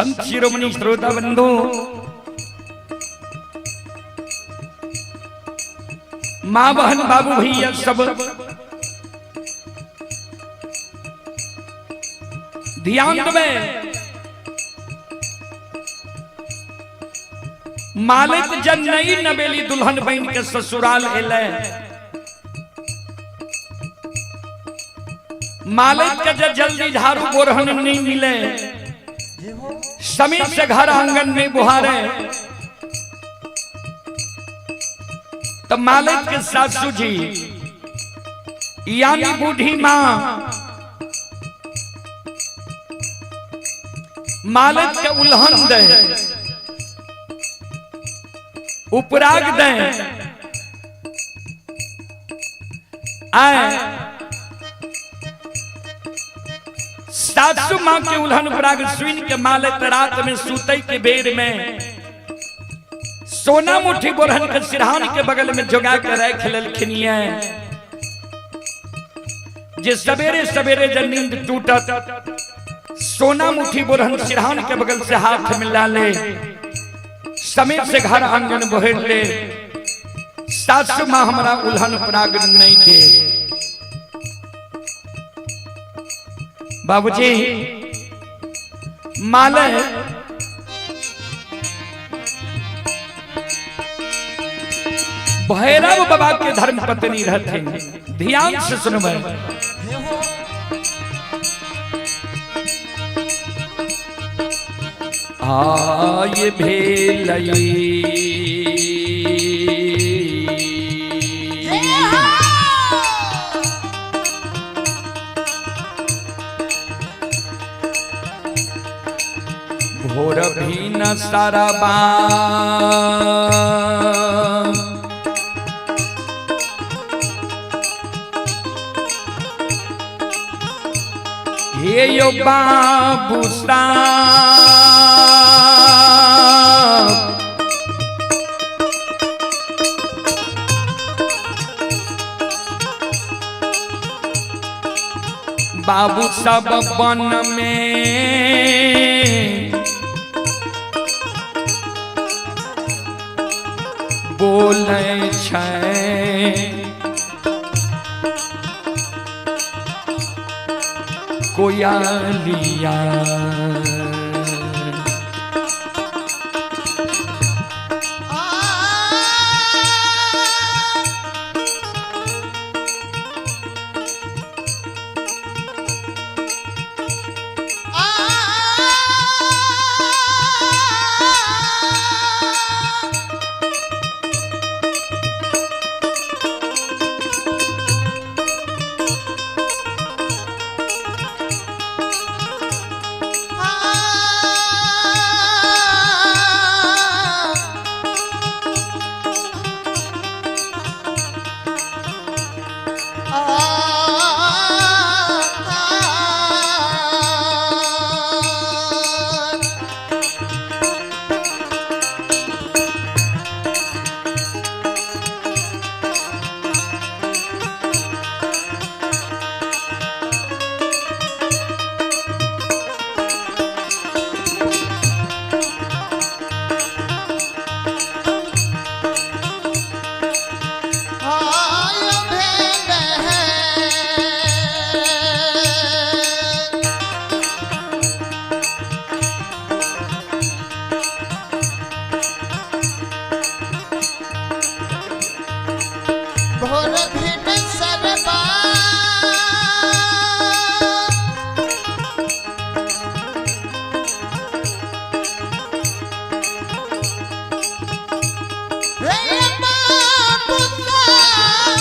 संत शिरोमणि श्रोता बंधु, माँ बहन बाबू भैया सब ध्यान देवे। मालिक जन नई नवेली दुल्हन बन के ससुराल एले, मालिक के जे जल्दी झाड़ू बोरहन नहीं मिले, समय से घर आंगन में बुहारे, तो मालिक के सासू जी यानी बूढ़ी माँ मालिक के उल्हन दे, उपराग दे, आए सासू माँ के उल्हन उपराग सुन के मालिक रात में सूते के बेर में सोना मुट्ठी बोरहन के सिरहान के बगल में जोगा के रख लेलखिन। जे सवेरे सवेरे जब नींद टूटत सोना मुट्ठी बोरहन सिरहान के बगल से हाथ मिला ले, समय से घर आंगन बहेर ले, सासू माँ हमारा उल्हन पराग नहीं दे। बाबूजी माले भैरव बाबा के धर्म पत्नी रहते, ध्यान से सुनबे। आय भेलई भोर भी न सरबा, हे यो बाबू साहब, बाबू सब वन में बोलै छै, कोयलिया। भोर भिन सरबा, हे बाबू साहब।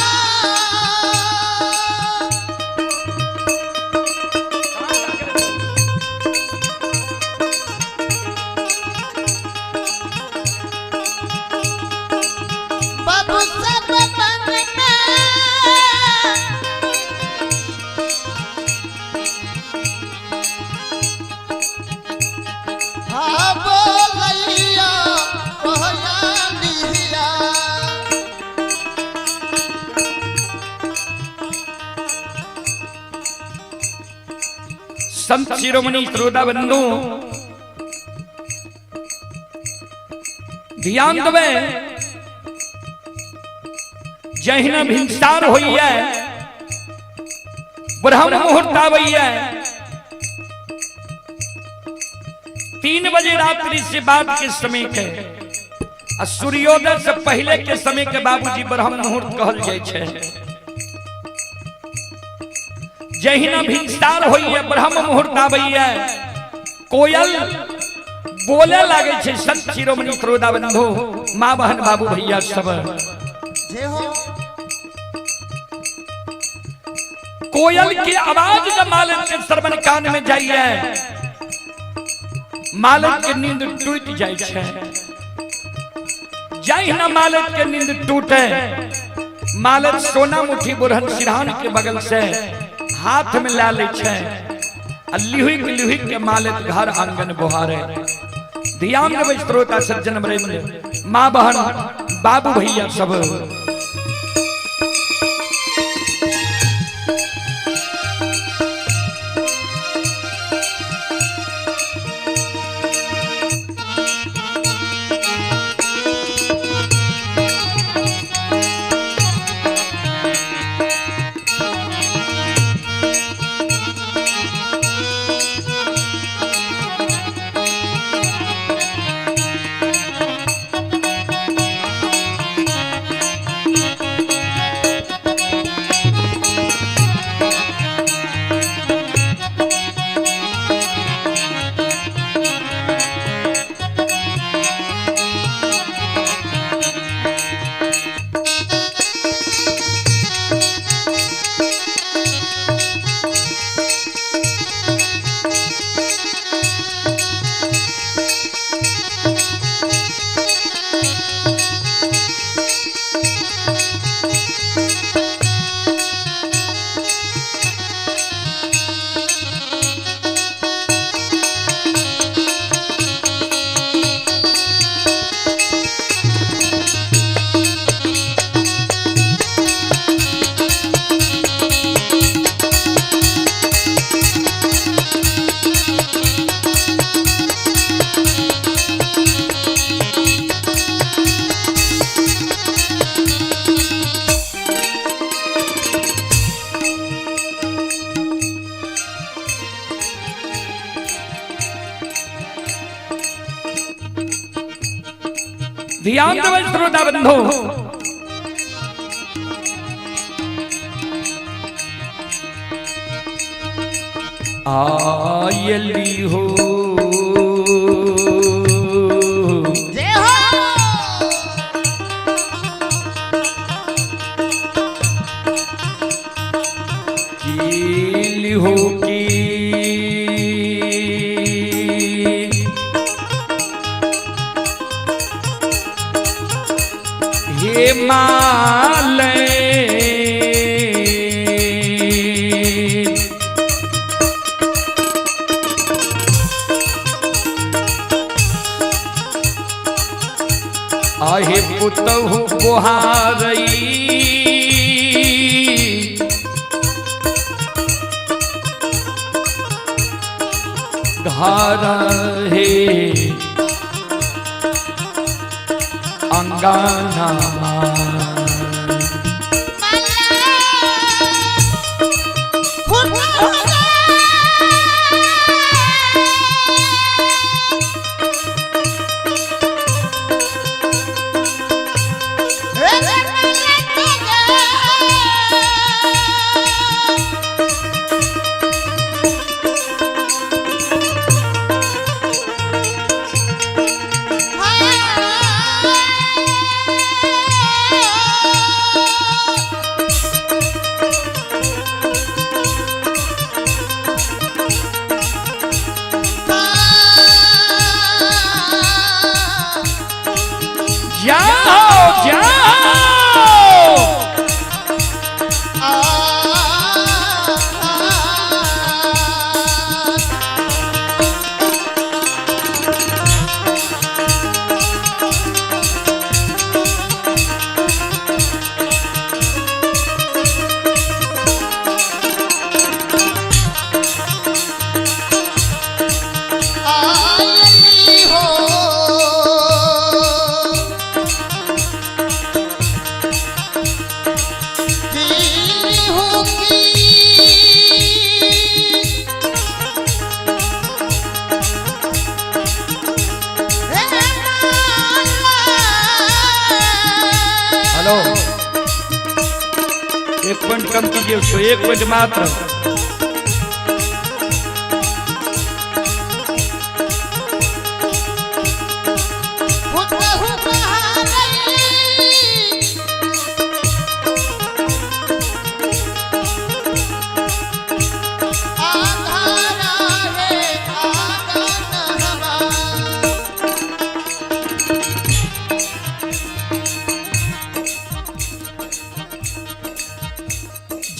बाबू सब मन में हाँ बोलैया कोयलिया। संत शिरोमणि श्रोता बंधु, ध्यान देबै, जहिना भिनसार होइए, ब्रह्म मुहूर्त आबैए, 3 बजे रात्रि से बाद के समय के आ सूर्योदय से पहले के समय के बाबूजी ब्रह्म मुहूर्त कहल जाइ छै। जहिना भिनसार होइए, ब्रह्म मुहूर्त आबैए, कोयल बोले लागे छै। संत शिरोमणि श्रोता बंधु, माँ बहन बाबू भैया सब, जय हो। कोयल की आवाज जब मालिक के श्रवण कान में जाइए, मालिक के नींद टूट जाए छै। जहिना मालिक के नींद टूटे, मालिक सोना मुठी बुरहन सिरहान के बगल से हाथ में ला ले छै आ लिहुक लिहुक के मालिक घर आंगन बोहारे। ध्यान देबै श्रोता सज्जन वृंद, माँ बहन बाबू भैया सब। ध्यान देबै श्रोता बंधु, आयली हो जय हो। कीली हो की हे माले आहे पुतहु बुहारई घर हे अंगना। जाओ जाओ। आयली हो। हेलो, एक पॉइंट कम कीजिए उसको, एक पॉइंट मात्र। पुतहु बहारई आधारा है आंगन हमार।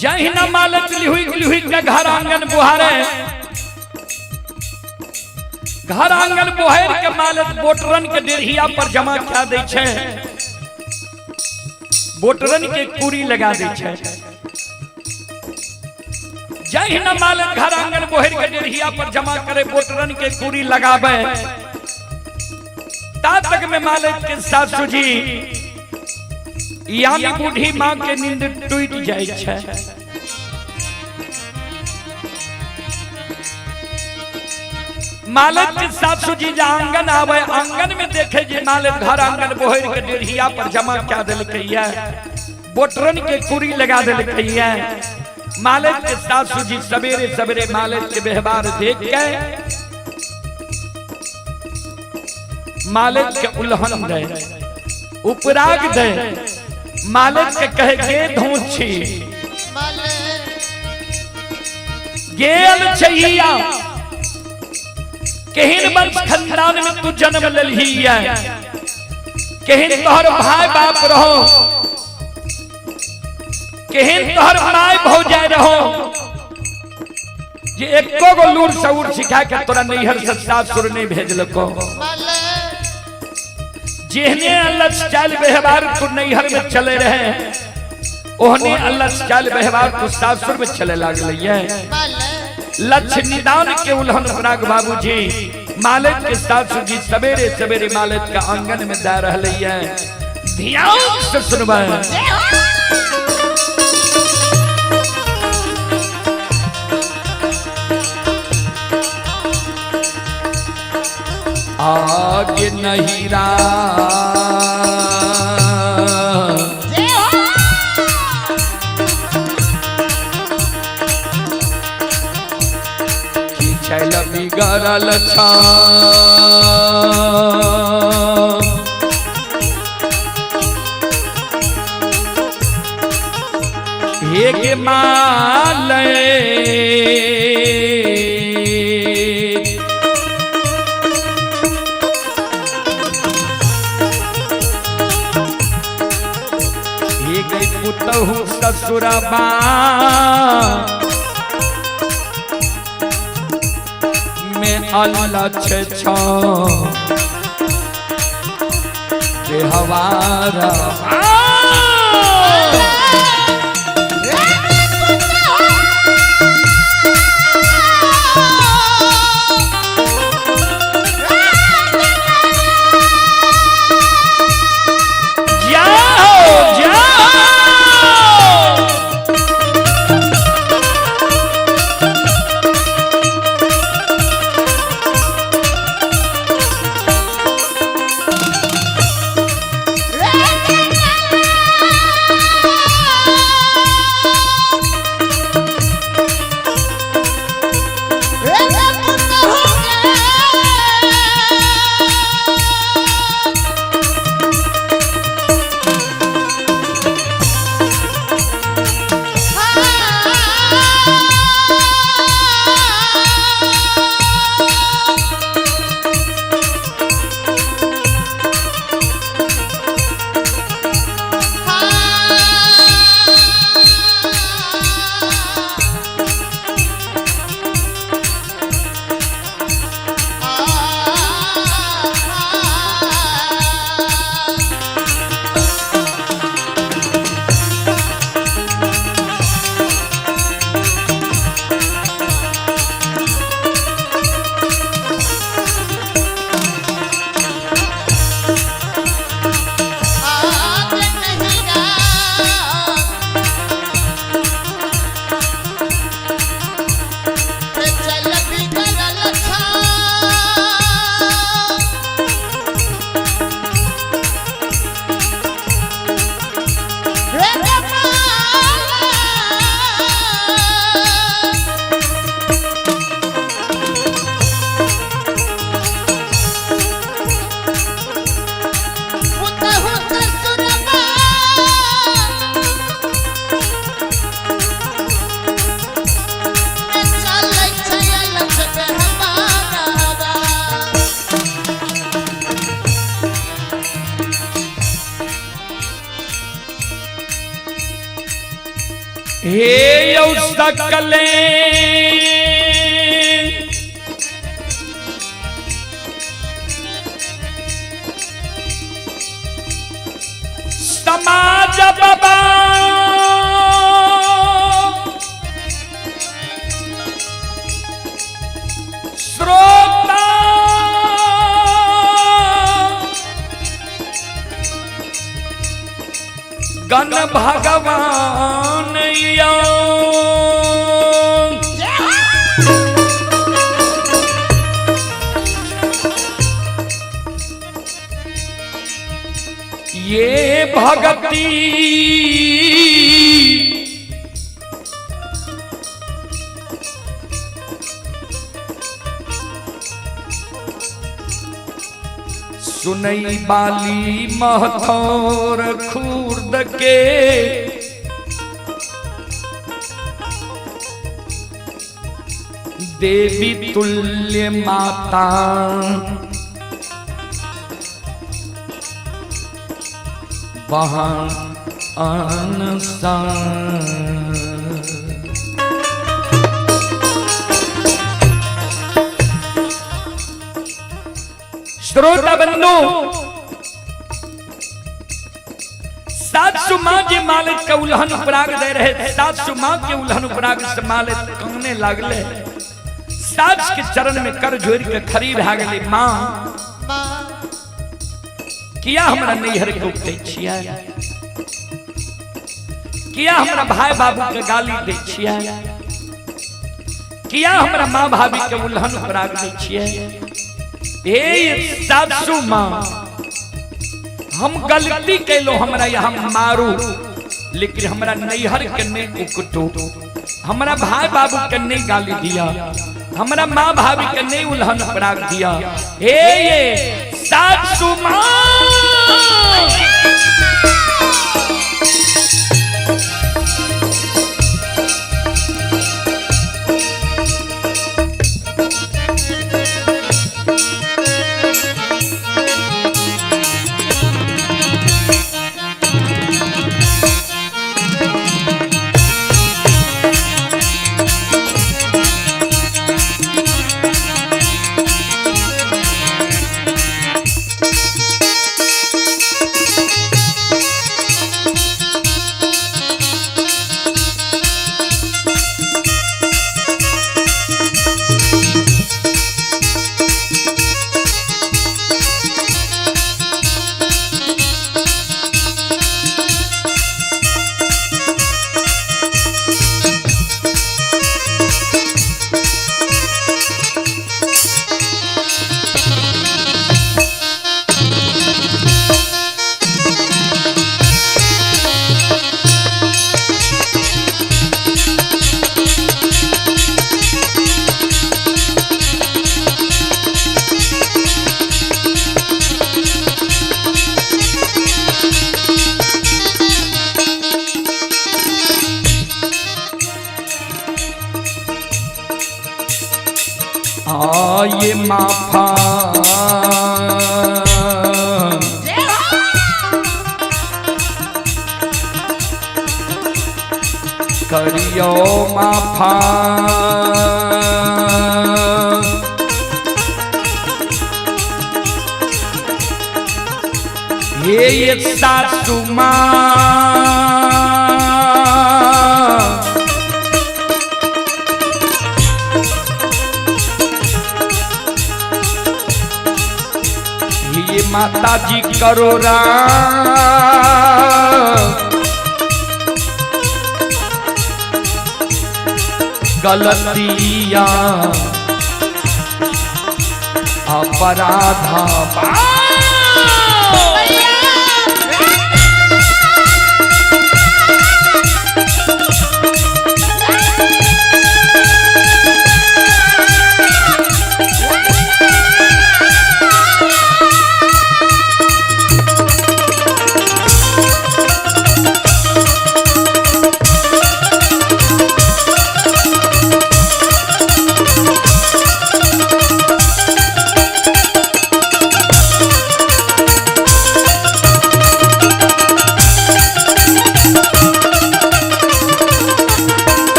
जहिना मालत लिहुई लिहुई के घर आंगन बुहारे, घर आंगन बुहार के मालत बोटरन के डेढ़िया पर जमा कए दै छै, बोटरन के कुरी लगा दै छै। जहिना मालत घर आंगन बुहार के डेढ़िया पर जमा करे, बोटरन के कुरी लगावे, ता तक में मालत के सासू जी यानी बूढ़ी माँ के नींद टूट जाय छै। मालत के सासू जी जे आंगन आवे, आंगन में देखे जे मालत घर आंगन बोहर के डेढ़िया पर जमा कए देलकैया, बोटरन के कुरी लगा देलकैया। मालत के सासू जी सवेरे सवेरे मालत के व्यवहार देख के मालत के उल्हन दे, उपराग दे, मालत के कहे के धोछी मले गेल छैया, केहन वंश खानदान में तू जन्म लेलही है, केहन तोहर भाई बाप रहो, केहन तोहर माय भौजाई रहो, जे एको गो लूर सऊर सिखा के तोरा नैहर से सासुर नहीं भेजलको। मले जेहने अल्लाह चाल व्यवहार तू नैहर में चले रहे, ओहने अल्लाह चाल व्यवहार तू सासुर में चले लागल है। मले लक्ष्य निदान के उल्हन पराग बाबूजी मालिक के सासू जी सवेरे सवेरे मालिक का आंगन में जा रहे है। ध्यान से सुनबे। जय हो। आगे नहीं रा जय हो। की छैल बिगड़ल छा, हे गे मालय, हे गे पुतहु ससुरबा में अल्लाह छे छो बेहवारा। जाओ जाओ। Yeah. हे यौ सकले समाज बाबा श्रोता गण भगवान यौ। ये भगती सुनई बाली महथौर खुर्द के देवी तुल्य माता वहाँ श्रोता बंधु, सासु माँ के मालिक के उल्हन उपराग दे रहे, सासु माँ के उल्हन उपराग से मालिक कहने लागले, सास के चरण में कर जोड़ के खड़ी भए गेली। माँ किया हमरा नैहर के उपटै छियै, किया हमरा भाई बाबू के गाली दै छियै, किया हमरा माँ भाभी के उल्हन उपराग दै छियै। हे सासु माँ, हम गलती कैलो, हमरा यहाँ मारू, लेकिन हमरा नैहर के नहीं उकटो, हमरा भाई बाबू के नहीं गाली दिया, हमरा माँ भाभी के नहीं उल्हन उपराग दिया। हे ये सासु माँ, ये माफा करियो माफा, ये सासु माँ, ये माता जी करो राम गलतिया अपराधा।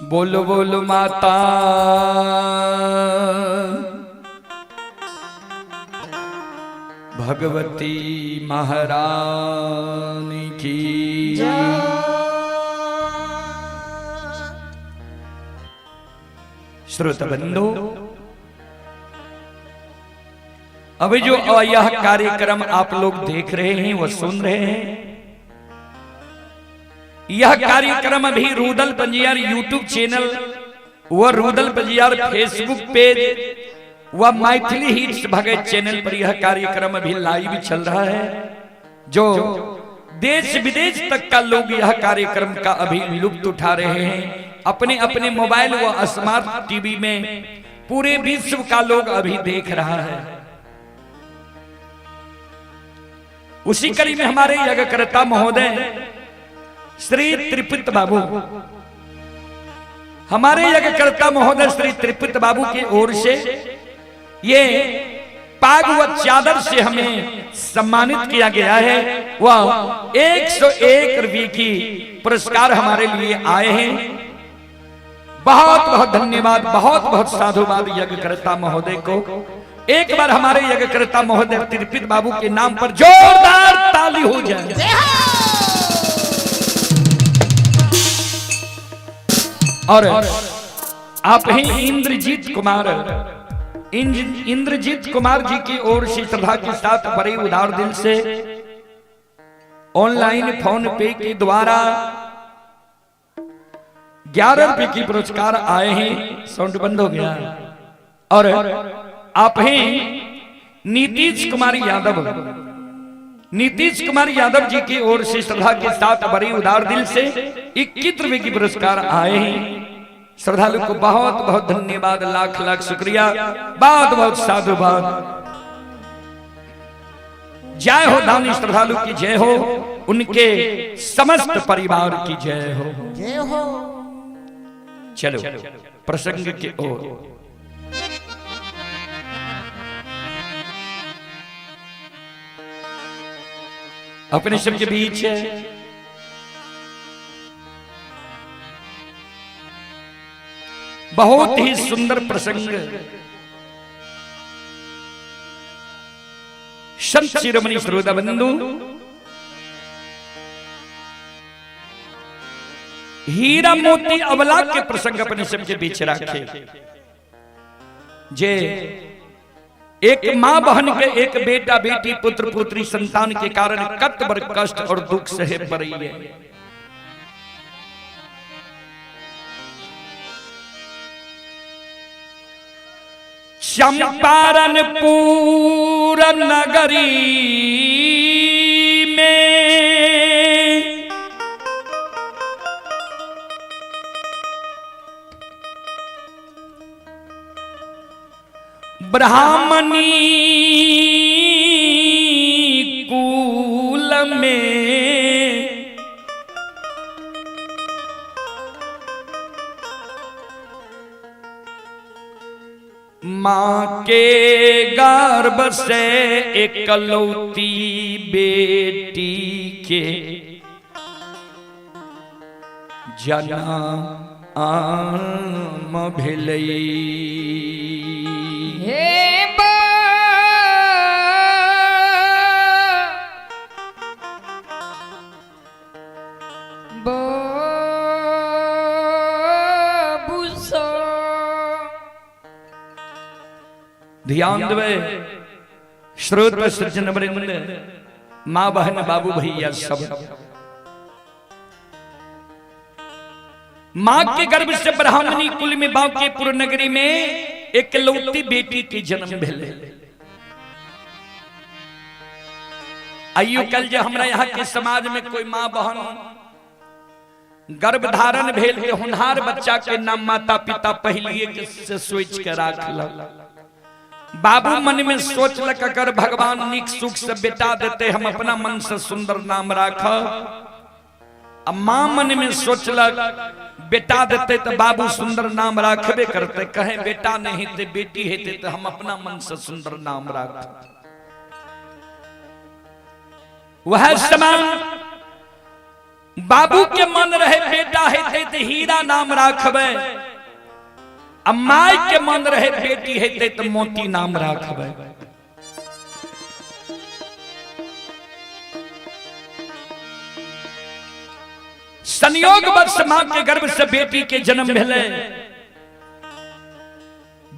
बोलो बोलो माता भगवती महारानी की। श्रोत बंधु, अभी जो यह कार्यक्रम आप लोग देख रहे हैं वो सुन रहे हैं, यह कार्यक्रम अभी रूदल पंजियार यूट्यूब चैनल व रूदल पंजियार फेसबुक पेज व मैथिली हिट्स भगत चैनल पर यह कार्यक्रम अभी लाइव चल रहा है। जो देश विदेश तक का लोग यह कार्यक्रम का अभी लुत्फ उठा रहे हैं, अपने अपने मोबाइल व स्मार्ट टीवी में पूरे विश्व का लोग अभी देख रहा है। उसी कड़ी में हमारे यज्ञकर्ता महोदय श्री त्रिपुत बाबू, हमारे यज्ञकर्ता महोदय श्री त्रिपुत बाबू की ओर से ये पाग व चादर से हमें सम्मानित किया गया है। वह 101 रुपये की पुरस्कार हमारे लिए आए हैं। बहुत बहुत धन्यवाद, बहुत बहुत साधुवाद यज्ञकर्ता महोदय को। एक बार हमारे यज्ञकर्ता महोदय त्रिपित बाबू के नाम पर जोरदार ताली हो जाए। और आप ही इंद्रजीत कुमार, इंद्रजीत कुमार जी की ओर से श्रद्धा के साथ बड़े उदार दिल से ऑनलाइन फोन पे के द्वारा 11 रुपए की पुरस्कार आए हैं। साउंड बंद हो गया। और आप ही नीतीश कुमार यादव, नीतीश कुमार यादव जी की ओर से श्रद्धा के साथ बड़े उदार दिल से 21 रुपए की पुरस्कार आए हैं। श्रद्धालु को बहुत बहुत धन्यवाद, लाख लाख शुक्रिया, बहुत बहुत साधुवाद। जय हो दानी श्रद्धालु की जय हो, उनके समस्त परिवार की जय हो, जय हो। चलो प्रसंग के ओर। अपने सबके बीच बहुत ही सुंदर प्रसंग संत शिरोमणि श्रोता बंधु हीरा मोती अबला के प्रसंग अपने सबके बीच रखे। जे एक मां बहन के एक बेटा बेटी पुत्र पुत्री संतान के कारण कत बर कष्ट और दुख सहे पड़ी है। चंपारणपुर नगरी में ब्राह्मणी कुल में माँ के गर्भ से एकलौती बेटी के जन्म भेलै। हे ध्यान देवे श्रोत सज्जन वृंद, माँ बहन बाबू भैया सब। माँ के गर्भ से ब्राह्मणी कुल में बांकेपुर नगरी में एकलौती बेटी के जन्म भेले। आइयो कल जे हमरा यहाँ के समाज में कोई माँ बहन गर्भ धारण भेल के होनहार बच्चा के नाम माता पिता पहलिए के से सोच के राखलक। बाबू मन में सोचलक अगर भगवान निक सुख से बेटा देते हम अपना मन से सुंदर नाम राख। मां मन में सोचलक बेटा देते तो बाबू सुंदर नाम राखबे करते, कहे बेटा नहीं ते बेटी हेते तो हम अपना मन से सुंदर नाम राख। वह समान बाबू के मन रहे बेटा हेतै तऽ हीरा नाम राखबै, आ माय के मन रहे बेटी हेतै तऽ मोती नाम राखबै। संयोग वर्ष मां के गर्भ से बेटी के जन्म भेलै।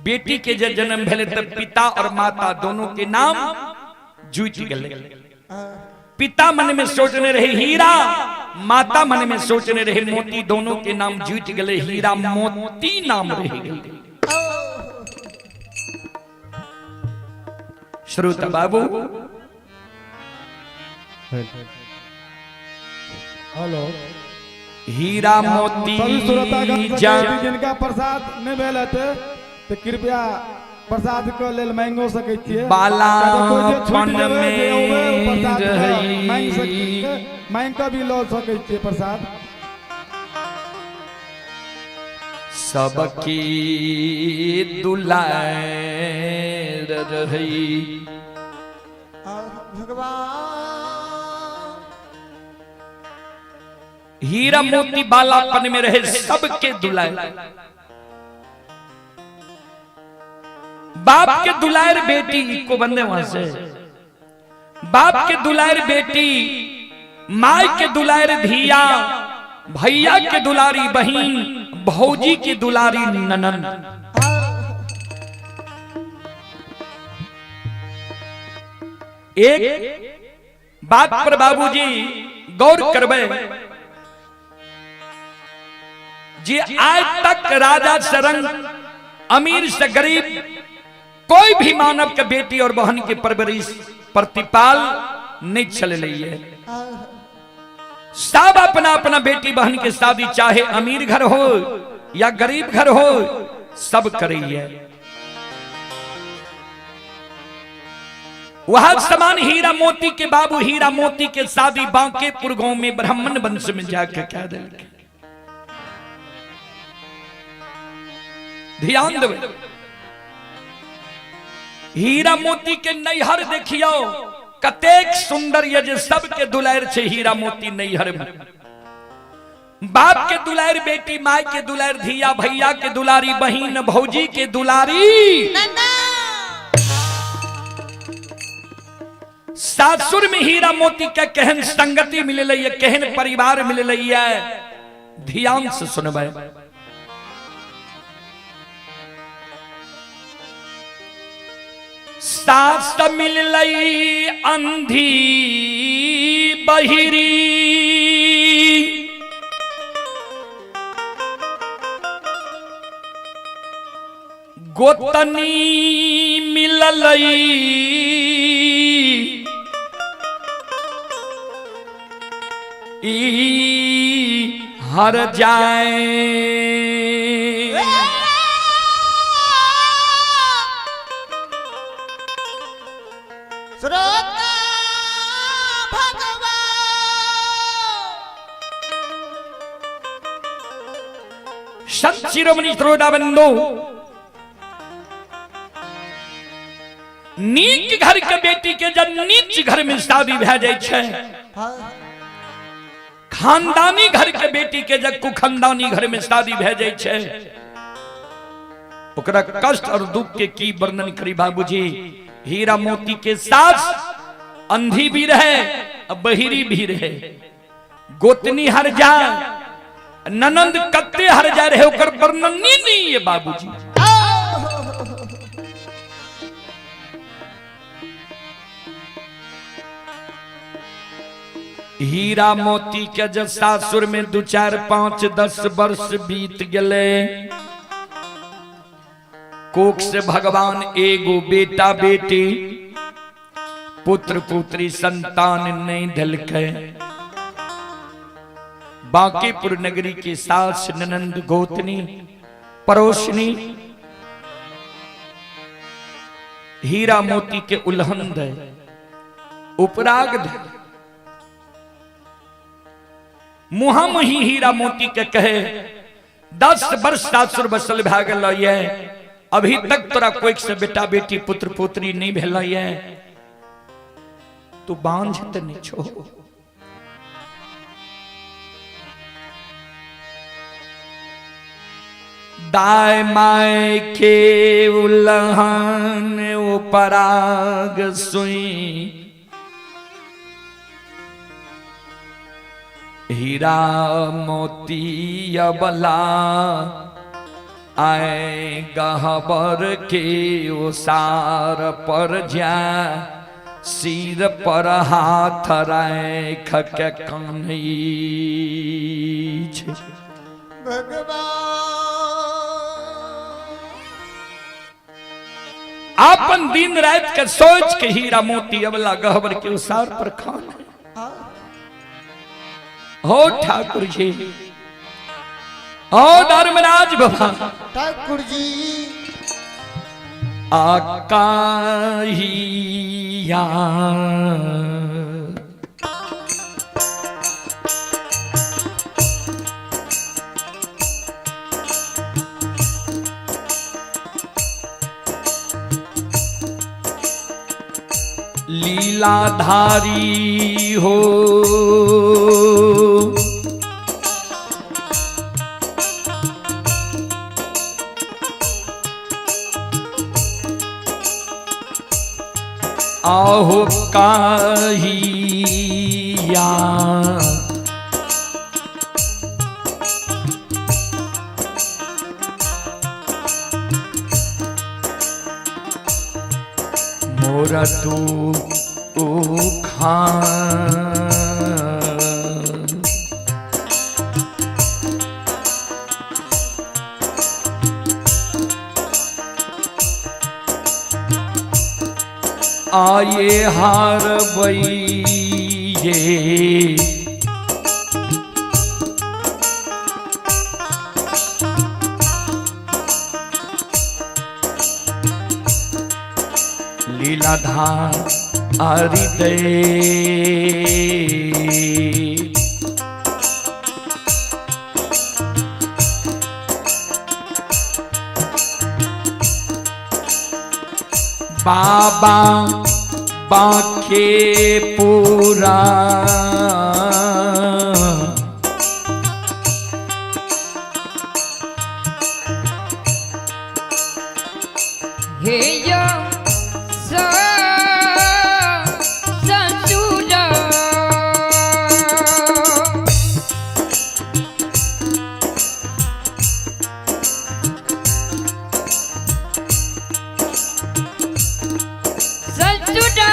बेटी के जे जन्म भेलै तऽ पिता और माता दोनों के नाम जुटि गेलै। पिता मन में सोचने रहे हीरा, माता मन में सोचने रहे मोती, दोनों के नाम जुटि गेलै, हीरा मोती नाम रहि गेलै। श्रोता बाबू, हेलो, हीरा मोती सभी श्रोतागण जा सबके जिनका प्रसाद नहि भेल हेतै तऽ कृपया प्रसाद के लेल मांगिओ सकै छियै। कोइ जे छूटि बालापन जेबै जे औबै ओ में प्रसाद के मांगि सकै रही छियै, मांगि कऽ भी लऽ सकै छियै प्रसाद। सबकी दुलार रही। भगवान हीरा मोती बालापन में रहे सबके दुलार। बाप के दुलार बेटी को बंदे वहां से, बाप के दुलार बेटी, माय के दुलार धिया, भैया के दुलारी बहिन, भौजी के दुलारी ननन। एक बात पर बाबूजी गौर करबै जे आज तक राजा से रंग, अमीर से गरीब, कोई भी मानव के बेटी और बहन के परवरिश प्रतिपाल नहीं चल रही है। सब अपना अपना बेटी बहन के शादी चाहे अमीर घर हो या गरीब घर हो सब करी है। वह समान हीरा मोती के बाबू हीरा मोती के शादी बांकेपुर गांव में ब्राह्मण वंश में जाके कह दिल। ध्यान देवे, हीरा मोती के नैहर देखियो कतेक सुंदर ये जे सबके दुलार छे हीरा मोती नैहर में। बाप के दुलार बेटी, my के दुलार धिया, भैया के दुलारी बहिन, भौजी के दुलारी सासुर में हीरा मोती के केहन संगति मिललै है, केहन परिवार मिललै है, ध्यान से सुनबै। सास मिललै अंधी बहिरी, गोतनी मिललै ई हर जाए। श्रोता भगवान संत शिरोमणि श्रोता बंधु, नीक घर के बेटी के जब नीच घर में शादी भए जाय छै, खानदानी घर के बेटी के जब कुखानदानी घर में शादी भए जाय छै, ओकरा कष्ट और दुख के की वर्णन करी बाबूजी। हीरा मोती के सास अंधी भी रहे और बहिरी भी रहे, गोतनी हर जाए, ननंद कत्ते हर जाए रहे, ओकर वर्णन नहीं है बाबूजी। हीरा मोती के जब सासुर में 2 4 5 10 वर्ष बीत गए, कोख से भगवान एगो बेटा बेटी पुत्र पुत्री संतान नहीं दिलके। बांकीपुर नगरी के सास ननंद गोतनी पड़ोसनी हीरा मोती के उल्हन दे, उपराग दे, मुहा मुही हीरा मोती के कहे 10 वर्ष सासुर बसल भए गेल ये, अभी तक तोरा कोई से बेटा बेटी पुत्र पुत्री नहीं भेल ये, तू बांझ त नहीं छो। दाय my के उल्हन उपराग सुई, हीरा मोती अबला आए गहबर के ओसार पर जा, सिर पर हाथ राख के कान्है छै। भगवान अपन दिन रात के सोच के हीरा मोती अबला गहबर के उसार पर खान हो। ठाकुर जी, ओ धर्मराज बाबा ठाकुर जी, आकाहिया लीलाधारी हो, आहो काहिया मोर तू खान आये हार बइये। लीलाधार हृदय बाबा बाके पूरा हे या ससुरा ससुरा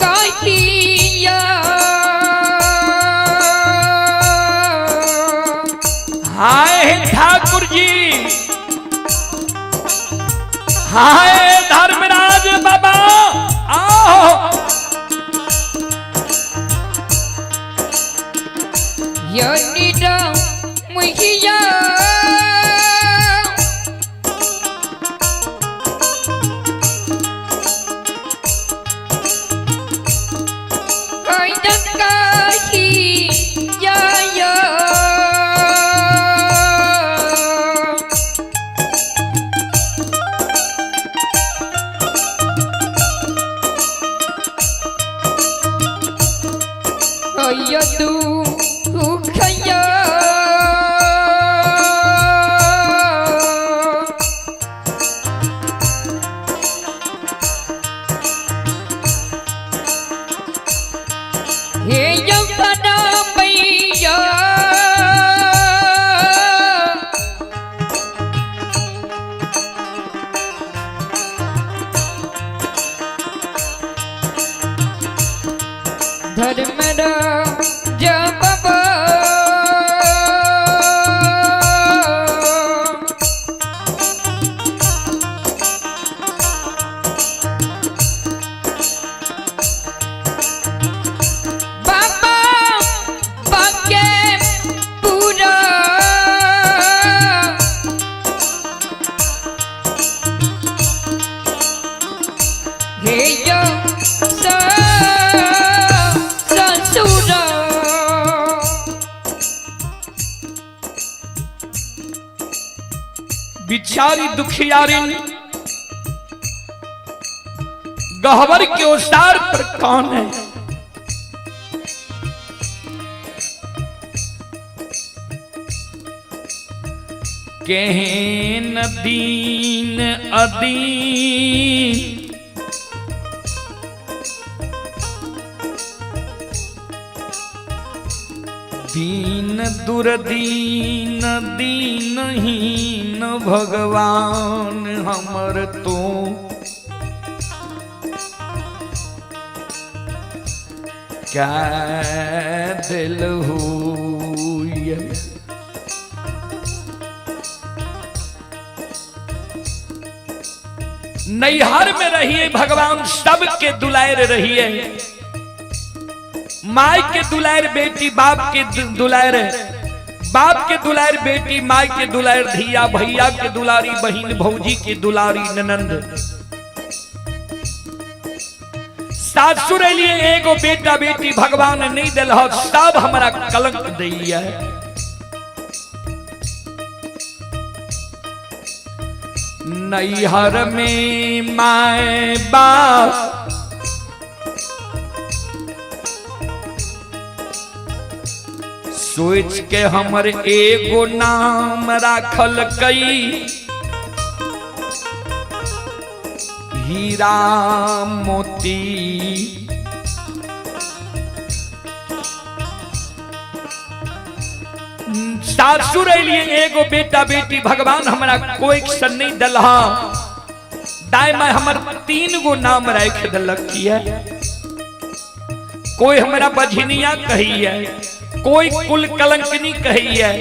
काहिया हाय हे ठाकुर जी, हाय धर्मराज बाबा आओ। यनिरा मुहिया काहिया या यदु खया हे यवना मैया धर्म जब हे यो ससुर। बिचारी दुखियारी गहवर के ओसार पर कौन है? केहन दीन अदीन दीन दुर्दीन दीनहीन भगवान हमर तो क्या दिल हुई। नैहर में रहिए भगवान सबके दुलार रहिए, माई के दुलार बेटी, बाप के दुलार, बाप के दुलार बेटी, माई के दुलार धिया, भैया के दुलारी बहिन, भौजी के दुलारी ननंद। सासुर लिए एगो बेटा बेटी भगवान नहीं दिल, सब हमारा कलंक दैया। नैहर में माए बाप सोच के हमर एगो नाम राखल कई हीरा मोती। सासुर लिए एगो बेटा बेटी भगवान हमरा कोई सन नहीं दलहा, दाय माय हमर 3 गो नाम राख दिलक है। कोई हमरा बझनिया कही है, कोई कुल कलंकनी कही है,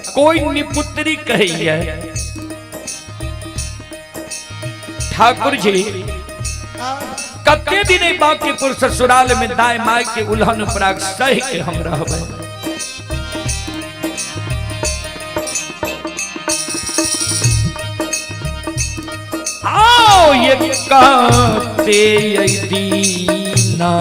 कोई निपुत्री कही है। ठाकुर जी कते दिन बांकीपुर ससुराल में दाय माय के उल्हन पराग सह के हम रहबे। आओ ये काते दीना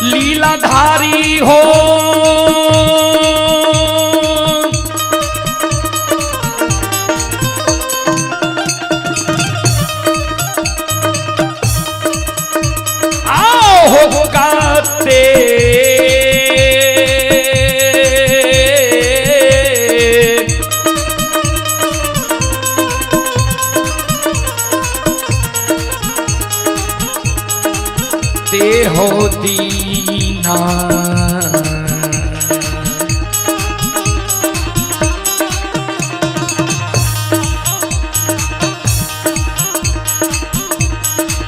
लीलाधारी हो, आओ हो गाते ते हो दीना।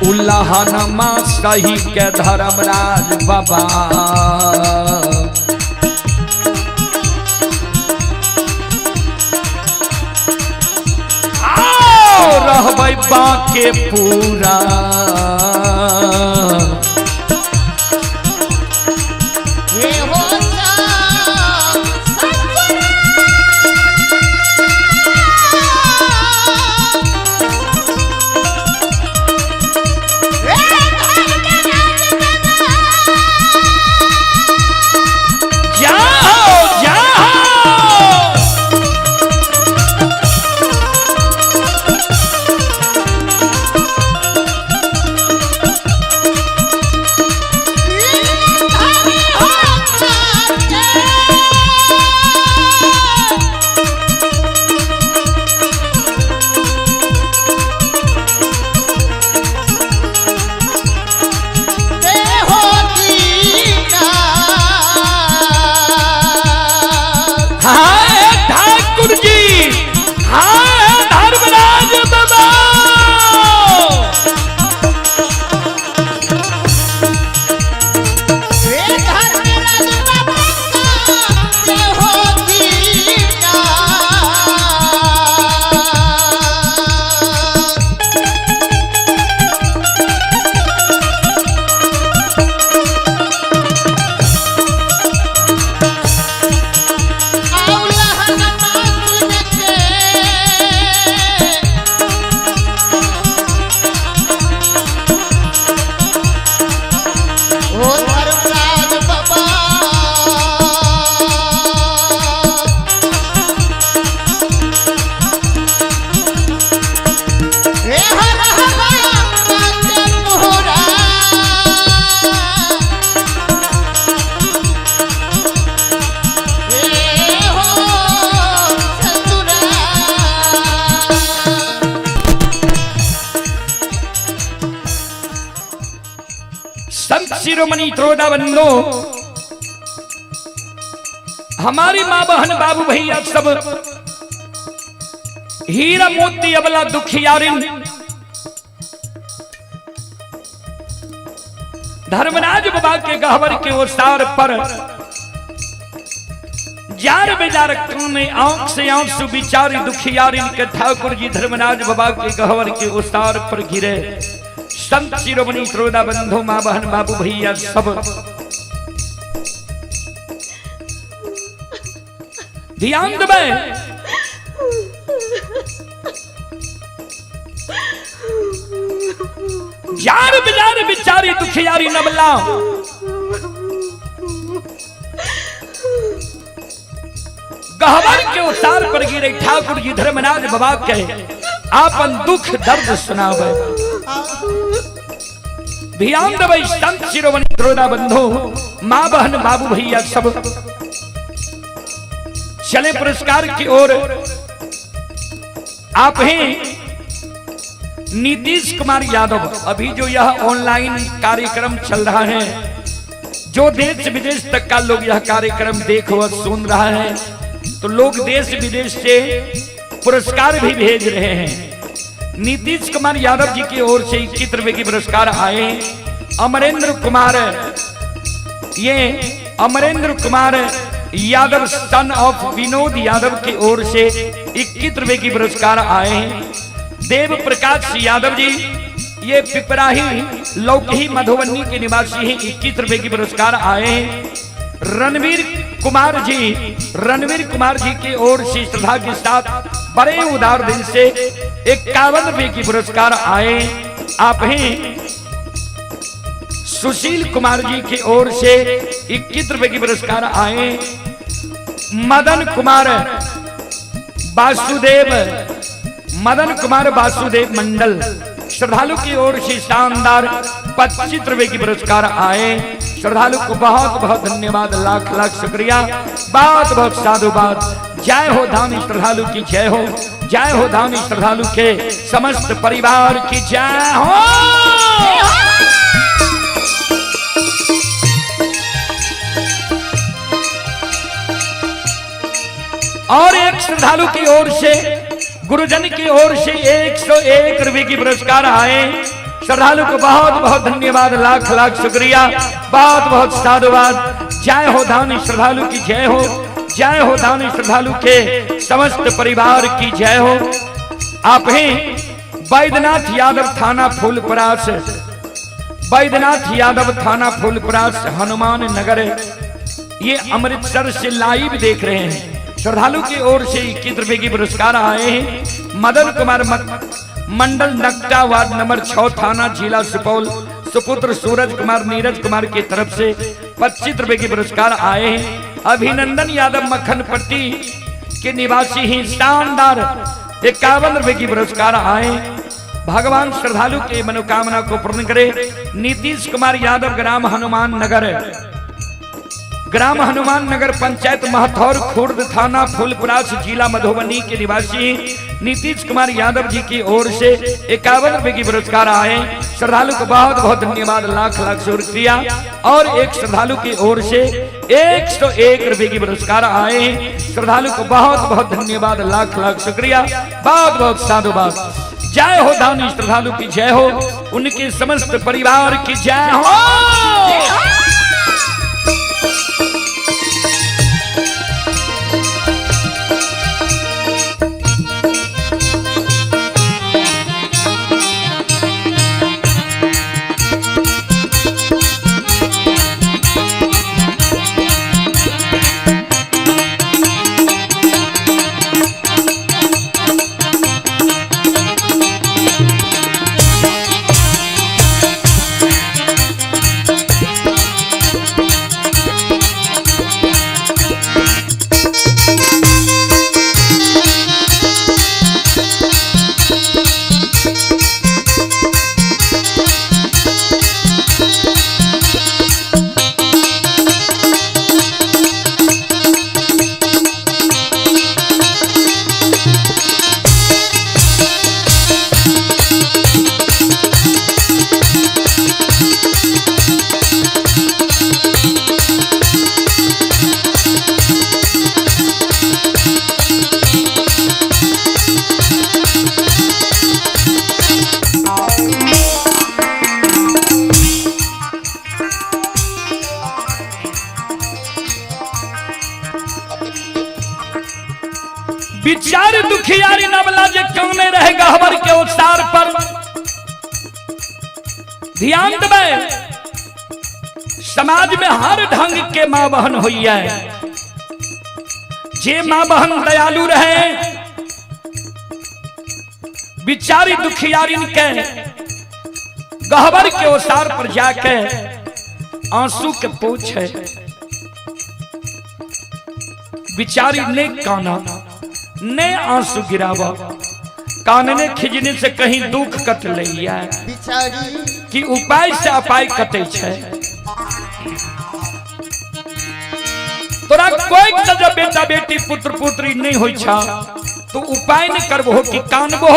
उल्लाहनमा सही के धर्मराज बाबा आओ रहबै बाके पूरा। जाओ जाओ। शिरोमणि त्रोदा बंदो, हमारी माँ बहन बाबू भैया सब हीरा मोती अबला दुखियारिन धर्मराज बाबा के गहवर के ओसार पर जार बेजार काने आंख से आंसू बिचारी दुखियारिन के ठाकुर जी धर्मराज बाबा के गहवर के ओसार पर गिरे। संत शिरोमणि त्रोदा बंधु माँ बहन बाबू भैया सब ध्यान देबै। जार बिजार बिचारी दुखियारी नबला गहवर के उतार पर गिरे ठाकुर जी धर्मराज बाबा के आपन दुख दर्द सुनावे। ध्यान देबै संत शिरोमणि त्रोदा बंधु माँ बहन बाबू भैया सब। चले पुरस्कार की ओर। आप ही नीतीश कुमार यादव, अभी जो यह ऑनलाइन कार्यक्रम चल रहा है, जो देश विदेश तक का लोग यह कार्यक्रम देख और सुन रहा है, तो लोग देश विदेश से पुरस्कार भी भेज रहे हैं। नीतीश कुमार यादव जी की ओर से 21 रुपए की पुरस्कार आए। अमरेंद्र कुमार, ये अमरेंद्र कुमार यादव सन ऑफ विनोद यादव की ओर से 21 रुपए की पुरस्कार आए हैं। देव प्रकाश यादव जी, ये पिपराही लौकही मधुबनी के निवासी हैं, 21 रुपए की पुरस्कार आए हैं। रणवीर कुमार जी, रणवीर कुमार जी की ओर से श्रद्धा के साथ बड़े उदार दिल से 51 रुपए की पुरस्कार आए। आप हैं सुशील कुमार जी की ओर से 21 रुपए की पुरस्कार आए। मदन कुमार वासुदेव, मदन कुमार वासुदेव मंडल श्रद्धालु की ओर से शानदार 25 रुपए की पुरस्कार आए। श्रद्धालु को बहुत बहुत धन्यवाद, लाख लाख शुक्रिया, बहुत बहुत साधुवाद। जय हो धामी श्रद्धालु की जय हो, जय हो धामी श्रद्धालु के समस्त परिवार की जय हो। और एक श्रद्धालु की ओर से, गुरुजन की ओर से 101 रुपए की पुरस्कार आए। श्रद्धालु को बहुत बहुत धन्यवाद, लाख लाख शुक्रिया, बहुत बहुत साधुवाद। जय हो धानी श्रद्धालु की जय हो, जय हो धानी श्रद्धालु के समस्त परिवार की जय हो। आप हैं बैद्यनाथ यादव थाना फूलपरास, बैद्यनाथ यादव थाना फूलपरास हनुमान नगर, ये अमृतसर से लाइव देख रहे हैं। श्रद्धालु की ओर से 21 रुपए की पुरस्कार आए हैं। मदन कुमार मंडल नकटा वार्ड नंबर 6 थाना जिला सुपौल सुपुत्र सूरज कुमार नीरज कुमार की तरफ से 25 रुपए की पुरस्कार आए हैं। अभिनंदन यादव मक्खनपट्टी के निवासी ही शानदार 51 रुपए की पुरस्कार आए। भगवान श्रद्धालु के मनोकामना को पूर्ण करे। नीतीश कुमार यादव ग्राम हनुमान नगर, ग्राम हनुमान नगर पंचायत महथौर खुर्द थाना फूलपरास जिला मधुबनी के निवासी नीतीश कुमार यादव जी की ओर से 51 रुपए की पुरस्कार आए। श्रद्धालु को बहुत बहुत धन्यवाद, लाख लाख शुक्रिया। और एक श्रद्धालु की ओर से 101 रुपए की पुरस्कार आए। श्रद्धालु को बहुत बहुत धन्यवाद, लाख लाख शुक्रिया, बहुत बहुत साधुवाद। जय हो दानी श्रद्धालु की जय हो, उनके समस्त परिवार की जय हो। दुखियारी नवला जे काने रहे गहबर के ओसार पर। ध्यान देबै, समाज में हर ढंग के माँ बहन होइए। जे माँ बहन दयालु रहे, बिचारी दुखियारिन के गहबर के ओसार पर जाके आंसू के पोछे, बिचारी ने काना ने आंसू गिरावा, कानने खिजने से कहीं दुख कट लैया बिचारी कि उपाय से अपाय कटे छै। तोरा कोई से जब बेटा बेटी पुत्र पुत्री नहीं होई छा तो उपाय नहीं करबो कि कानबो।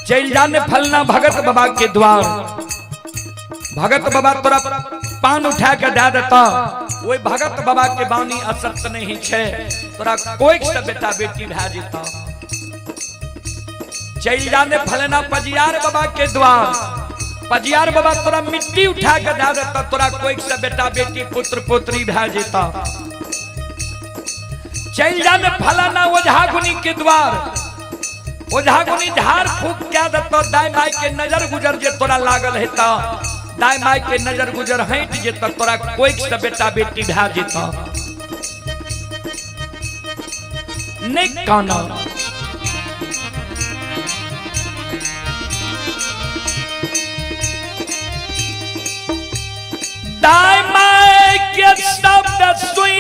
चल जाने फलना भगत बाबा के द्वार, भगत बाबा तोरा पान उठा के दे देता, ओहि भगत बाबा के बानी असत्य नहीं छे, तोरा कोई से बेटा बेटी भए जेता। चल जाने फलना पजियार बाबा के द्वार, पजियार बाबा तोरा मिट्टी उठा के दे देता, तोरा कोई से बेटा बेटी पुत्र पुत्री भए जेता। चल जाने फलाना ओझा गुनी के द्वार, ओझा गुनी झाड़ फूक के देता, दाई माई के नजर गुजर जे तोरा लागल हेता, दाई माई के नजर गुजर हटि जेता, तोरा कोई से बेटा बेटी भए जेता। नहीं काना दाई माई के शब्द सुन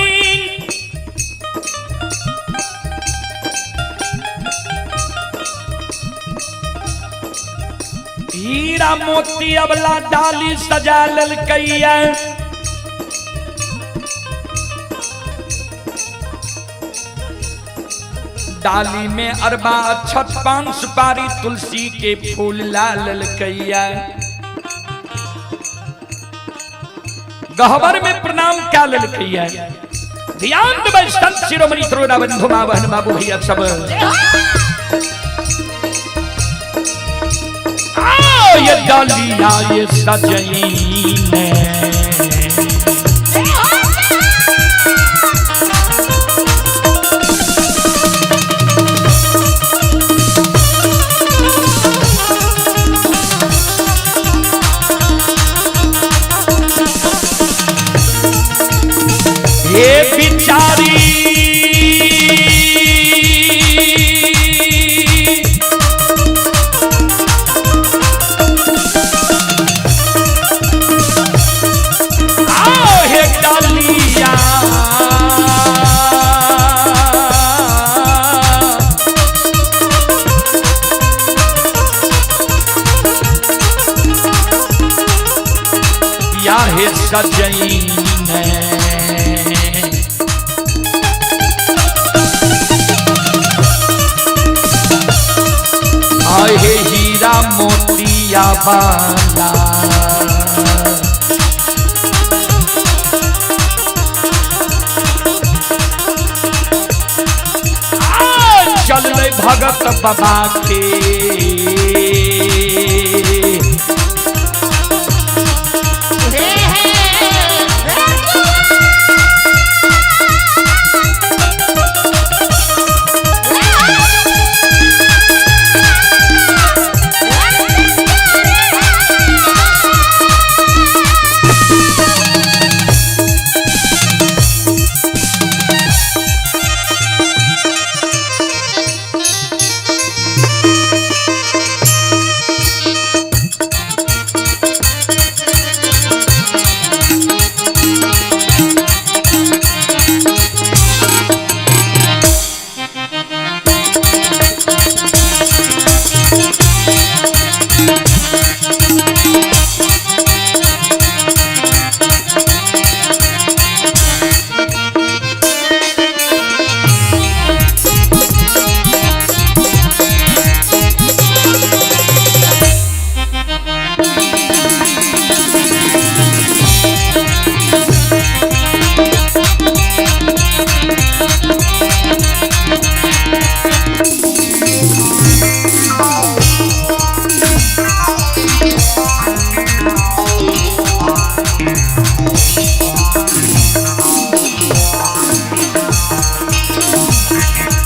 हीरा मोती अबला डाली सजा ललकैया, डाली में अरबा अक्षत पान सुपारी तुलसी के फूल ला ललकैया। गहबर में प्रणाम क्या ललकैया। ध्यान देबै संत शिरोमणि त्रोड़ा बंधु माँ बहन बाबू भैया सब। आओ ये डालिया ये सजईने, ये बिचारी आओ हे डालिया, या हे सजईने। आहे हीरा मोतिया बाला, चल भगत बाबा के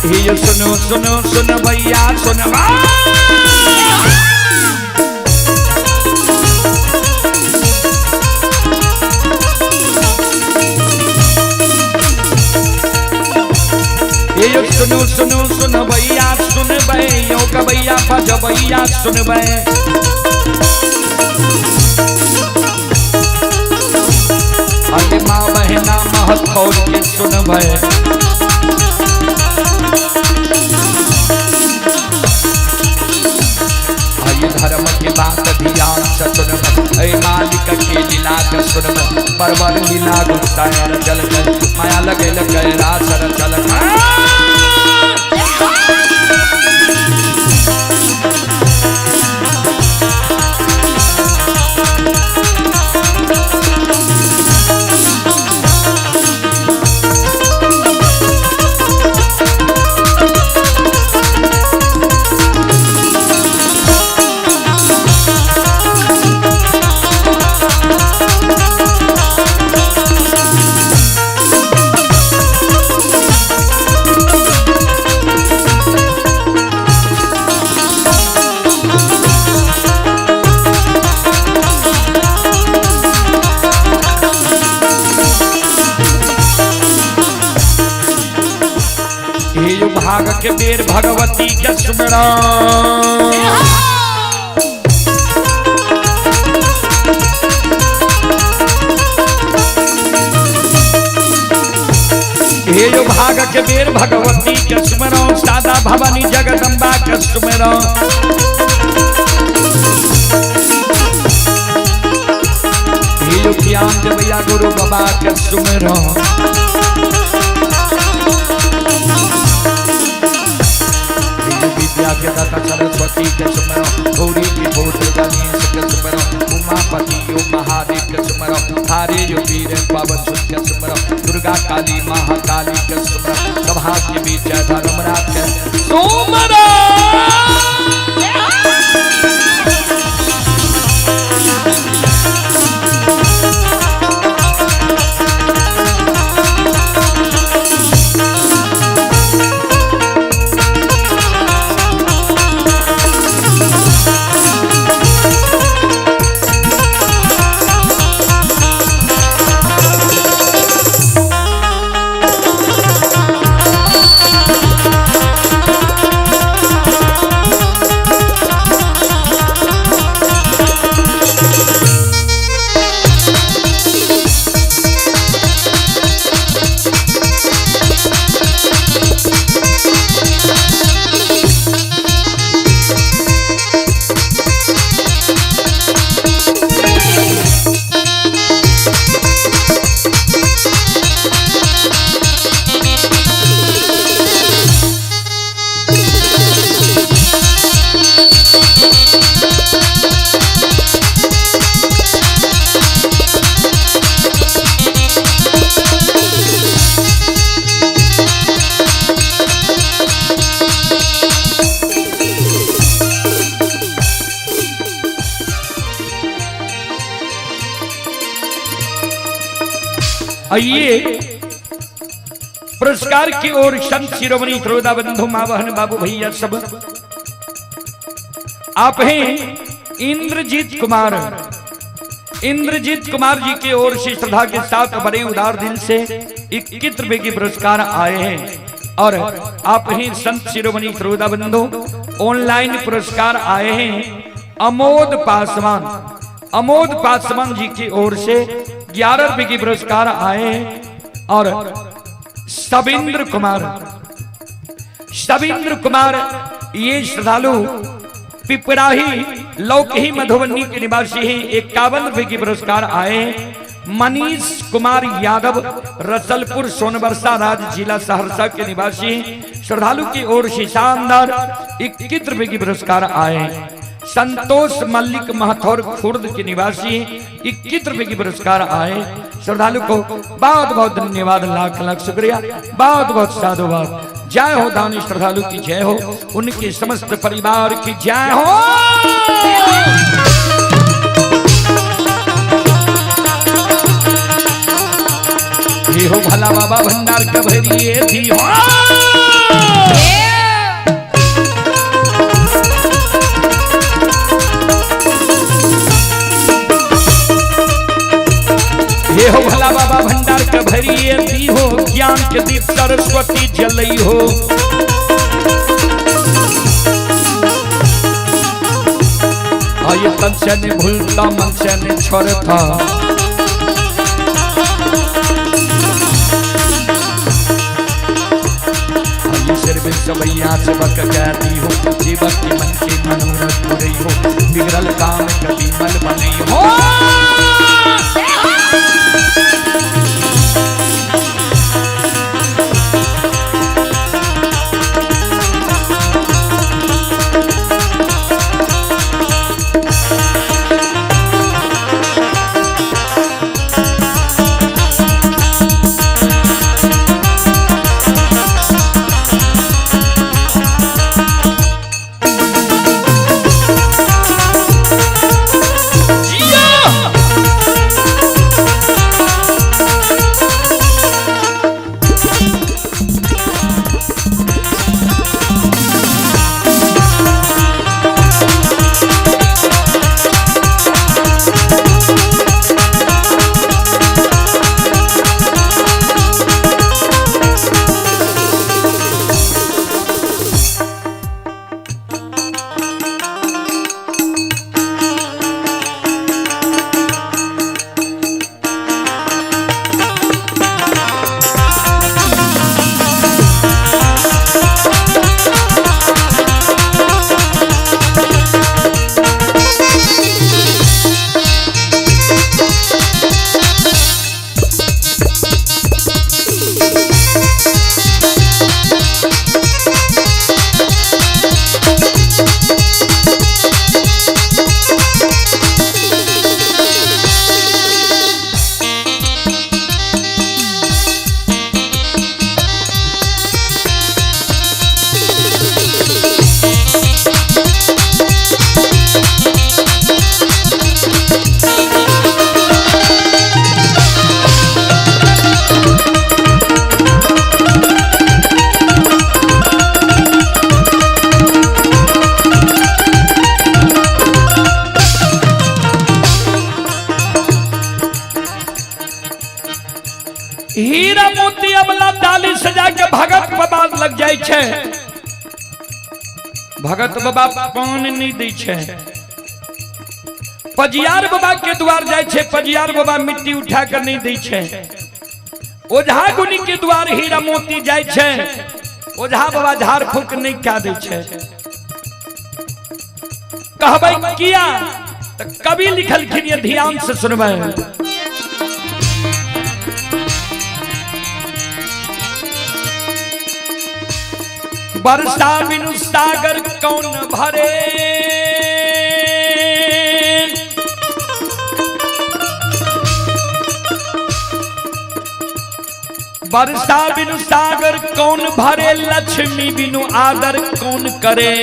ये सुनो सुनो सुन भैया सुन ये सुनो सुनो सुन भैया सुन यो कबैया फज भैया सुन अरे माँ बहना महतौर के सुन धर्म के बात ध्यान से सुन मालिक के लीला के सुन परवर लीला गुस्सायर जल जल माया लगे लगे रासर चल भाग के बेर भगवती के सुमरा हे यो भाग के बेर भगवती के सुमरो सादा भवानी जगदम्बा के सुमरो हे यो ज्ञान देवैया गुरु बाबा के सुमरो विद्या के दाता सरस्वती के सुमरो गौरी के पुत्र गणेश के सुमरो उमापति यो महादेव के सुमरो हरे यो वीर पवन सुत के सुमरो दुर्गा काली महाकाली के सुमरो सभा के बीच धर्मराज के सुमरो। आइए पुरस्कार की ओर संत शिरोमणि त्रोदा बंधु मावहन बाबू भैया सब आप हैं इंद्रजीत कुमार। इंद्रजीत कुमार जी की ओर से श्रद्धा के साथ बड़े उदार दिल से 21 रुपए के पुरस्कार आए हैं और आप ही संत शिरोमणि त्रोदा बंधु ऑनलाइन पुरस्कार आए हैं अमोद पासवान। अमोद पासवान जी की ओर से 11 रुपए के पुरस्कार आए हैं और सविंद्र कुमार, सविंद्र कुमार ये श्रद्धालु पिपराही लौकही मधुबनी के निवासी हैं, 51 रुपए के पुरस्कार आए हैं। मनीष कुमार यादव रसलपुर सोनबरसा राज जिला सहरसा के निवासी हैं, श्रद्धालु की ओर से शानदार 21 रुपए के पुरस्कार आए हैं। संतोष मल्लिक महथौर खुर्द के निवासी 21 रुपए के पुरस्कार आए। श्रद्धालु को बहुत बहुत धन्यवाद, लाख लाख शुक्रिया, बहुत बहुत साधुवाद। जय हो दानी श्रद्धालु की जय हो, उनके समस्त परिवार की जय हो। हे हो भला बाबा भंडार कभरिए थी हो। के दीप सरस्वती जलई हो। ये तन से नहीं भूलता मन से नहीं छोड़ता, ये सिर सवैया सेवक कहती हो, सेवक के मन के मनोरथ पुरई हो, बिगड़ल काम कभी मल बनई हो। हीरा मोती अबला डाली सजा के भगत बाबा लग जाय छै। भगत बाबा पान नहीं दै छै। पजियार बाबा के द्वार जाय छै, पजियार बाबा मिट्टी उठा कर नहीं दै छै। ओझा गुनी के द्वार हीरा मोती जाय छै, ओझा बाबा झाड़ फूक नहीं कह दै छै। कहबै किया त कवि लिखलखिन ये ध्यान से सुनबै। वर्षा बिनु सागर कौन भरे, वर्षा बिनु सागर कौन भरे, लक्ष्मी बिनु आदर कौन करे।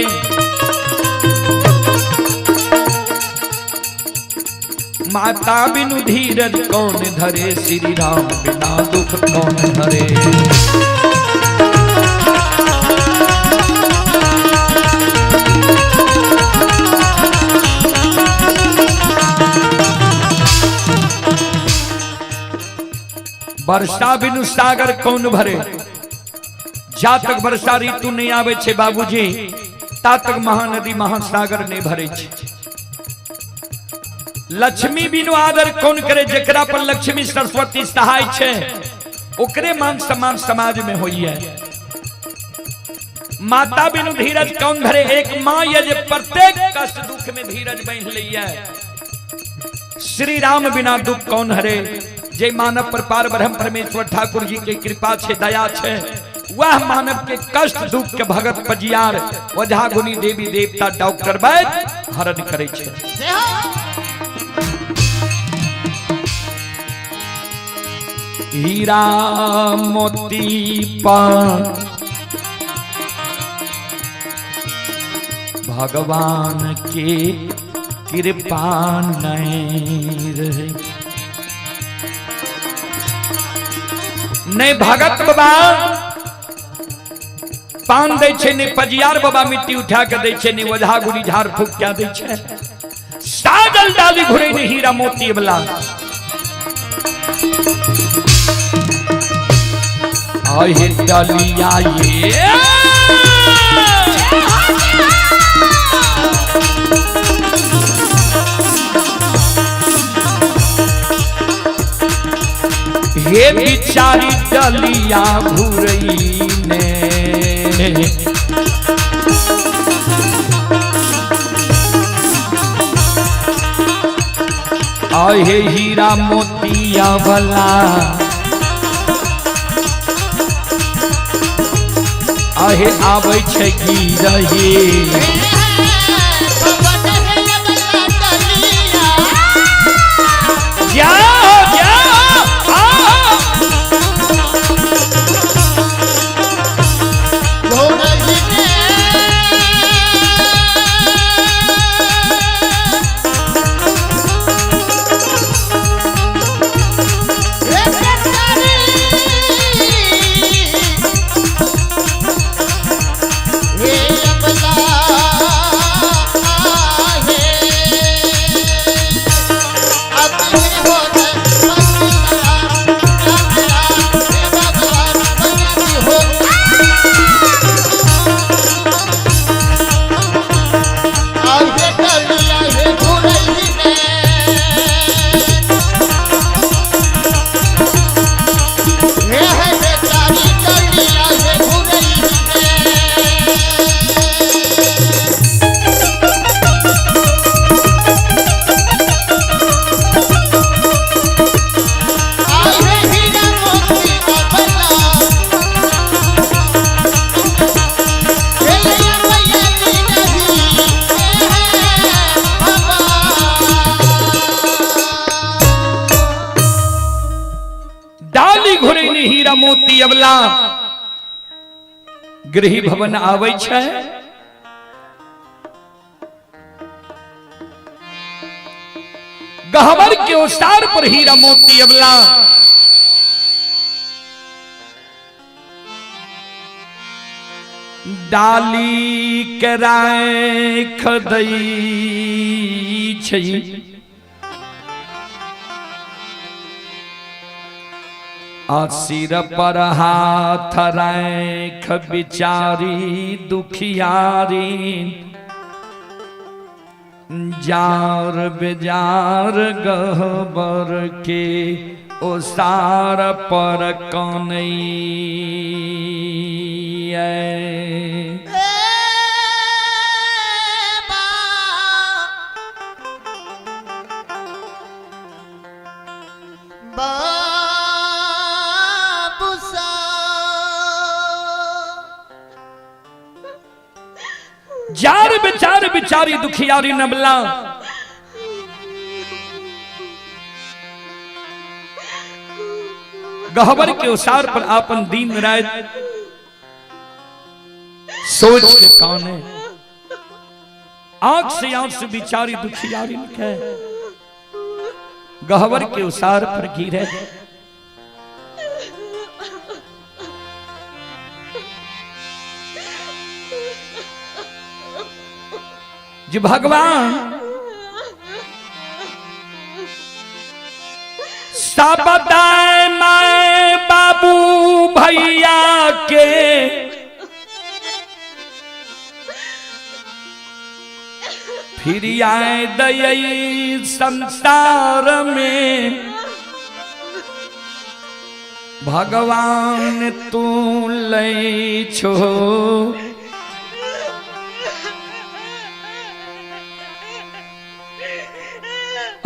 माता बिनु धीरज कौन धरे, श्री राम बिना दुख कौन हरे। वर्षा बिनु सागर कौन भरे। जा तक वर्षा ऋतु नहीं आवे छे बाबूजी, ता तक महानदी महासागर नहीं भरे छे। लक्ष्मी बिनु आदर कौन करे, जकरा पर लक्ष्मी सरस्वती सहाय छे ओकरे मान सम्मान समाज में होई है। माता बिनु धीरज कौन धरे, एक मां ये जे प्रत्येक कष्ट दुख में धीरज बांध लिया। श्री राम बिना दुख कौन हरे। जे मानव पर पार ब्रह्म परमेश्वर ठाकुर जी के कृपा छे दया छे, वह मानव के कष्ट दुख के भगत पजियार ओझा गुनी देवी देवता डॉक्टर वैद्य हरण करे छे। हीरा मोती पर भगवान के कृपा नहीं रहे। नहीं भगत बाबा पान दै छे, नहीं पजियार बाबा मिट्टी उठा के दै छे, नहीं ओझा गुनी झाड़ फूक क्या दै छे। साजल डाली घुरे नहीं हीरा मोती वाला। आहे डलिया ये हे बिचारी डलिया घुरई ने। आहे हीरा मोतिया वाला आहे आबै छै गिरही। जाओ जाओ आओ। डाली घुरैनी हीरा मोती अबला गृह भवन आबै छै। गहबर के ओसार पर हीरा मोती अबला डाली के राख दै छै। आ सिर पर हाथ राख बिचारी दुखियारी जार बेजार गहबर के ओसार पर कनैया। जार बेचार बिचारी दुखियारी नबला गहबर के उसार पर आपन दिन रात सोच के काने आंख से आंसू बिचारी दुखियारी के गहबर के उसार पर गिरे। जी भगवान सब my बाबू भैया के फिर आए दयई संसार में भगवान तू लई छो।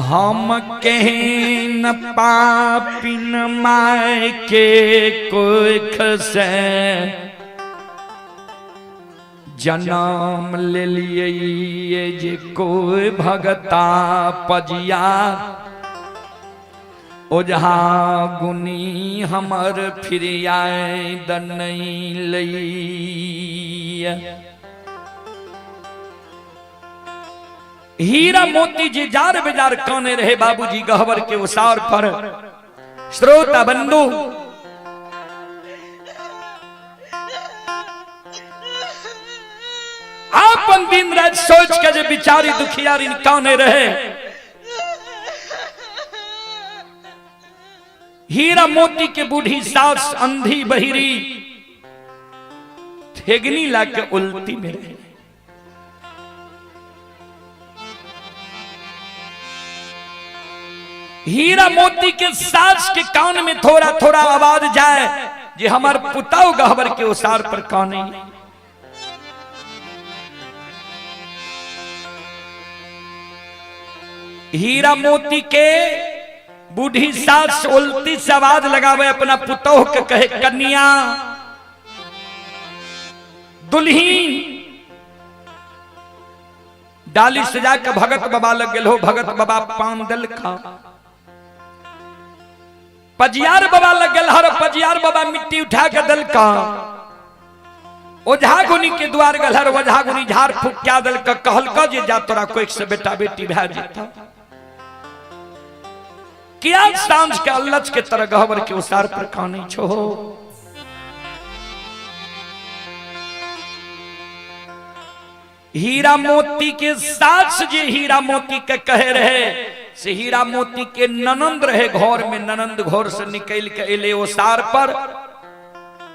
हम केहन पापिन my के कोख से जन्म ले लिए जे कोई भगता पजिया ओझा गुनी हमर फिर आए दनई लई। हीरा मोती जी जार बेजार काने रहे बाबूजी गहवर के उसार पर। श्रोता बंधु आपन दिन रात सोच के जे बिचारी दुखियारी काने रहे हीरा मोती के बूढ़ी सास अंधी बहिरी ठेगनी ला के उल्टी में रहे। हीरा मोती के सास के कान में थोड़ा थोड़ा आवाज जाए जे हमार पुताऊ गहबर के उसार पर काने। हीरा मोती के बूढ़ी सास उल्टी से आवाज लगावे अपना पुतोह के, कहे कन्या दुल्हीन डाली सजा के भगत बाबा लग गेल हो। भगत बाबा पान दल खा पजियार बाबा लग गेल हर पजियार बाबा मिट्टी उठा के दल का। ओझा गुनी के द्वार गल हर ओझा गुनी झाड़ फूक क्या दल का, कहल का जे जा तोरा कोई से बेटा बेटी भै जेता। किया सांझ के अल्लच के तरह गहबर के उसार पर काने छो। हीरा मोती के सास जे हीरा मोती के कहे रहे से हीरा मोती के ननंद रहे घर में। ननंद घर से निकल के एले ओसार पर,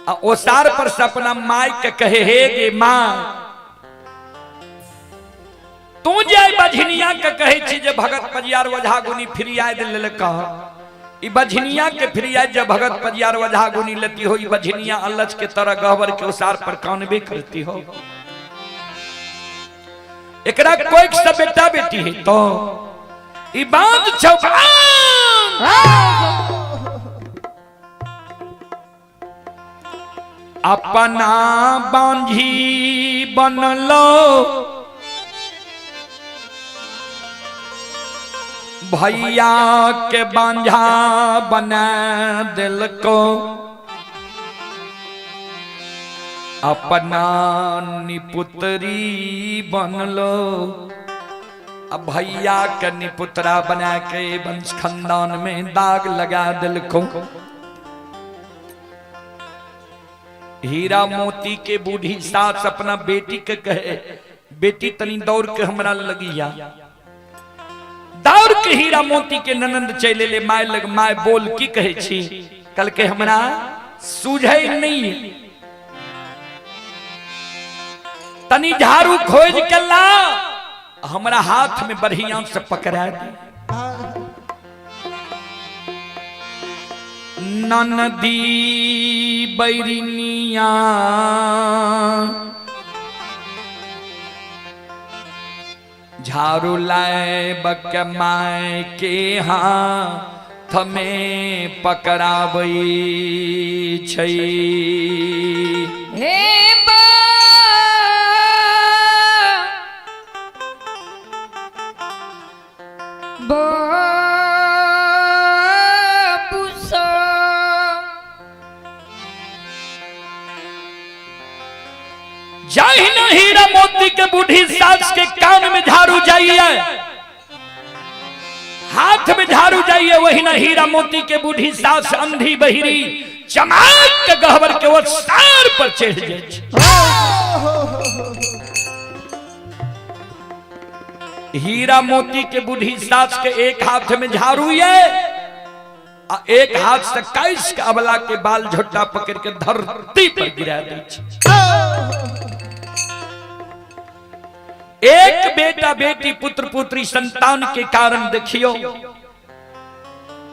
आ ओसार पर से अपना माई के कहे हे गे माँ तू जाय बझनिया के कहे छी जे भगत पजियार ओझा गुनी फिरियाद लेलक। ई बझनिया के फिरियाद जे भगत पजियार ओझा गुनी लेती हो, ई बझनिया अल्लच के तरह गहबर के ओसार पर कानबे करती हो। एकरा कोई सब बेटा बेटी है तो ई बांध छौ अपना बांझी बनलो भैया के बांझा बना दिल को। अपना निपुत्री बनलो अब भैया के निपुत्रा बना के वंश खानदान में दाग लगा दिल को। हीरा मोती के बूढ़ी सास अपना बेटी के कहे बेटी तनी दौड़ के हमरा लगिया। दौड़ के हीरा मोती के ननंद चले ले my लग। My बोल की कहे छी, कल के हमरा सूझे नहीं, तनी झाड़ू खोज के ला हमरा हाथ में बढ़िया से पकड़ा दे। ननदी बैरिनिया झाड़ू लाए बक my के हाथ में पकड़ाबई छै। हे जाहि हीरा मोती के बूढ़ी सास के कान में झाड़ू जाइए, हाथ में झाड़ू जाइए, वही ना हीरा मोती के बूढ़ी सास अंधी बहिरी चमाक के गहबर के वो सार पर चढ़ जाए। हीरा मोती के बूढ़ी सास के एक हाथ में झाड़ू ये एक हाथ से कैस के अबला के बाल झोटा पकड़ के धरती पर गिरा दी। एक बेटा बेटी पुत्र पुत्री संतान के कारण देखियो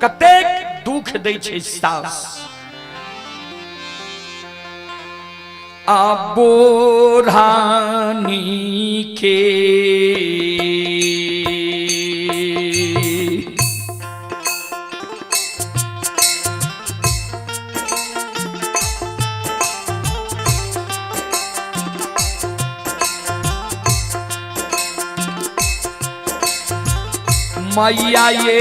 कतेक दुख दै छै सास। आ बोरानी के मैया ये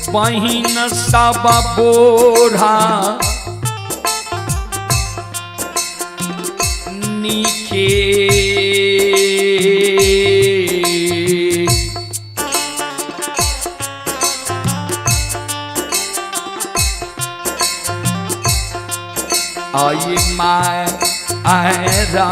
बहिन सब बोरा नीके आई my आयरा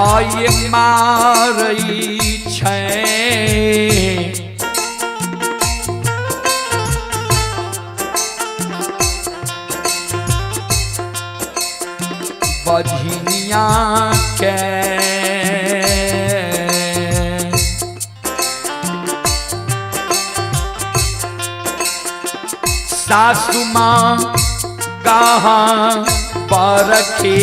आय मारै छै। बझनिया के सासु माँ कहाँ परखी।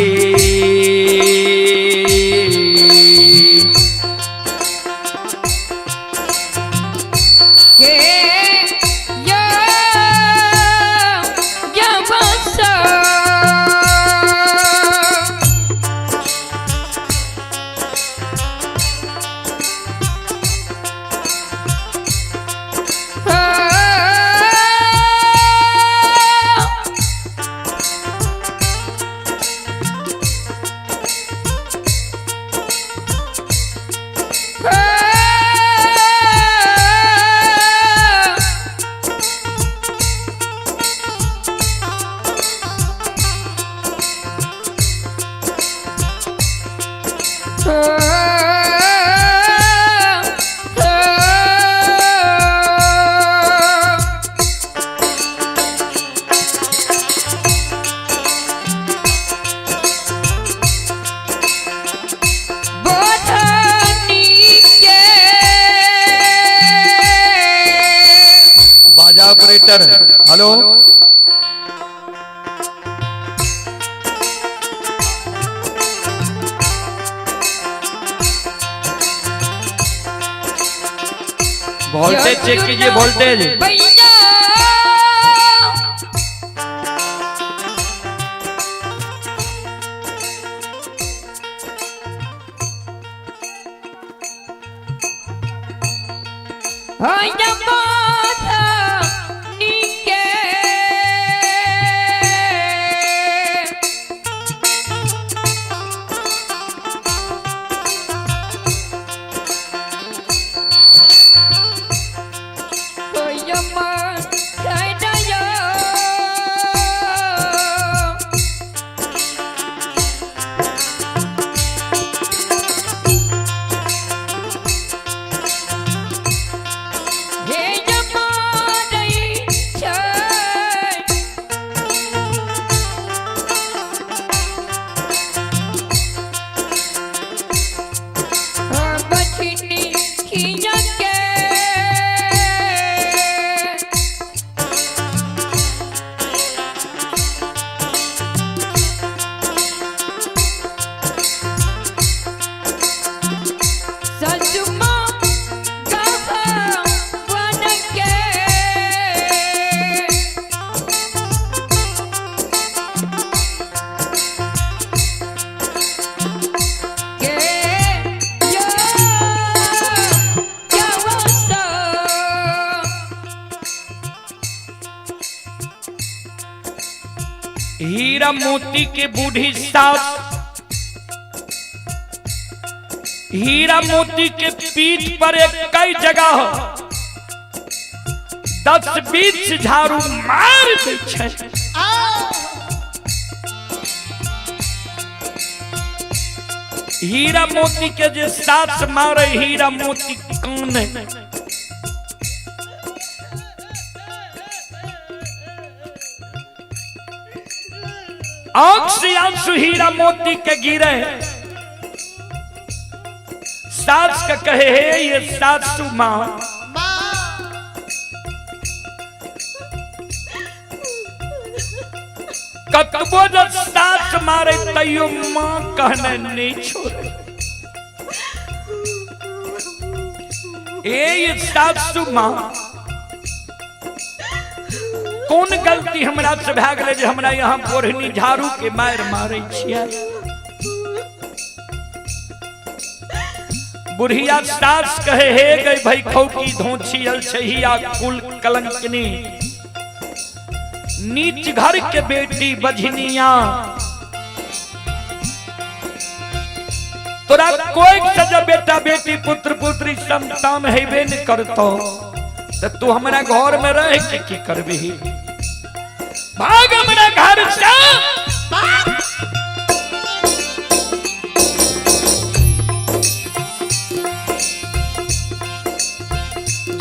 के या या बसा बाजा ऑपरेटर हेलो। वोल्टेज चेक कीजिए, वोल्टेज। भैया हीरा मोती के बूढ़ी सास, हीरा मोती के पीठ पर एक कई जगह 10-20 झाड़ू मार दै छै। हीरा मोती के जे सास मारे हीरा मोती कौन है? आंख से आंसू हीरा मोती के गिरे, सास का कहे हे ये सासू माँ, कतबो जब सास मारे तैयो माँ कहने नहीं छोड़े। ए ये सासू माँ, कौन गलती हमरा से भए गेलै जे हमरा यहाँ बोढ़नी झाड़ू के मार मारे छियै? बुढ़िया सास कहे हे गई भाई खौकी धोछियल छहिया कुल कलंकनी, नीच घर के बेटी बझनिया, तोरा कोई सजा बेटा बेटी पुत्र पुत्री संतान हेबे न करतो तो तू हमरा घर में रह के की करबी? भाग हमरा घर से।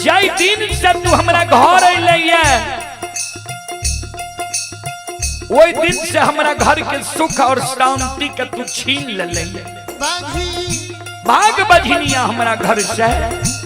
जाहि दिन से तू हमरा घर अयलैया ओहि दिन से हमरा घर के सुख और शांति के तू छीन लेलैया। बाजी भाग बझनिया हमरा घर से।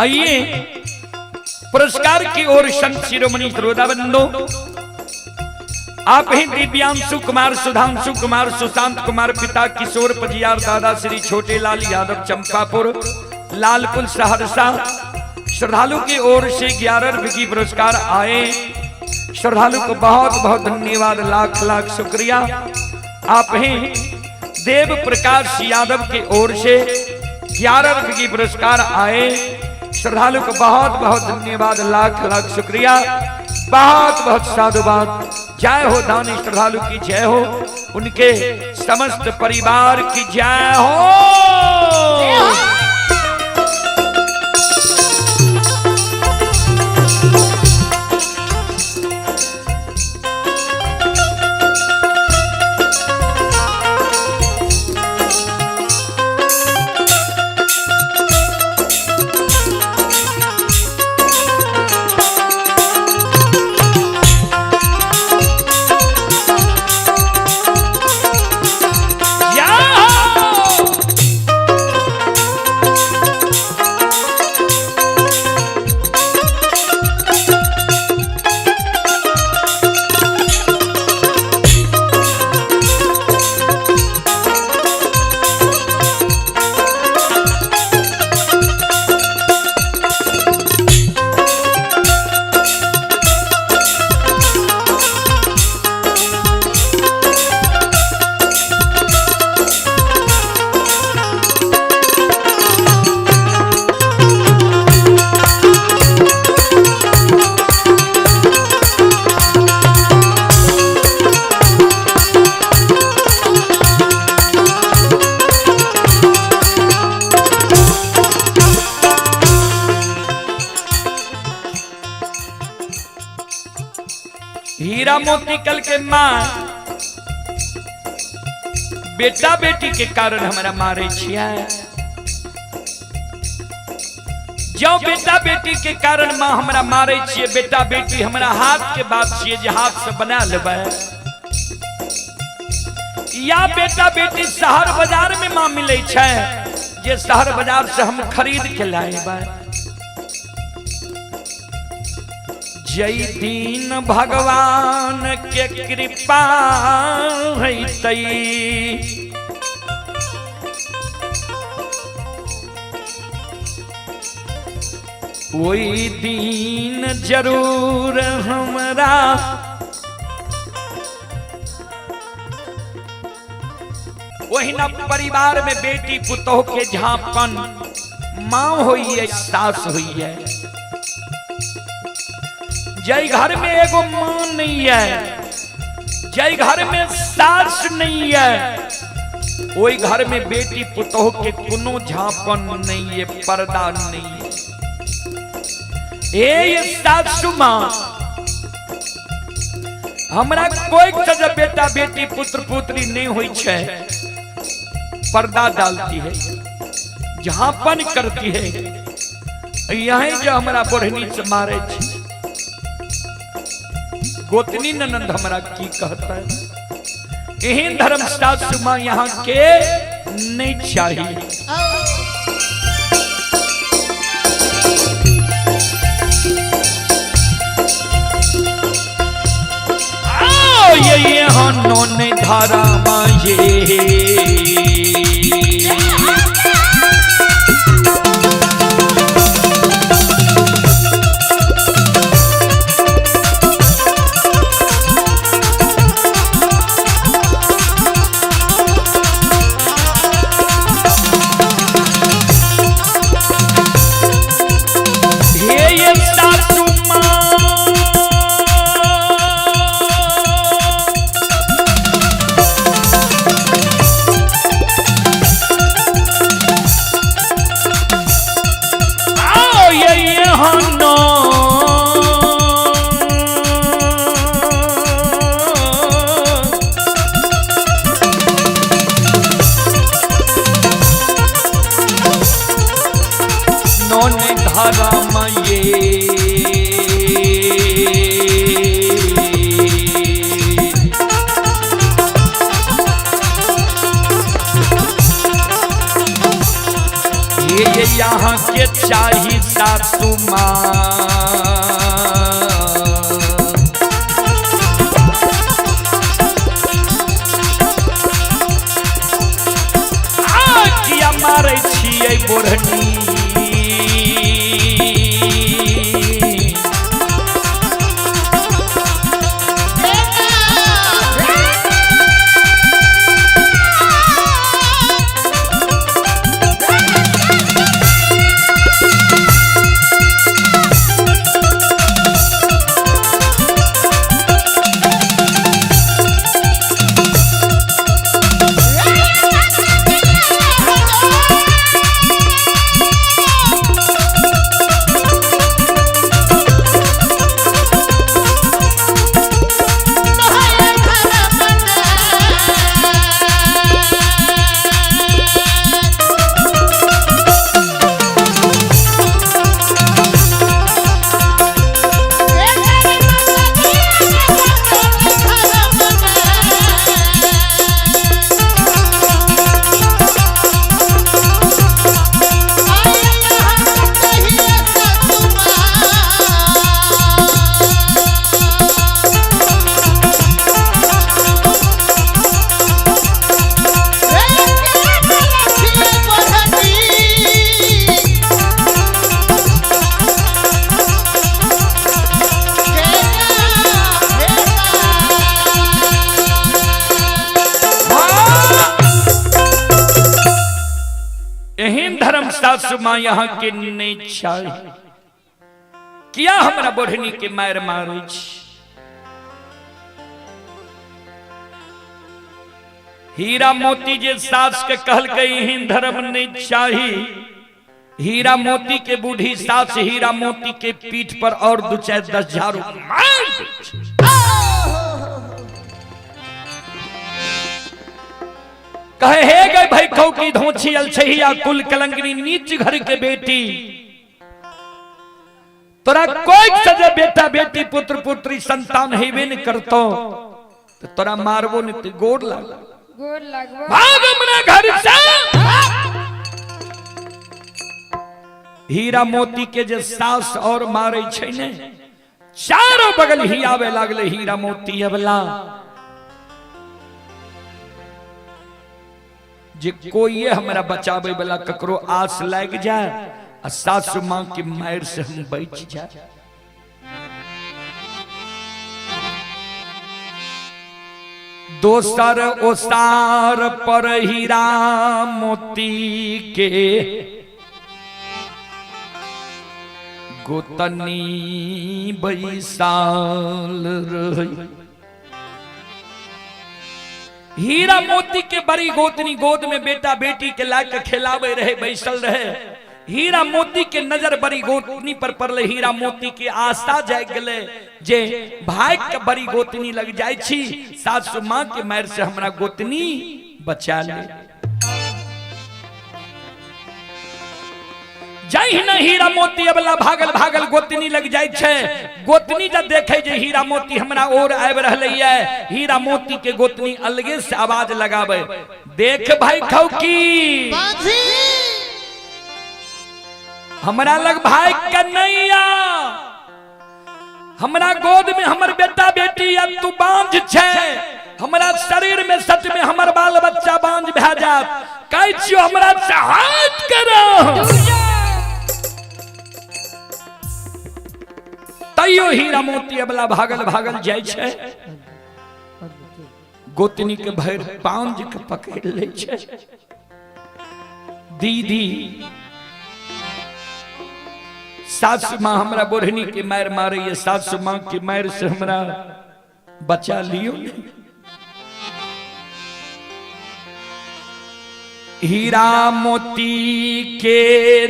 आइए पुरस्कार की ओर संत शिरोमणि श्रोता बंधु, आप ही दिव्यांशु कुमार, सुधांशु कुमार, सुशांत कुमार, पिता किशोर पजियार, दादा श्री छोटे लाल यादव, चंपापुर, लालपुर, सहरसा। श्रद्धालु की ओर से 11 रुपये की पुरस्कार आए। श्रद्धालु को बहुत बहुत धन्यवाद, लाख लाख शुक्रिया। आप ही देव प्रकाश यादव की ओर से 11 रुपये की पुरस्कार आए। श्रद्धालु को बहुत बहुत धन्यवाद, लाख लाख शुक्रिया, बहुत बहुत साधुवाद। जय हो दानी श्रद्धालु की जय हो, उनके समस्त परिवार की जय हो। हीरा मोती कल के माँ बेटा बेटी के कारण हमारा मारे छिया। जो बेटा बेटी के कारण माँ हमरा मारे छिए, बेटा बेटी हमरा हाथ के बात छिए जे हाथ से बना लेबै। या बेटा बेटी शहर बाजार में माँ मिले छै जे शहर बाजार से हम खरीद के लाएबै। जय दीन भगवान के कृपा हैतई, ओई दिन जरूर हमरा ओहिना परिवार में बेटी पुतोह के झांपन माँ होई है, सास होई है। जय घर में एगो माँ नहीं है, जय घर में सास नहीं है, ओई घर में बेटी पुतोह के कोनो झांपन नहीं है, पर्दा नहीं है। ए सासू माँ, हमरा कोई जब बेटा बेटी पुत्र पुत्री नहीं हुई छे, पर्दा डालती है, झांपन करती है। यही जो हमरा बढ़नी से मारे छे, गोतनी ननंद हमरा की कहता है। एहन धर्म सासू माँ यहाँ के नहीं चाहिए। ये हनोन धारा माये हे सासू माँ, ये यहाँ के चाही सासू माँ, आ किया मारै छियै बोढ़नी। सासू माँ यहाँ के नहीं चाहिए। किया हमरा बढ़नी के मार मारै छी। हीरा मोती जे सास के कहलकै एहन धर्म नहीं चाही, हीरा मोती के बूढ़ी सास हीरा मोती के पीठ पर और 2-4-10 झाड़ू मार। कहे हे गए भाई खौ की धोछी अलछहिया कुल कलंगनी नीच घर के बेटी, तोरा कोई सजे बेटा बेटी पुत्र पुत्री संतान हेबे न करतो तो तोरा मारबो न ते गोड़ लाग, गोड़ लागबो, भाग अपना घर से। हीरा मोती के जे सास और मारे छै ने, चारों बगल ही आवे लागले हीरा मोती अबला। जे कोई हमरा बचावे वाला ककरो आस लाग जाए आ सासु मां के मार से हम बच जाए। दोसर ओसार पर हीरा मोती के गोतनी बैसाल रही। हीरा मोती के बड़ी गोतनी गोद में बेटा बेटी के ला के खेलावे रहे, बैसल रहे। हीरा मोती के नजर बड़ी गोतनी पर पड़ले। हीरा मोती के आशा जाग गेले जे भाई के बड़ी गोतनी लग जाय छी, सासु माँ के मार से हमरा गोतनी बचा ले। जहिना हीरा मोती अबला भागल भागल गोतनी लग जाय छै, गोतनी जब देखे जे हीरा मोती हमरा ओर आबि रहलै ये, हीरा मोती के गोतनी अलगे से आवाज लगावे, देख भाई खौकी हमरा लग भाई कन्हैया, हमरा गोद में हमर बेटा बेटी या तू बांझ छै, हमरा शरीर में सच में हमर बाल बच्चा बांझ भए जात, कहै छियो हमरा से हाथ करो। तैयो हीरा मोती अबला भागल भागल जाय छै, गोतनी के भरि पांज के पकड़ लै छै। दीदी सासु माँ हमरा बोढ़नी के मार मारे, सासु माँ के मार से हमरा बचा लियो। हीरा मोती के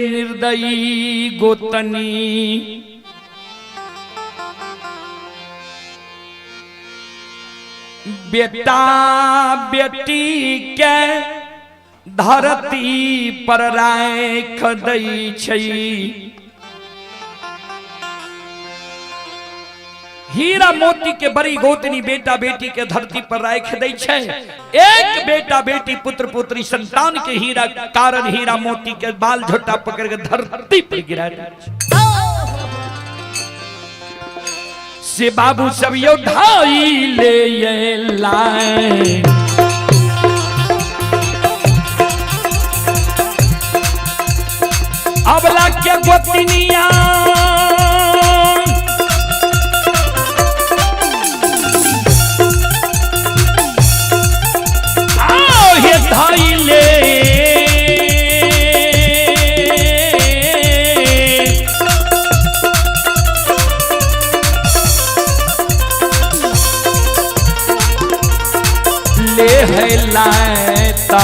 निर्दयी गोतनी बेटा बेटी के धरती पर राख दै छै। हीरा मोती के बड़ी गोतनी बेटा बेटी के धरती पर राख दै छै। एक बेटा बेटी पुत्र पुत्री संतान के हीरा कारण हीरा मोती के बाल झोटा पकड़ के धरती पर गिरा दै छै। से बाबू सब यो ढाई ले लाए, अबला के गोतनिया आओ हे ढाई ले है लाता।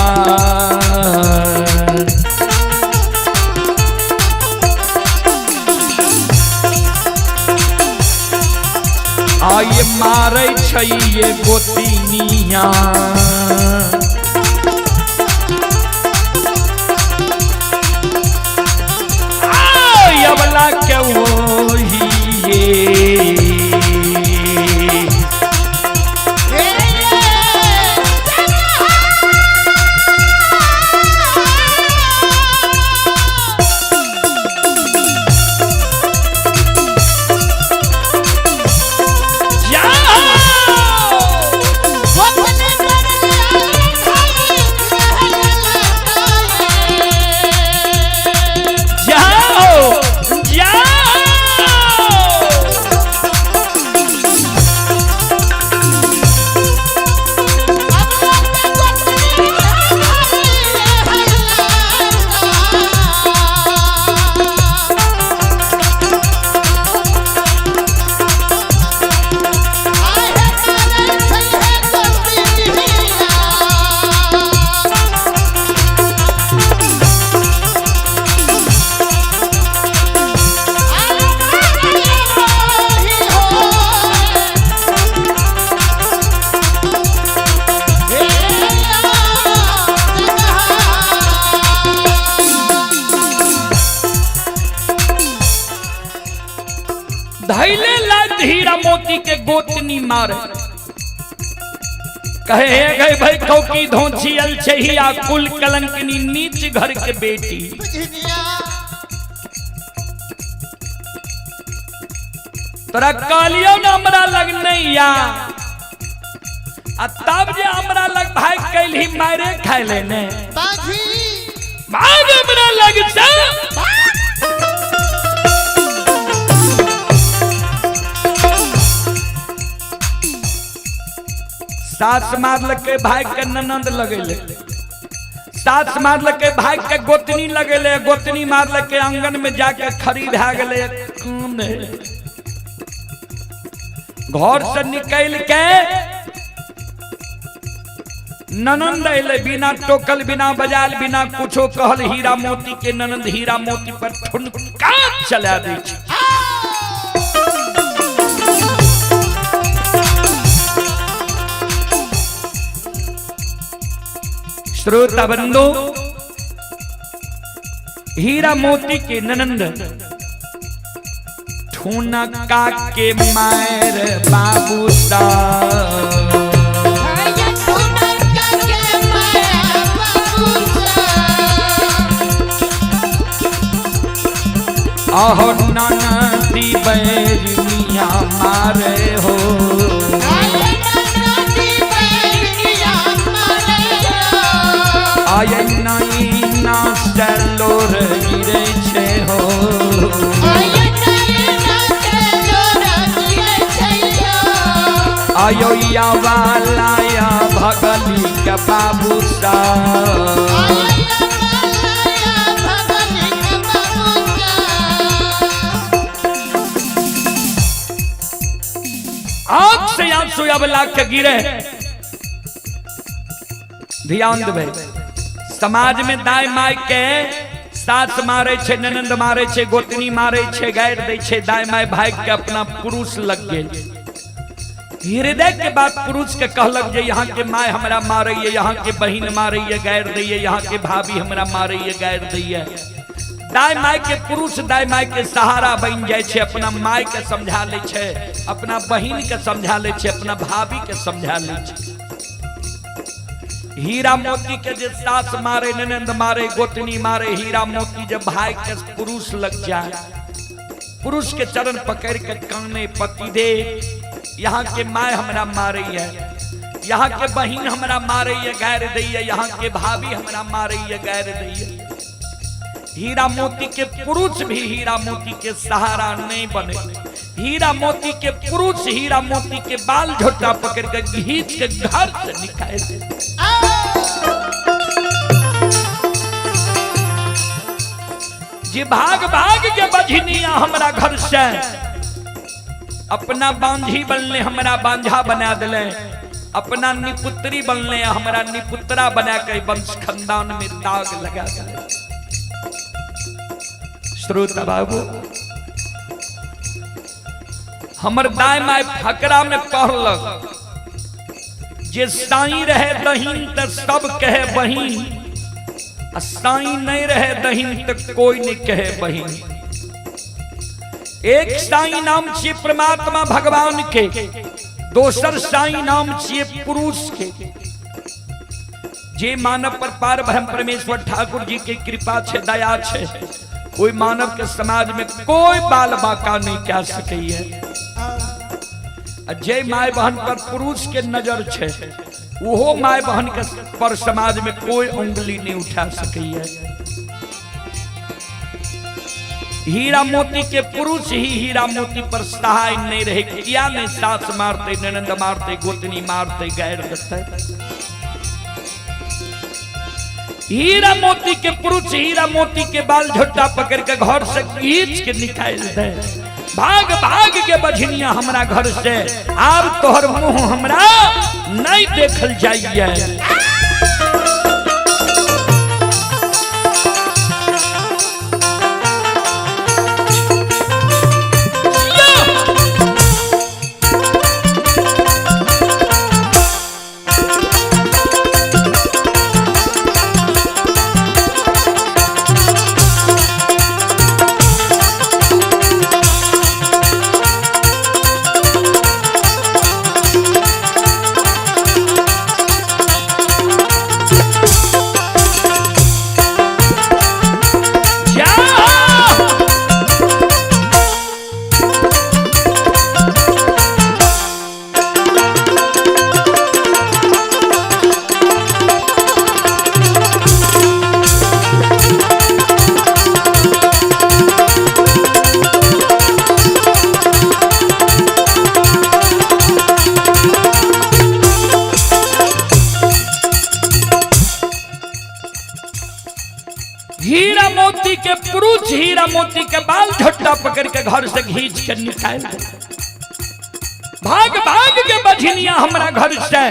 आये मारे छै ये गोतिनिया, आय अबला के ओही ये धैले लात हीरा मोती के गोतनी मारे, कहे हे गए भाई कौकी धोछियल छहिया कुल कलंकनी नीच घर के बेटी। तोरा कहलियो ना हमरा लग नैया, आ तब जे हमरा लग भाग कैलही मारे खाय लेने भाग हमरा लग से। सास मारलकै भाई के ननंद लगेले, सास मारलकै भाई के गोतनी लगेले, गोतनी मारलकै आंगन में जाके खड़ी भए गेलै। काने घर से निकल के ननंद अयलै, बिना टोकल बिना बजाल बिना कुछो कहल हीरा मोती के ननंद हीरा मोती पर ठुनका चला दै छै। श्रोता बंधु, हीरा मोती के ननंद ठुनका के मार बाबू सा अहो ननदी बैरिया मारे हो, आय नहीं ना चलो रे छे हो, आयो या वाला या भगली के बाबू सा। आंख से आंसू अबला के गिरे। ध्यान देबै, समाज में दाय my के सास मारे छे, ननंद मारे छे, गोतनी मारे छे, गारि दै छे, दाय my भाई के अपना पुरुष लग गेल। हृदय के बात पुरुष के कहलक जे यहाँ के my हमरा मारैये, यहाँ के बहिन मारैये, गारि दैये, यहाँ के भाभी हमरा मारैये, गारि दैये। दाय my के पुरुष दाय my के सहारा बन जाय छे, अपना my के समझा लै छे, अपना बहिन के समझा लै छे, अपना भाभी के समझा लै छे। हीरा मोती के जे सास मारे, ननंद मारे, गोतनी मारे, हीरा मोती जे भाई के पुरुष लग जाए, पुरुष के चरण पकड़ के काने, पति दे यहाँ के my हमरा मारे है, यहाँ के बहिन हमरा मारे है, गारि दैये, यहाँ के भाभी हमरा मारे है, गारि दैये। हीरा मोती के पुरुष भी हीरा मोती के सहारा नहीं बने। हीरा मोती के पुरुष हीरा मोती के बाल झोटा पकड़ के घींच के घर से निकाल दे। जे भाग भाग के बझनिया हमरा घर से अपना बांझी बनले, हमरा बांझा बना दिले, अपना निपुत्री बनले, हमरा निपुत्रा बना के वंश खानदान में दाग लगा दिले। श्रोता बाबू, हमर दाय my फकरा में पढ़लक जे साईं रहे दहीन त सब कहे बहिन, आ साईं नहीं रहे दहीन त कोई नहीं कहे बहिन। एक साईं नाम छियै परमात्मा भगवान के, दोसर साईं नाम छियै पुरुष के। जे मानव पर पार ब्रह्म परमेश्वर ठाकुर जी के कृपा छे, दया छे, कोई मानव के समाज में कोई बाल बाका नहीं कह सकैये। जे my बहन पर पुरुष के नजर छे, वो my बहन के पर समाज में कोई उंगली नहीं उठा सकैये। हीरा मोती के पुरुष ही हीरा मोती पर सहाय नहीं रहे, किया नहीं सास मारते, ननंद मारते, गोतनी मारते, गैर देते। हीरा मोती के पुरुष हीरा मोती के बाल झोटा पकड़ के घर से खींच के निकाल दे। भाग भाग के बझनिया हमरा घर से, आब तोहर मुंह हमरा नहीं देखल जाइए। हीरा मोती के पुरुष हीरा मोती के बाल झोटा पकड़ के घर से घींच के निकाल दे। भाग भाग के बझनिया हमरा घर से,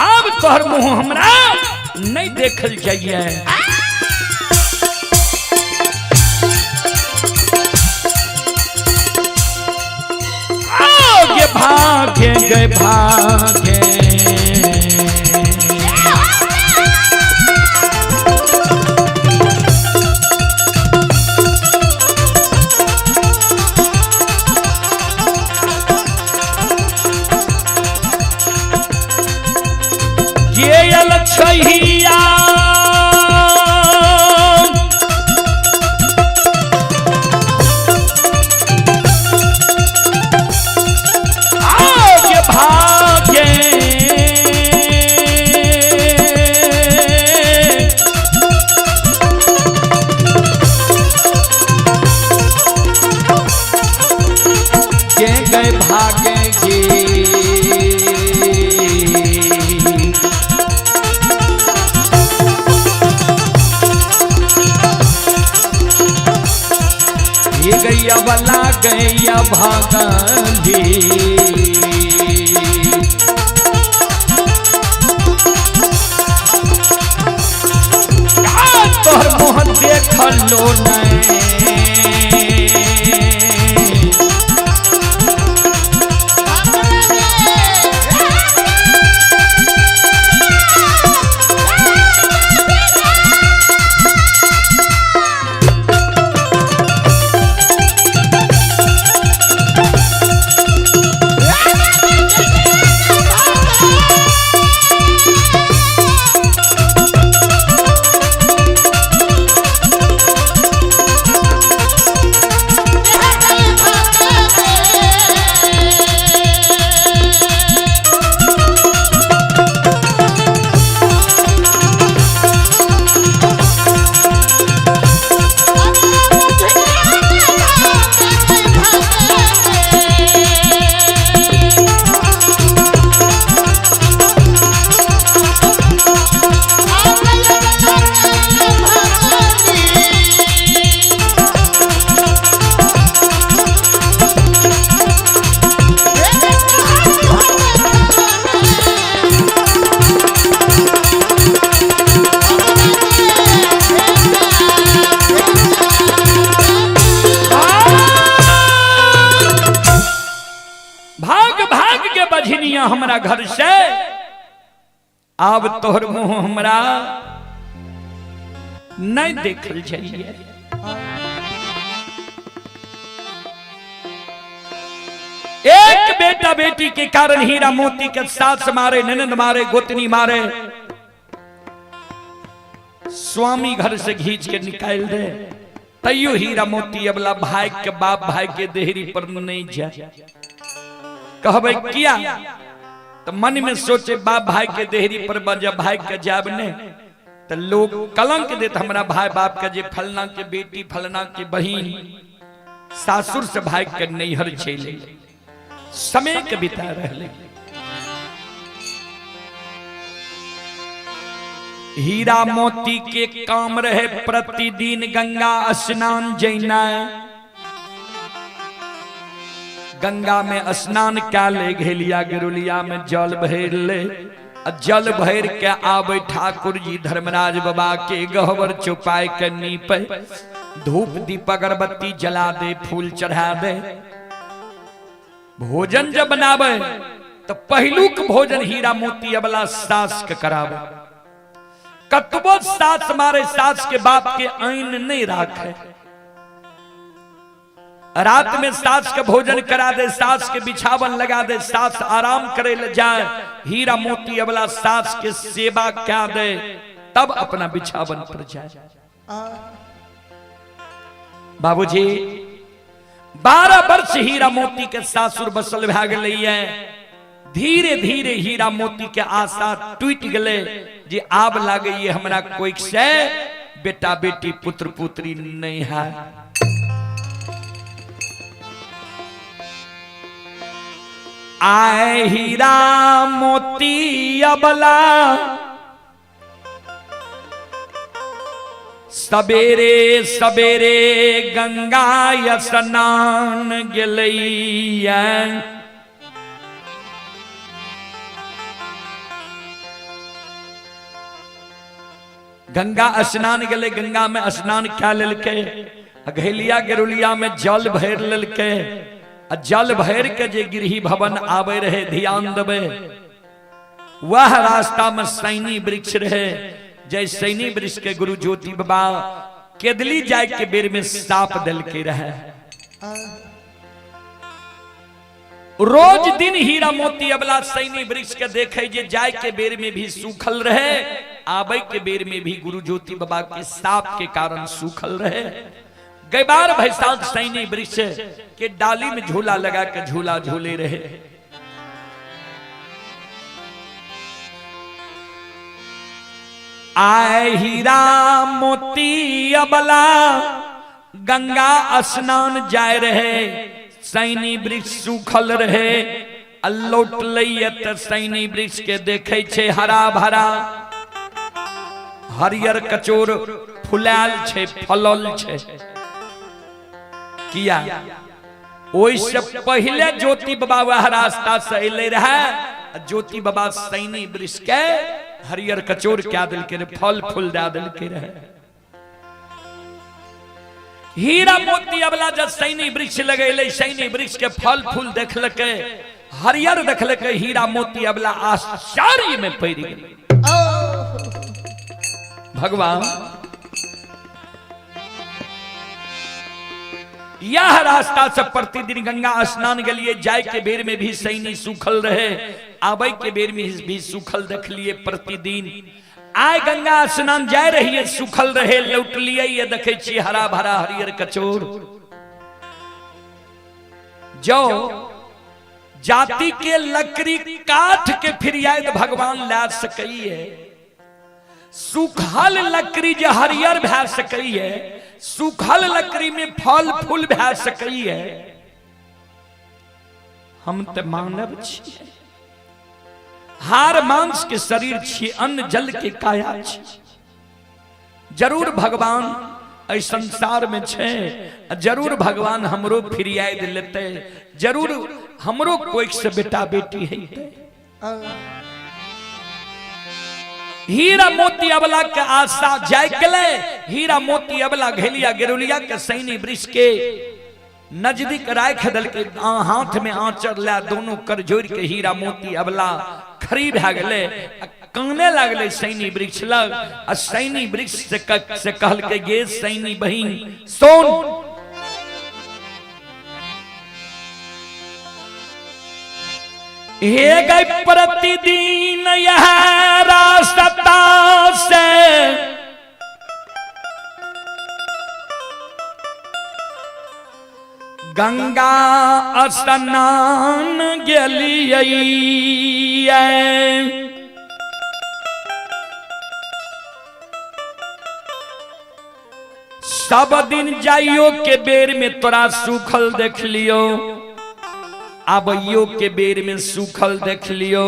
आब तोहर मुंह हमरा नहीं देखल जाइए। आगे भागे गए भागे छैया आगे भागे के गए भागे ये गैया वाला गैया भागली। तोहर मोहन देखलो नहीं। भाग भाग के बझनिया हमरा घर से, अब तोहर मुंह हमरा नहीं देखल जाइए। एक बेटा बेटी के कारण हीरा मोती के सास मारे, ननद मारे, गोतनी मारे, स्वामी घर से घींच के निकाल दे, तैयो हीरा मोती अबला भाई के बाप भाई के देहरी पर नहीं जाए। कहबे किया तो मन में सोचे बाप भाई के देहरी पर जब भाई के जाब ने तो लोग कलंक देत हमरा भाई बाप के जे फलना के बेटी फलना के बहिन सासुर से भाई के नैहर चले समय के बिता रहले। हीरा मोती के काम रहे प्रतिदिन गंगा स्नान जैना, गंगा में स्नान क्या ले घेलिया गिरुलिया में जल भर ले, जल भर के आवे ठाकुर जी धर्मराज बाबा के गहवर चौपाई के नीपे, धूप दीप अगरबत्ती जला दे, फूल चढ़ा दे। भोजन जब बनावे तो पहलुक भोजन हीरा मोती अबला सास के करावे। कतबो सास मारे सास के बाप के ऐन नहीं राखे। रात में सास के भोजन करा दे, सास के बिछावन लगा दे, सास आराम करे ले जाए, हीरा मोती अबला सास के सेवा क्या दे तब अपना बिछावन पर जाए। बाबूजी 12 वर्ष हीरा मोती के सासुर बसल भा गई है। धीरे धीरे हीरा मोती के आशा टूट गले जे आब लागे ये हमरा कोई से बेटा बेटी पुत्र पुत्री नहीं है। आए हीरा मोती अबला सबेरे सबेरे गंगा स्नान गेलैया। गंगा स्नान गेलै, गंगा में स्नान कए लेलकै, घैलिया गेरुलिया में जल भरि लेलकै आ जल भरि के जे गृही भवन आबै रहे, ध्यान देबै, वह रास्ता में सैनी वृक्ष रहे, जय सैनी वृक्ष के गुरु ज्योति बाबा केदली जाय के बेर में साप देलकै रहे। रोज दिन हीरा मोती अबला सैनी वृक्ष के देखे जे जाय के बेर में भी सूखल रहे, आबै के बेर में भी गुरु ज्योति बाबा के साप के कारण सूखल रहे। गैबार भैसाल सैनी वृक्ष के डाली में झूला लगा के झूला झूले रहे। आए हीरा मोती अबला गंगा स्नान जाय रहे, सैनी वृक्ष सूखल रहे, लौट लैये त सैनी वृक्ष के देखे छे हरा भरा हरियर कचोर फुलायल छे, फलल छे। किया ओहि से पहले ज्योति बाबा वह रास्ता से अयलै रहे, ज्योति बाबा सैनी वृक्ष के हरियर कचोर क्या देलकै रहे, फल फूल दए देलकै रहे। हीरा मोती अबला जब सैनी वृक्ष लगेले, सैनी वृक्ष के फल फूल देखलकै, हरियर देखलकै, हीरा मोती अबला आश्चर्य में पड़ि गेलै। भगवान यह रास्ता से प्रतिदिन गंगा स्नान गेलिए, जाय के बेर में भी सैनी सूखल रहे, आबै के बेर में भी सूखल देखलिए। प्रतिदिन आय गंगा स्नान जाय रहिए, सूखल रहे, लौटलिए ये देखे छियै हरा भरा हरियर कचोर। जो जाति के लकड़ी काठ के फिरियाद भगवान ला सकैये, सूखल लकड़ी जे हरियर भए सकैये, सूखल लकड़ी में फल फूल भए सकैये, हम त मानव छी, हार मांस के शरीर छी, अन्न जल के काया छी। जरूर भगवान एहि संसार में छे, जरूर भगवान हमरो फिरियाद लेते, जरूर हमरो कोई से बेटा बेटी हेतै। हीरा मोती अबला के आशा जाय गेलै, हीरा मोती अबला घेलिया गेरुलिया के सैनी वृक्ष के नजदीक राख देलकै, हाथ में आंचर ला दोनों कर जोड़ के हीरा मोती अबला खड़ी भए गेलै, काने लागलै सैनी वृक्ष लग, आ सैनी वृक्ष से कहलकै, गे सैनी बहिन सुन, हे गए प्रतिदिन यह रास्ता से गंगा स्नान गेलियै, सब दिन जाइयो के बेर में तोरा सूखल देख लियो, आबैयो के बेर में सूखल देख लियो,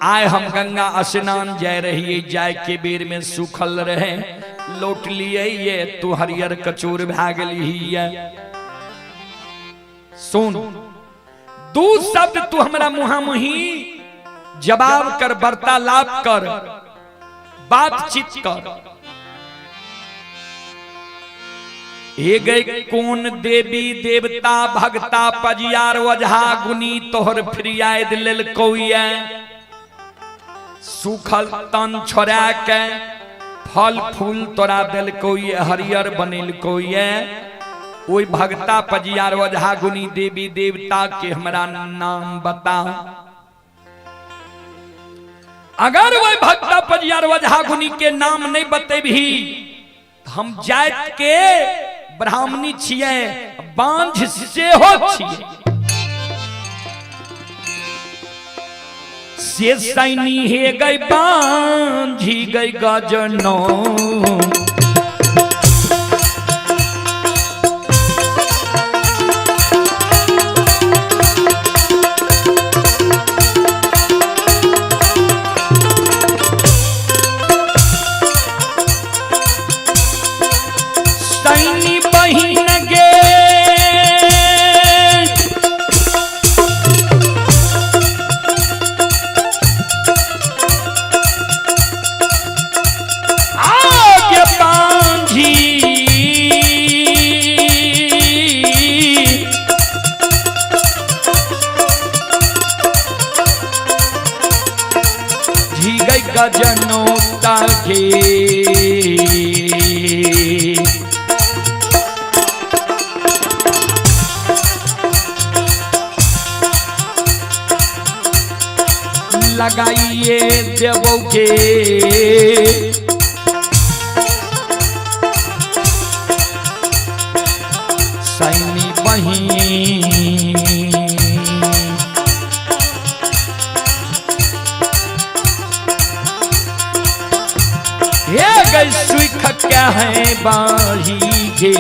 आय हम गंगा स्नान जाय रहिए, जाय के बेर में सूखल रहे, लौट लिए ये तू हरियर कचोर भए गेली। सुन, दू शब्द तू हमरा मुहामुही जवाब कर, वार्तालाप कर, बातचीत कर। हे गए कौन देवी देवता भगता पजियार ओझा गुनी तोहर फिरियाद लेलकौ ये, सूखल तन छोड़ा के फल फूल तोरा देलकौ ये, हरियर बनेलकौ ये, ओहि भगता पजियार ओझा गुनी देवी देवता के हमरा नाम बता। अगर वह भगता पजियार ओझा गुनी के नाम नहीं बतेबही, हम जात के ब्राह्मणी छियै, बांझ सेहो छियै। से सैनी हे गई बांझी गई गजनो, जनोता के। लगाइए देबो के सैनी बही। हे गई सुख क्या है बाही के।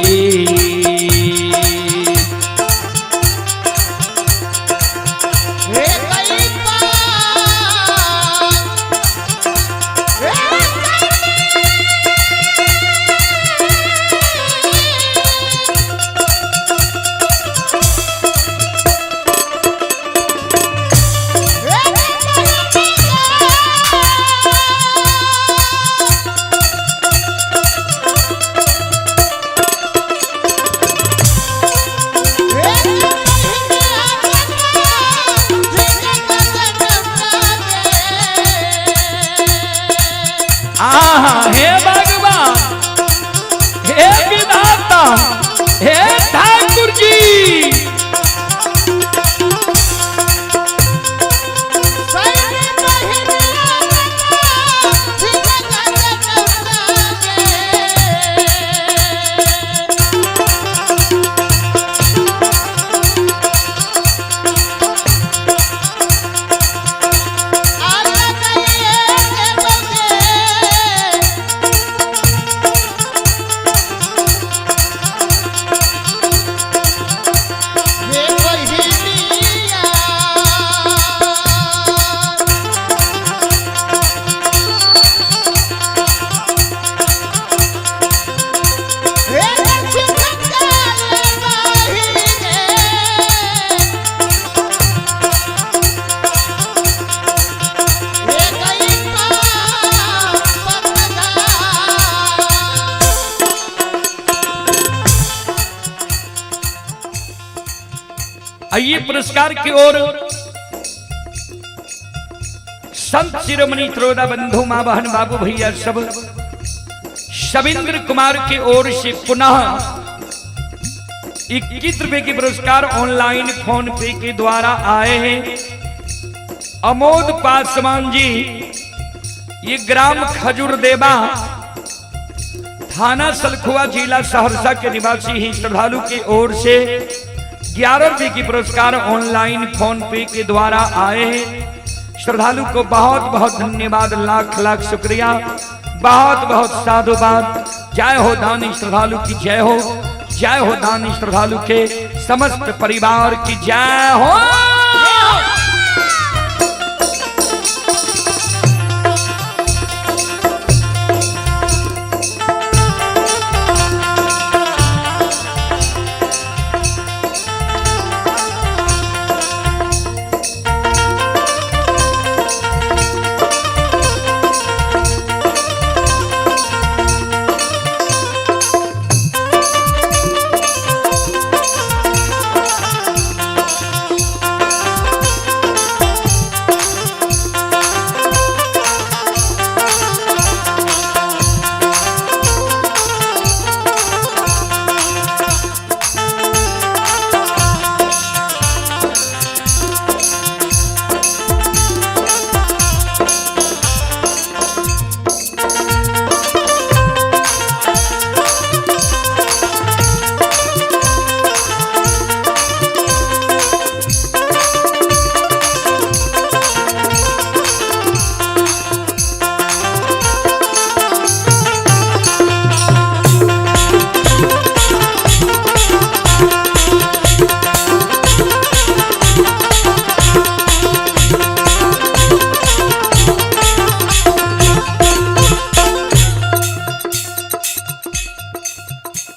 आहा हे भगवान, हे विधाता, हे ठाकुर जी। आइए पुरस्कार की ओर संत शिरोमणि त्रोदा बंधु माँ बहन बाबू भैया सब शविंद्र कुमार की ओर से पुनः 21 रुपए के पुरस्कार ऑनलाइन फोन पे के द्वारा आए हैं। अमोद पासवान जी, ये ग्राम खजुरदेवा, थाना सलखुआ, जिला सहरसा के निवासी ही श्रद्धालु की ओर से 11 रुपए की पुरस्कार ऑनलाइन फोन पे के द्वारा आए हैं। श्रद्धालु को बहुत बहुत धन्यवाद, लाख लाख शुक्रिया, बहुत बहुत साधुवाद। जय हो दानी श्रद्धालु की जय हो, जय हो दानी श्रद्धालु के समस्त परिवार की जय हो।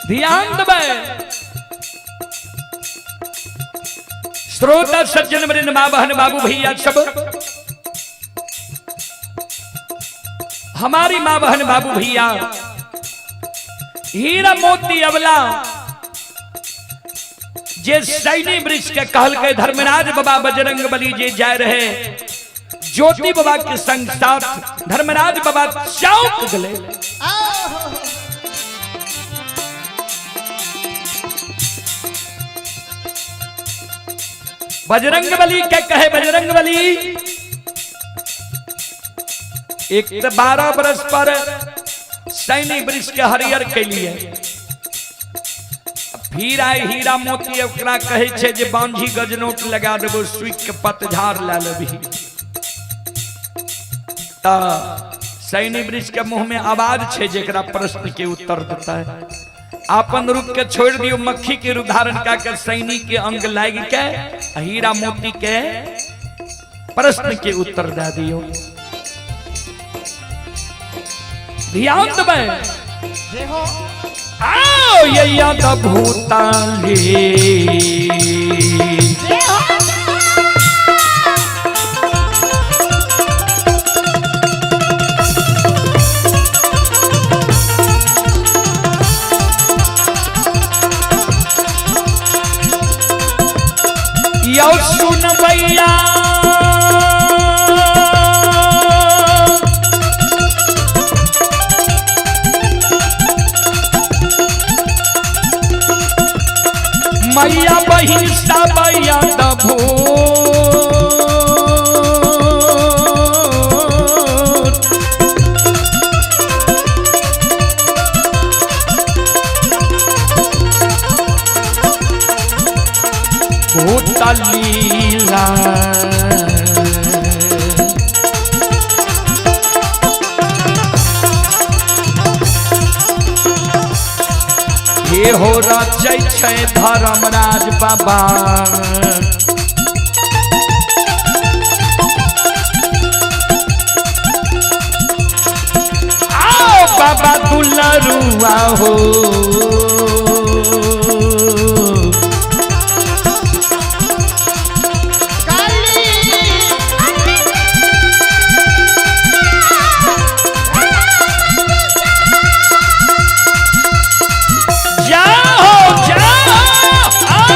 ध्यान देबै श्रोता सज्जन वृंद मां बहन बाबू भैया सब, हमारी मां बहन बाबू भैया हीरा मोती अबला जे सैनी वृक्ष के कहल के धर्मराज बाबा बजरंग बली जे जाय रहे ज्योति बाबा के संग साथ धर्मराज बाबा चौक गले। बजरंग बली क्या कहे? बजरंग बली एक तो 12 बरस पर सैनी वृक्ष के हरियर के लिए फिर आए हीरा मोती ओकरा कहे छे जे बांझी गजनोट लगा देबो, सुख के पतझाड़ ला लेबही। ता सैनी वृक्ष के मुंह में आवाज छे जेकरा प्रश्न के उत्तर देता है। आपन रूप के छोड़ दियो, मक्खी के रूप धारण का के सैनी के अंग लाग के हीरा मोती के प्रश्न के उत्तर दे दियो। ध्यान देबै। आओ ये याद भूताली यौ सुन भैया मैया बहिन सबैया दभो भूत लीला। हे हो रचै छै धर्मराज बाबा। आओ बाबा दुलरुआ हो। जाओ जाओ आओ।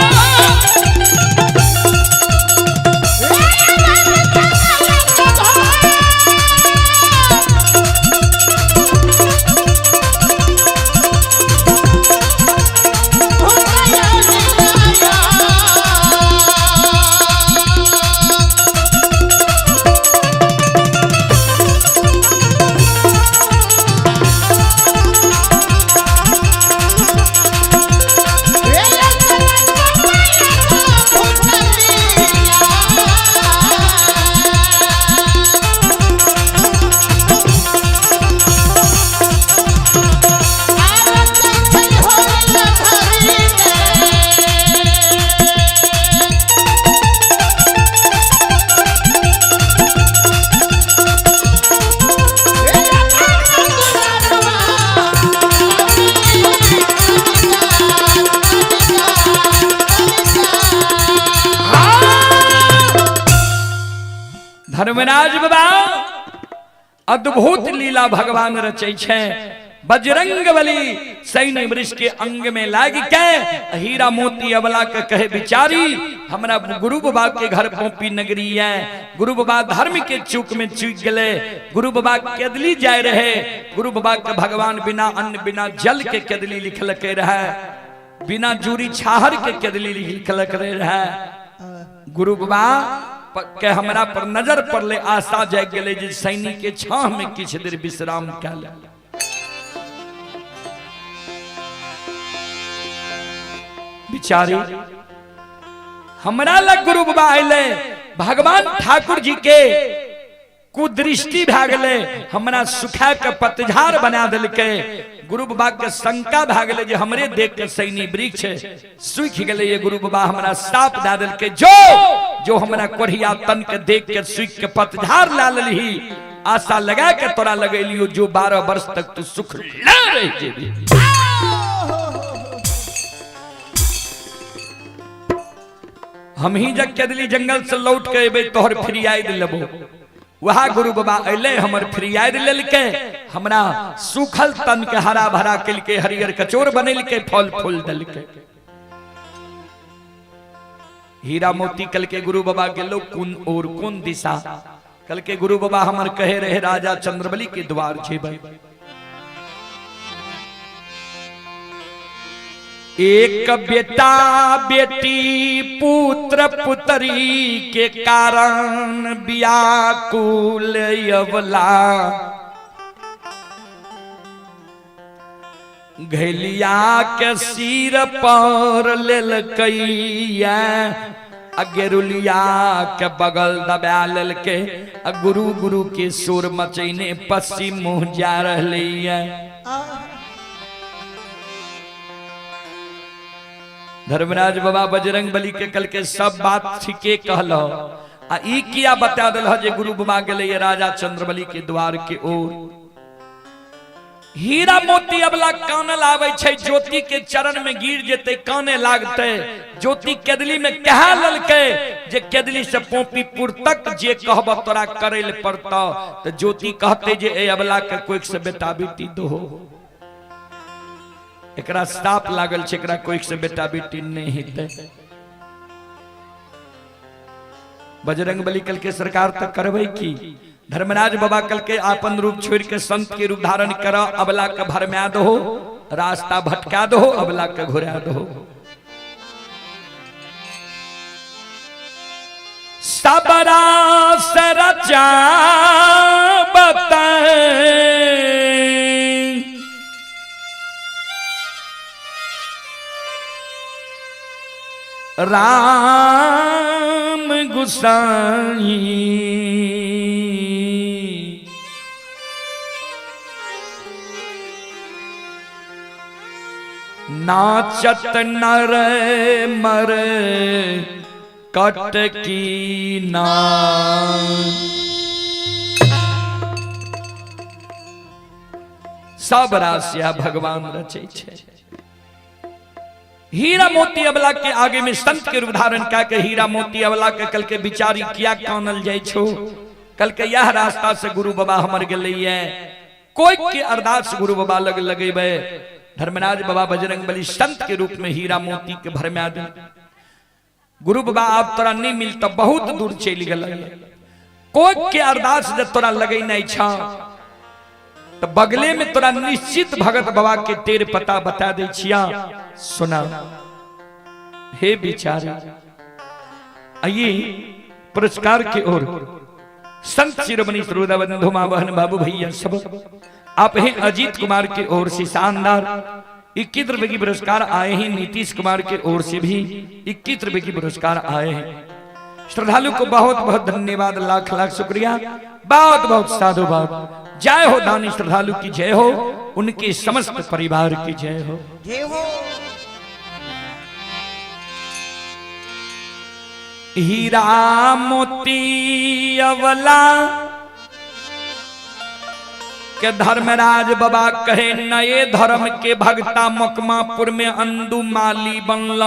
धर्मराज बाबा अद्भुत लीला भगवान रचै छै। बजरंग बली सैन्य वृक्ष के अंग में लाग के हीरा मोती अबला के कहे बिचारी हमरा गुरु बाबा के घर पोपी नगरी है। गुरु बाबा धर्म के चूक में चूक गए। गुरु बाबा केदली जाए रहे। गुरु बाबा के भगवान बिना अन्न बिना जल के केदली लिखलके रहे, बिना जूरी छाहर के केदली लिखलके रहे। गुरु बाबा के हमरा पर नजर पड़ले, आशा जाग गेलै जे सैनिक के छाह में किछु देर विश्राम कऽ ले। बिचारी हमरा लग गुरु बाबा अयलै, भगवान ठाकुर जी के कुदृष्टि भए गेलै, हमरा सुखा के पतझाड़ बना देलकै। गुरु बाबा के शंका भए गेलै जे हमरे देख के सैनी वृक्ष सूखि गेलै। ये गुरु बाबा हमरा साप दए देलकै, जो जो हमरा कोढ़िया तन के देख के सूखि के पतझाड़ ला लेलही, आशा लगा के तोरा लगेलियो, जो 12 वर्ष तक तू सुख ले रह जेबी। हम ही जब केदली जंगल से लौट के एबै तोहर फरियाद लेबो। वहा गुरु बाबा अयलै, हमर फरियाद लेलकै, हमरा सूखल तन के हरा भरा केलकै, हरियर कचोर बनेलकै, फल फूल देलकै। हीरा मोती कलके गुरु बाबा गेलो कोन और कोन दिशा। कल के गुरु बाबा हमर कहे रहे राजा चंद्रबली के द्वार जेबै। एक बेटा बेटी पुत्र पुत्री के कारण व्याकुल अवला घैलिया के सिर पर लेलकैया आ गेरुलिया के बगल दबा लेलकै आ गुरु गुरु के सुर मचैने पश्चिम मुँह जा रहलैया। धर्मराज बाबा बजरंग बली के कल के सब बात ठीके कहलो आ ई किया बता दिल जे गुरु बाबा गेलै राजा चंद्रबली के द्वार के ओर। हीरा मोती अबला कानल आबै छै, ज्योति के चरण में गिर जेतै काने लागतै। ज्योति केदली में कहा ललकै जे केदली से पोपीपुर तक जे कहब तोरा करै ले पड़तौ, तो ज्योति कहते जे ए अबला के कोई से बेटा बेटी दो, एकरा साप लागल छै, एकरा कोई से बेटा बेटी नहीं हेतै। बजरंग बली कल के सरकार तक करबै की? धर्मराज बाबा कल के आपन रूप छोड़ के संत के रूप धारण कर, अबला के भरमा दो, रास्ता भटका दो, अबला के घुरा दो। सबरा सरचा बताए राम गुसाई नाचत नर मर कटकी ना। सब राशिया भगवान रचै छै। हीरा मोती अबला के आगे में संत के रूप धारण कए के हीरा मोती अबला के कल के बिचारी किया कानल जाइ छो, कल के यह रास्ता से गुरु बाबा हमर गेलैया, कोई के अरदास गुरु बाबा लग लगेबै। धर्मराज बाबा बजरंग बली संत के रूप में हीरा मोती के भरमा दे। गुरु बाबा आब तोरा नहीं मिलता, बहुत दूर चलि गेलै, कोई के अरदास जब तोरा लगे नहीं छा तो बगले में तोरा निश्चित भगत बाबा के तेर पता बता दे छिया। सुना हे बिचारे, आइए पुरस्कार के ओर संत शिरोमणि श्रोताबंधु धुमा बहन बाबू भैया सब आप हैं। अजीत कुमार के ओर से शानदार 21 रुपए की पुरस्कार आए हैं। नीतीश कुमार के ओर से भी 21 रुपए की पुरस्कार आए हैं। श्रद्धालु को बहुत बहुत धन्यवाद, लाख लाख शुक्रिया, बहुत बहुत साधुवाद। जय हो दानी श्रद्धालु की जय हो, उनके समस्त परिवार की जय हो। जय हो। हीरा मोती अवला के धर्मराज बाबा कहे नए धर्म के भगता मकमापुर में अंदू माली बनल।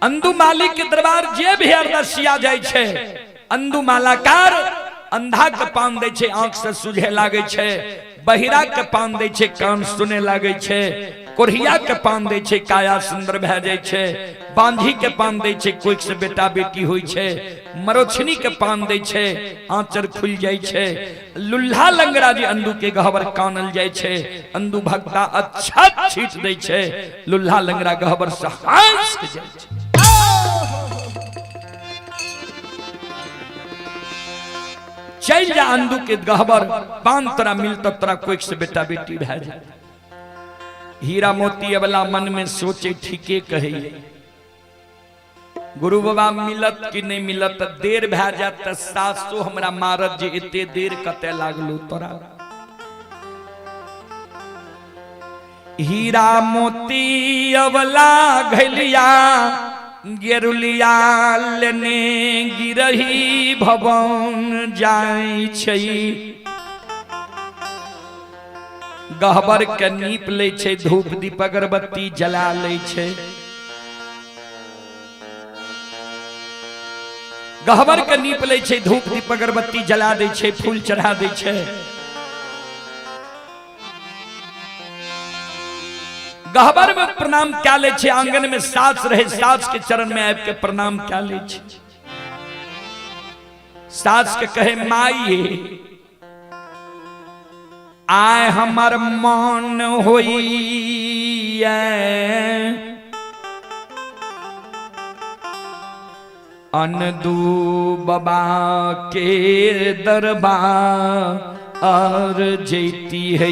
अंदू माली के दरबार जे भी अरदसिया जाय छै, अंदू मालाकार अंधा के पान दै छै, आंख से सुझे लागे छै, बहिरा के पान दै छै, कान सुने लागे छै, कोढ़िया के पान दै छै, काया सुंदर भए जाइ छै, बांझी के पान दै छै, कोई से बेटा बेटी होइ छै, मरोछनी के पान दै छै, आंचर खुल जाइ छै, लुल्हा लंगड़ा जे अंदू के गहबर कानल जाइ छै, अंदू भक्ता अच्छा छीट दै छै, लुल्हा लंगड़ा गहबर से हंस के जाइ छै। चल जा अंदू के गहबर पान तोरा मिलत, तोरा कोई से बेटा बेटी भए जाए। हीरा मोती अबला मन में सोचे ठीके कहे गुरु बाबा मिलत कि नहीं मिलत, देर भए जात त सासो हमरा मारत जे एते देर कते लागलो तोरा। हीरा मोती अबला घलिया गेरुलिया लेने गिरही भवन जाय छै, गहबर के नीप लै छै, धूप दीप अगरबत्ती जला लै छै, गहबर के नीप लै छै, धूप दीप अगरबत्ती जला दै छै, फूल चढ़ा दै छै। गहबर में प्रणाम क्या ले छे, आंगन में सास रहे, सास के चरण में आबि के प्रणाम क्या ले छे। सास के कहे माई आय हमर मन होई अनदू बाबा के दरबार जैती है।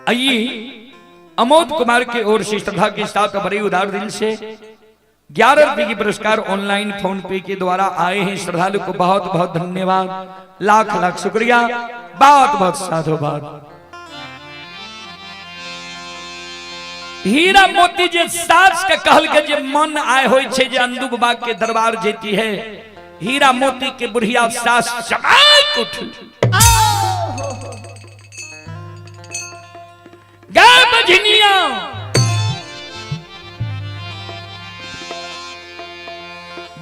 आइए अमोद कुमार के ओर से श्रद्धा के साथ बड़े उदार दिल से 11 रुपए की पुरस्कार ऑनलाइन फोन पे के द्वारा आए हैं। श्रद्धालु को बहुत बहुत धन्यवाद, लाख लाख शुक्रिया, बहुत बहुत साधुवाद। हीरा मोती जे सास के कहल के जे मन आए होय छे जे अंदू बाबा के दरबार जेती है, हीरा मोती के बुढ़िया सास चमक उठी गए बझनिया।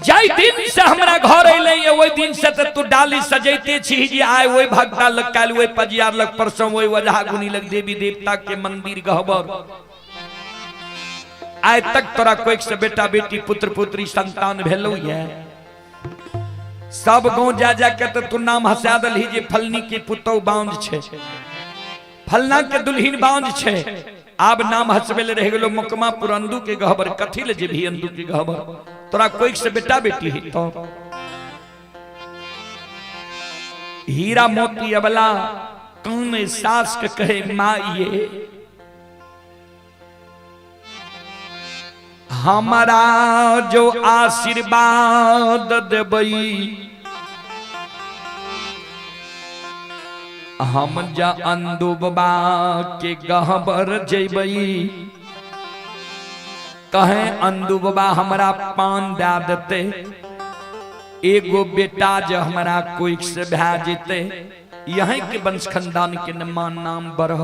जाहि दिन से हमरा घर अलै ओहि दिन से तो तू डाली सजैते छी जे आय ओहि भगता लग, काल्हि ओहि पजियार लग, परसों ओहि ओझा गुनी लग, देवी देवता के मंदिर गहबर। आय तक तोरा कोई से बेटा बेटी पुत्र पुत्री संतान भेलौ ये सब गांव जा जा के तो तू नाम हंसा दलही जे फलनी के पुतौ बांझ छे, फलना के दुल्हिन बांझ छे। आब नाम हंसबे ले रह गेलो मकमापुर अंदू के गहबर, कथी ले जेबही अंदू के गहबर, तोरा कोई से बेटा बेटी है तो। हीरा मोती अबला कौन सास के कहे माँ ये हमारा जो आशीर्वाद देबई हम जा अंदू बाबा के गहबर जेबई। कहे अंदू बाबा हमरा पान दे देते, एगो बेटा जो हमरा कोई से भै जेते, यहीं के वंश खानदान के मान नाम बढ़।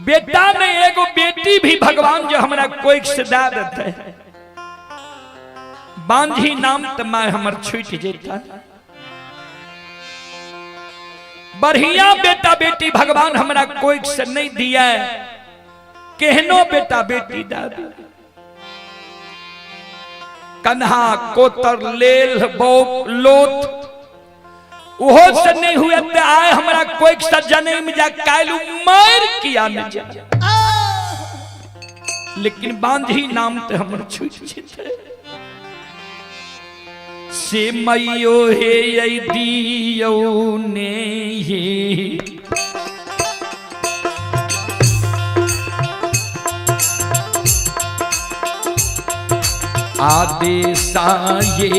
बेटा ने एगो बेटी भी भगवान जो हमरा कोई से दे देते, बांझी नाम तो मैं हमर छूट जेता। बढ़िया बेटा बेटी भगवान हमरा कोई से नहीं दिया, केहनो बेटा बेटी दे दे। कन्हा कोतर लेल बौक लोथ ओहो से नहीं हुए ते आए हमरा कोई से जन्म जा कालू मर किया न जा, लेकिन बांझी नाम ते हमर छूट जेते। से मैयो हे दियो ने हे आदेशा ये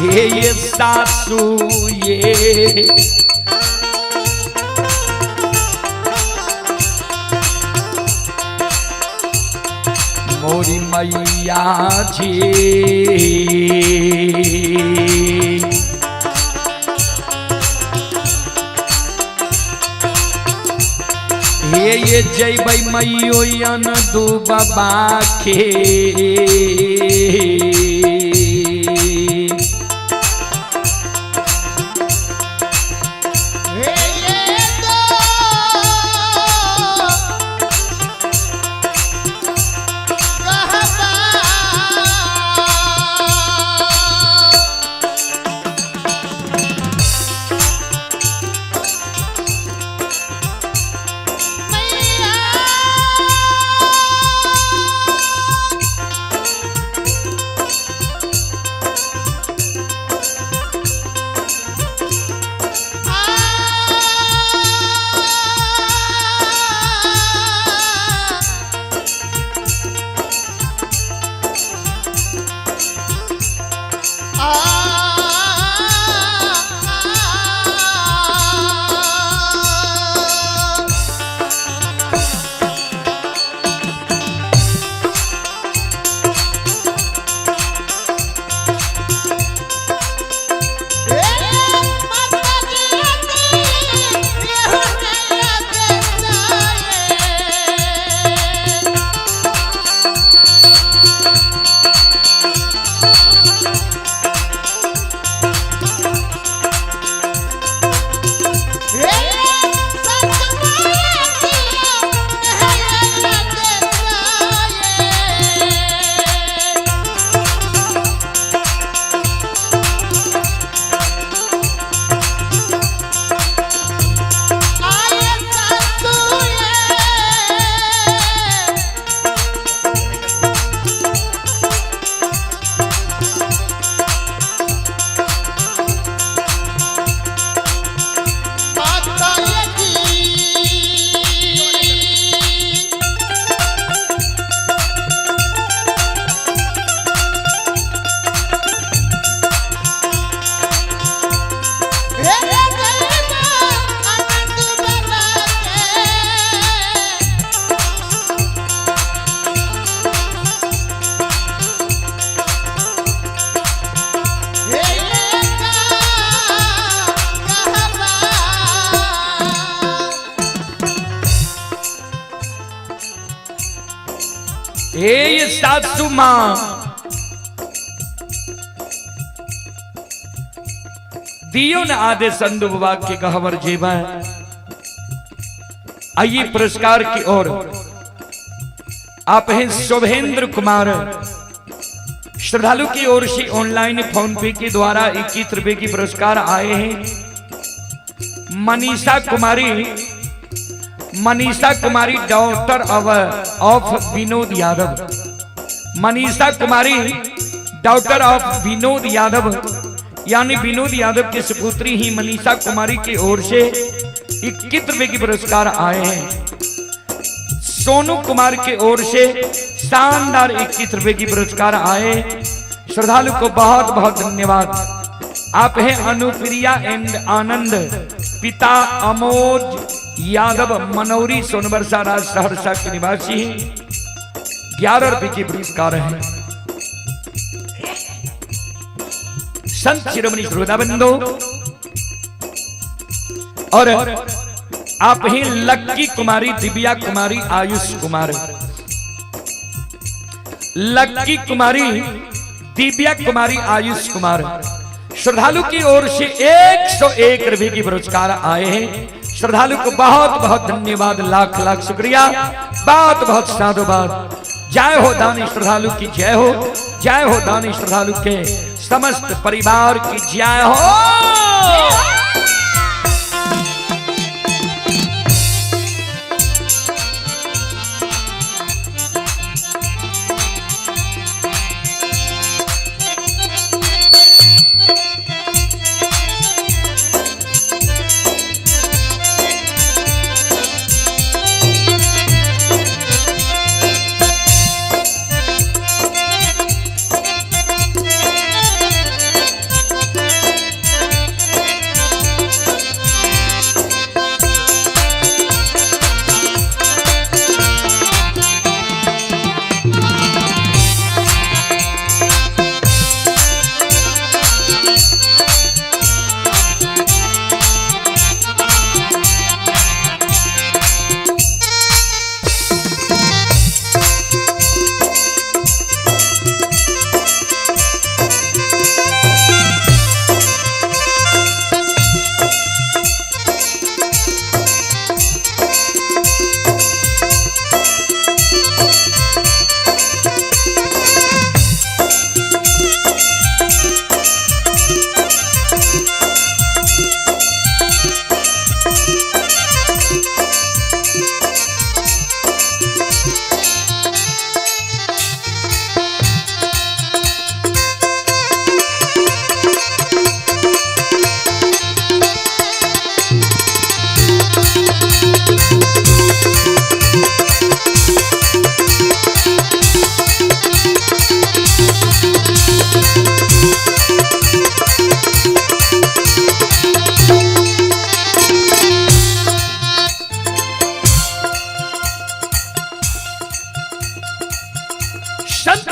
हे ये सासू ये मोरी मैया जी। हे ये जयबै मैयो अंदू बाबा के हे ये सासू माँ, दियो न आदेश अंदु बाबा के गहवर जेबा। आइए पुरस्कार की ओर। आप हैं शोभेंद्र कुमार, श्रद्धालु की ओर से ऑनलाइन फोन पे के द्वारा 21 रुपए की पुरस्कार आए हैं। Manisha Kumari, Manisha Kumari daughter of Vinod Yadav, Manisha Kumari daughter of Vinod Yadav, यानी विनोद यादव की सुपुत्री ही मनीषा कुमारी की ओर से 21 रुपए की पुरस्कार आए हैं। सोनू कुमार की ओर से शानदार 21 रुपए की पुरस्कार आए। श्रद्धालु को बहुत बहुत धन्यवाद। आप हैं अनुप्रिया एंड आनंद, पिता अमोज यादव, मनौरी सोनबरसा राज सहरसा के निवासी हैं। 11 रुपए के पुरस्कार हैं। संत शिरोमणि श्रोता बंधु, और आप ही लक्की कुमारी, दिव्या कुमारी, आयुष कुमार, लक्की कुमारी, दिव्या कुमारी, आयुष कुमार, श्रद्धालु की ओर से 101 रुपए की पुरस्कार आए हैं। श्रद्धालु को बहुत बहुत धन्यवाद, लाख लाख शुक्रिया, बहुत बहुत साधुवाद। जय हो दानी श्रद्धालु की जय हो, जय हो दानी श्रद्धालु के समस्त परिवार की जय हो।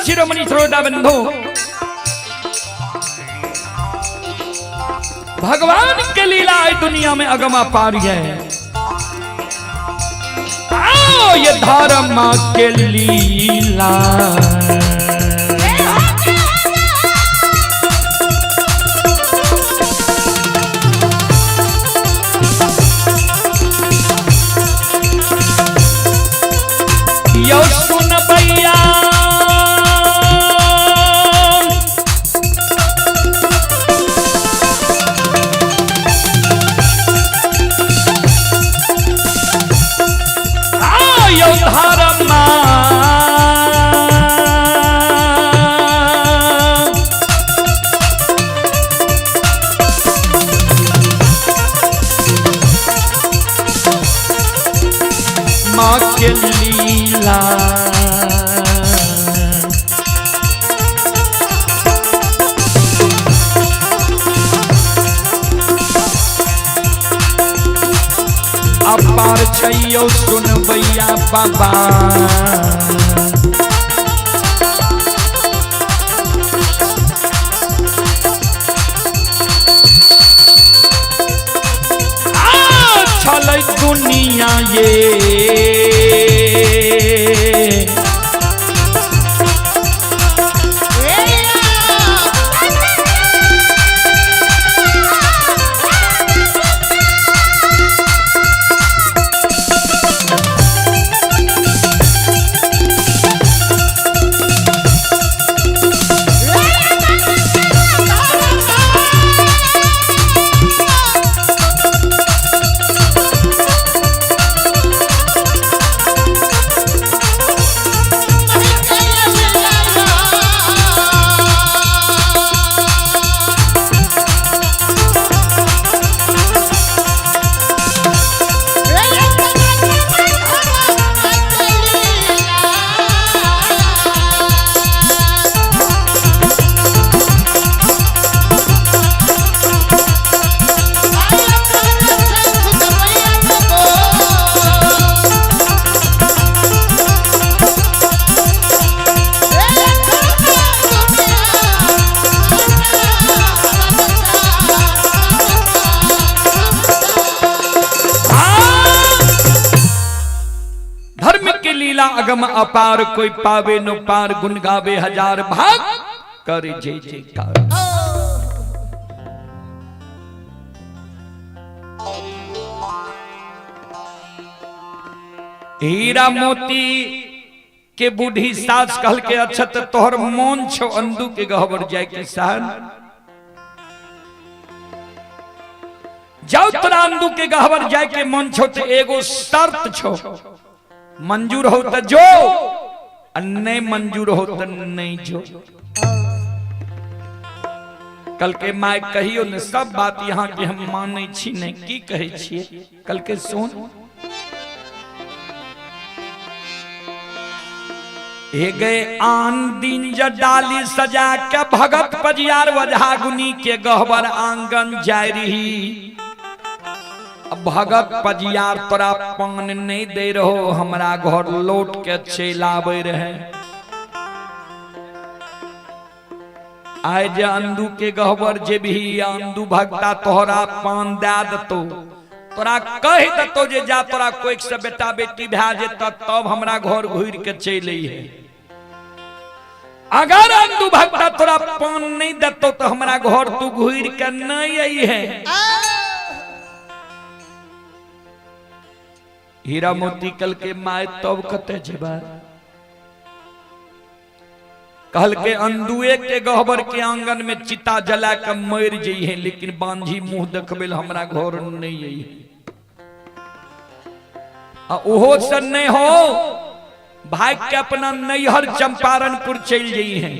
शिरोमणि श्रोता बंधु, भगवान के लीला दुनिया में अगमा पार है। आओ ये धर्म के लीला, यो सुन भैया के लीला, अपार छैयो सुनबैया बाबा, छलै दुनिया ये अगम अपार, कोई पावे नो पार, गुण गावे हजार भाग, करे जय जयकार। हीरा मोती के बूढ़ी सास कहल के अच्छा त तोहर मोन छो अंदू के गहबर जाय के सहन, जाओ तोरा अंदू के गहबर जाय के मन छो त एगो शर्त छो, मंजूर हो त जो, नहीं मंजूर हो त नहीं जो। कल के my कहियो ने सब बात यहाँ के हम मानै छी नहीं, की कहै छियै? कल के सुन, हे गए आन दिन ज डाली सजा के भगत पजियार वजहागुनी के गहबर आंगन जाय रही, भगत पजियार तोरा पान नहीं दे रहो, हमरा घर लौट के चल आबे रहे। आए जे अंदू के गहबर जे भी अंदू भगता तोहरा पान दे दतो, तोरा कह दतो जे जा तोरा कोई से बेटा बेटी भए जेत तब हमरा घर घुर के चल अइहे। अगर अंदू भगता तोरा पान नहीं दतो तो हमरा घर तू घुर के नहीं अइहे। हीरा मोती कल के my तब कते जेबा? कहल के अंदुए के गहबर के आंगन में चिता जला के मर जइहे, लेकिन बांझी मुंह देखबे हमरा घर नहीं अइहे। आ ओहो से नहीं हो भाई के अपना नैहर चंपारणपुर चल जइहे,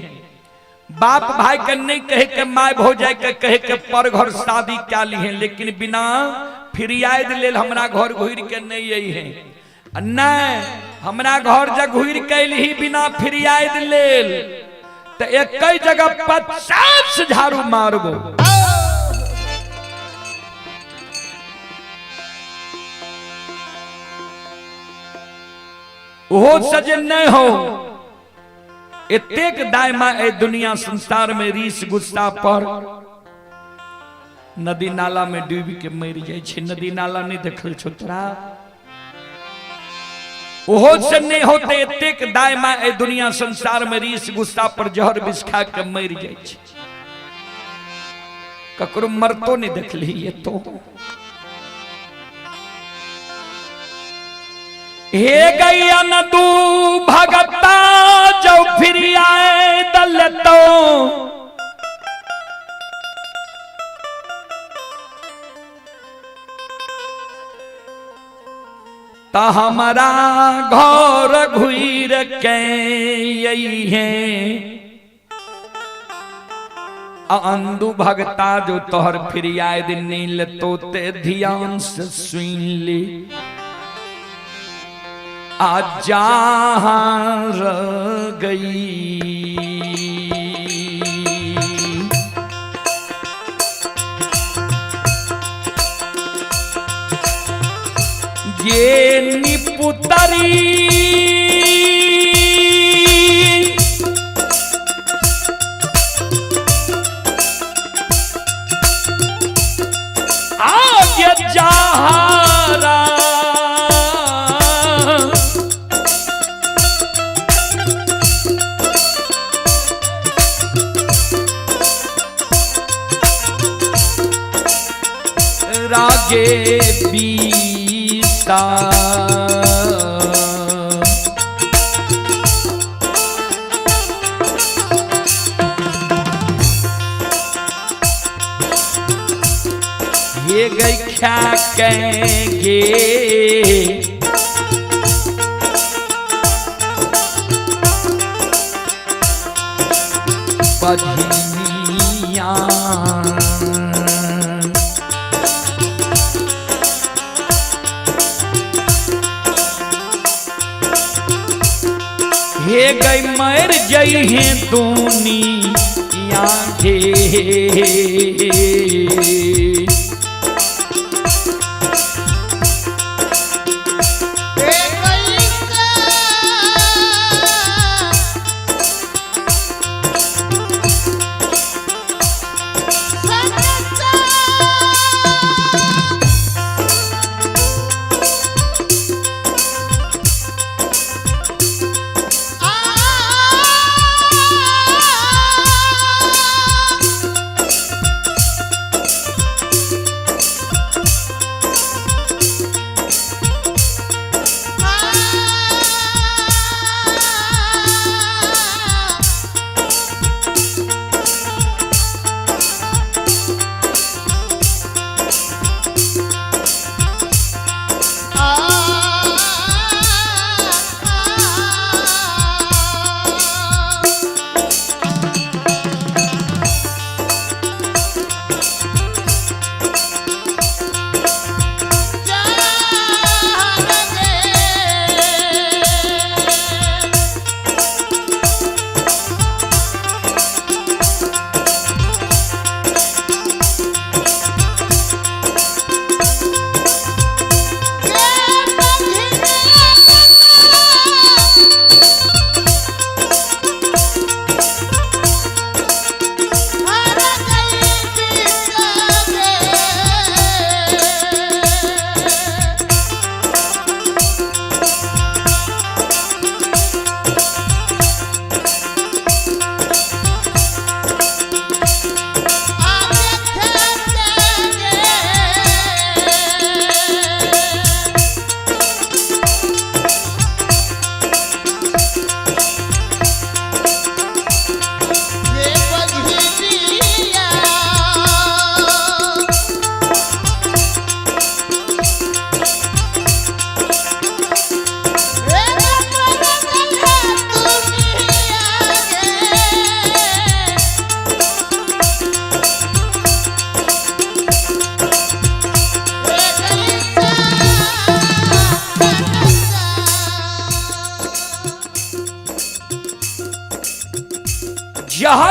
बाप भाई के नहीं कहे के my भो जाए के कहे के पर घर शादी क्या ली है, लेकिन बिना फिरियाद लेल हमरा घर घुर के नहीं अइहे। नहीं हमरा घर जब घुर के अइलही बिना फिरियाद लेल तो एक जगह 50 झाड़ू मारबो। ओहो सजे नहीं हो एतेक दाय माँ ए दुनिया संसार में रीस गुस्सा पर नदी नाला में डूबी के मर जाय छै। नदी नाला नहीं देखल छो तोरा? ओहो से नहीं होते एतेक दाय माँ ए दुनिया संसार में रीस गुस्सा पर जहर विष खा के मर जाय छै। ककरो मरतो नहीं देखली ये तो। हे गैया नदू भगता जो फिर आए दल तो, ता हमारा घर घुर के अइहे। अंदू भगता जो तोहर फिर आए दिन नील तो ते ध्यान से सुन ली, आ जहां रह गई ये निपुतरी आगे जहारा रागे बीता ये गई क्या कहेंगे बजनिया। हे गई मर जई है दुनिया के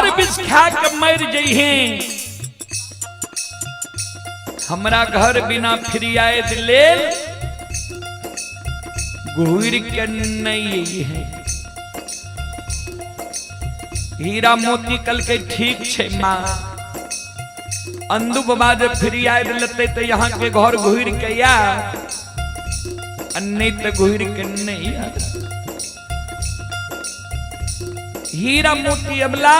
जहर विष खा के मर जइहे, हमरा घर बिना फिरियाद लेल घूर के नहीं है। हीरा मोती कल के ठीक छे माँ, अंदू बाबा जब फिरियाद लेते तो यहाँ के घर घूर के या, नहीं तो घूर के नहीं आ। हीरा मोती अबला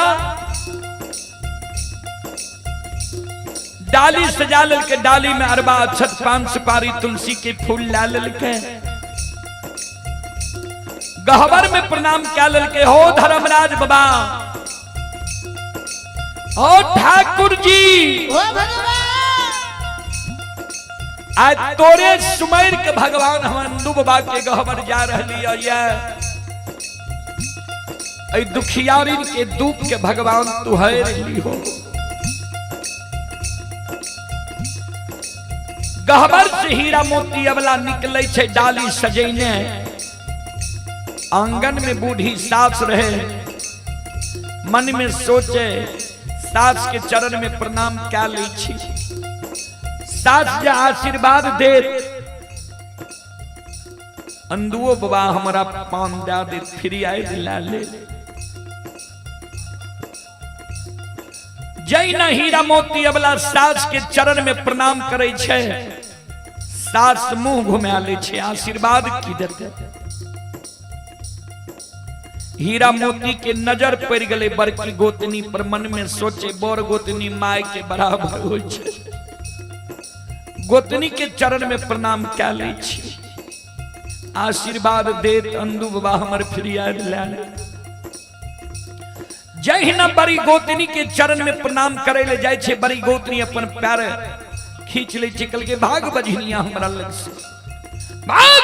डाली सजा ललके, डाली में अरबा अक्षत पान सुपारी तुलसी के फूल ला ललके, गहबर में प्रणाम क्या ललके, हो धर्मराज बाबा, हो ठाकुर जी, ओ भगवान, आज तोरे सुमेर के भगवान हम अंदू बाबा के गहबर जा रही है, दुखियारी के दुख के भगवान तू है रही हो। गहबर से हीरा मोती अबला निकले छे डाली सजैने, आंगन में बूढ़ी सास रहे, मन में सोचे सास के चरण में प्रणाम क्या लै छी, सास जे आशीर्वाद दे अंदुओ बाबा हमरा पान दे दे फिर आए दिला ले। जैना हीरा मोती अबला सास के चरण में प्रणाम करे छे, सास मुंह घुमा ले छे, आशीर्वाद की देते। हीरा मोती के नजर पड़ गए बड़की गोतनी पर, मन में सोचे बड़ गोतनी my के बराबर हो छे, गोतनी के चरण में प्रणाम क्या ले छी, आशीर्वाद देत अंदू बाबा हमर फिरियाद ला ले। जहिना बड़ी गोतनी के चरण में प्रणाम करे ले जाय छे, बड़ी गोतनी अपन पैर खींच ले छे, कल के भाग बजनिया हमरा लग से भाग।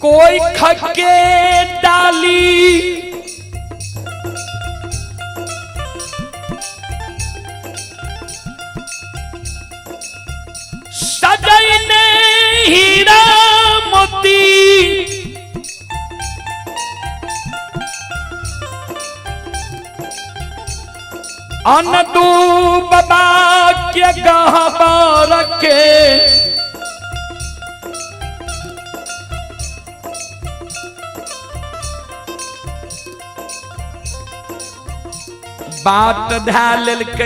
कोई खके डाली सजने हीरा मोती, अनदू बाबा के गहबर के बात धा लेलकै,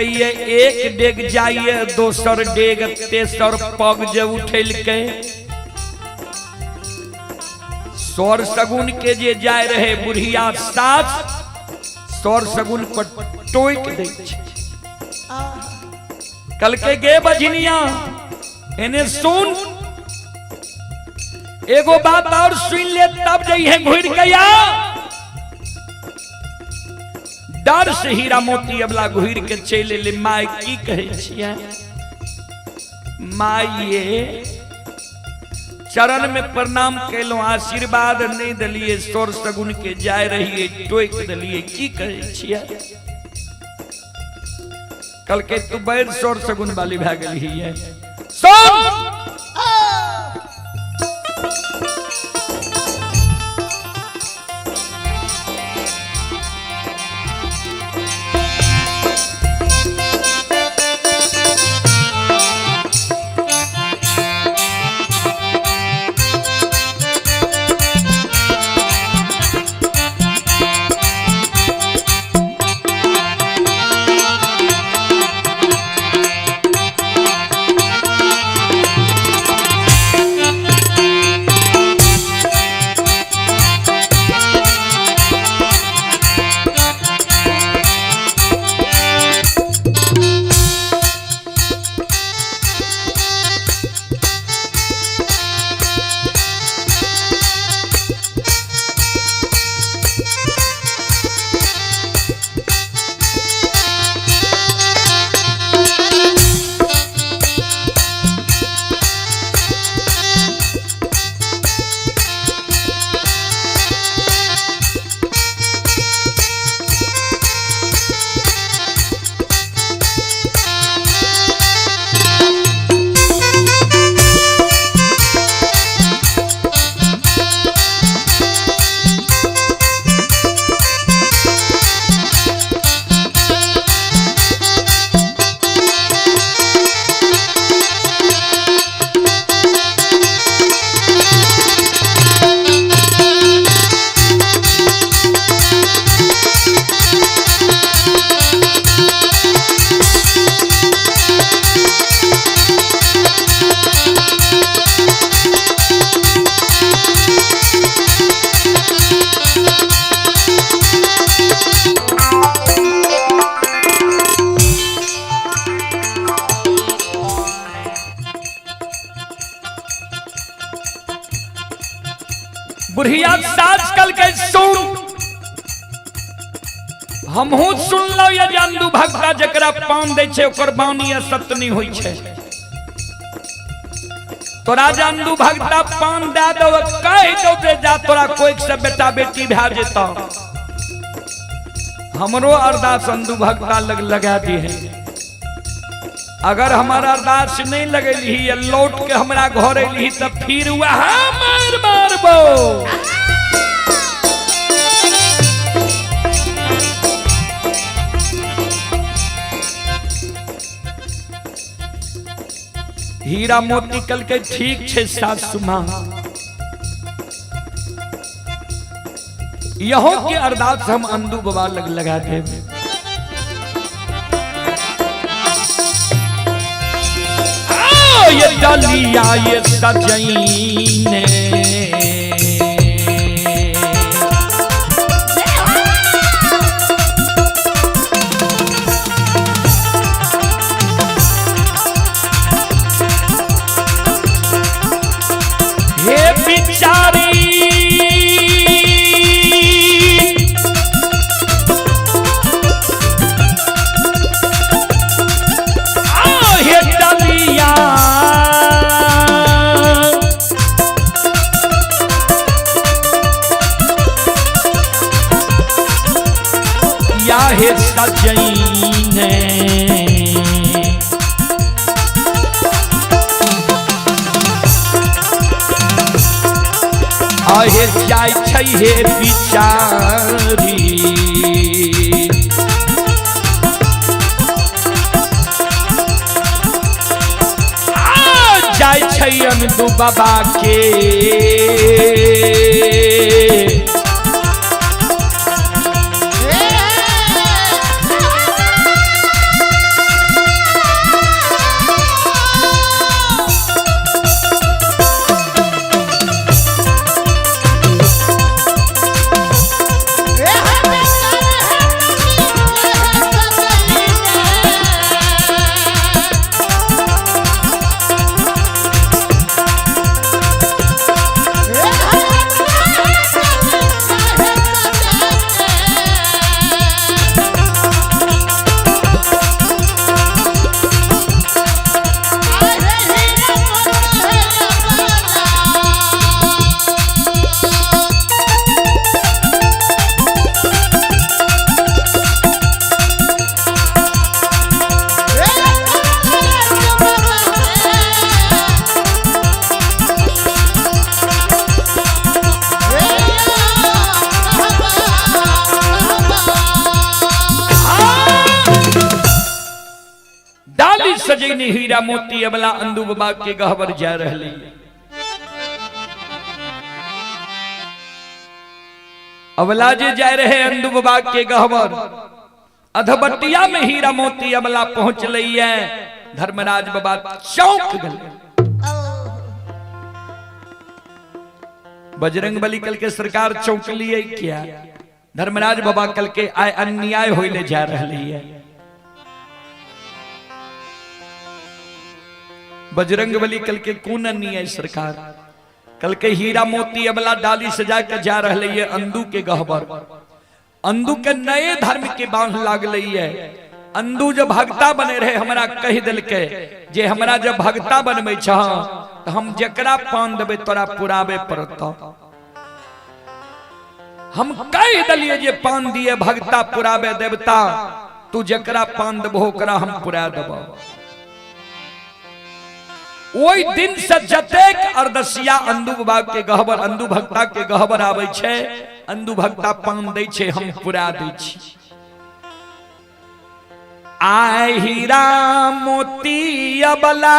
एक डेग जाइए दोसर डेग तेसर पग जे उठेलकै, सौर सगुन के जे जाय रहे बुढ़िया सास सौर सगुन पर टोक दै छै। कल के गे बजनिया एने सुन, एगो बात और सुन ले तब जइहे घुर गया। डर से हीरा मोती अबला घुर के चलि एलै। माय की कहै छियै माये, चरण में प्रणाम केलहुँ, आशीर्वाद नहीं दिलिए, सौर सगुन के जाय रहिए टोकि दिलिए, की कहै छियै? कल के तू बैर सौर सगुन वाली भए गेलियै। सुन बुढ़िया सास कल के सुन, हमहू सुनलौ ये जे अंधु भक्ता जकरा पान दै छै ओकर बानी असत्य नहीं होइ छै। तोरा जे अंधु भक्ता पान दए दौ, कहि दौ जे जा तोरा कोई से बेटा बेटी भए जेतौ, हमरो अरदास अंधु भक्ता लग लगा दी है। अगर हमारा अरदास नहीं लगेली या लौट के हमरा घर अली तब फिर वह मार मारबो। हीरा मोती कल के ठीक छे सासु माँ, यहो के अरदास हम अंदू बाबा लग लगा देब। ये डलिया ये सजैने हे बिचारी हे डलिया या हे सजैने आहे जाय छै हे बिचारी जाय छै अंदू बाबा के। डाली सजैनी हीरा मोती अबला अंदू बाबा के गहबर जा रही। अबला जे जा रहे अंदू बाबा के गहबर, अधबटिया में हीरा मोती अबला पहुंच लई है। धर्मराज बाबा चौंक गए। बजरंग बली कल के सरकार चौंक लिए क्या? धर्मराज बाबा कल के आय अन्याय होइले जा रही है। बजरंग बली कल के कौन अन्याय सरकार? कल के हीरा मोती अबला डाली सजा के जा रही है अंदू के गहबर। अंदू के नए धर्म के बांध लागल है। अंदू जब भक्ता बने रहे हमरा कह दिल के जे हमरा जब भक्ता बनबै छह तो हम जकरा पान देबै तोरा पुराबे पड़तौ। हम कह दिलिए जे पान दिए भक्ता पुराबे देवता, तू जकरा पान देबहो ओकरा हम पुरा देबो। ओहि दिन से जतेक अरदसिया अंदू बाबा के गहबर, अंदू भक्ता के गहबर आबै छै, अंदू भक्ता पान दै छै, हम पुरा दै छी। आय हीरा मोती अबला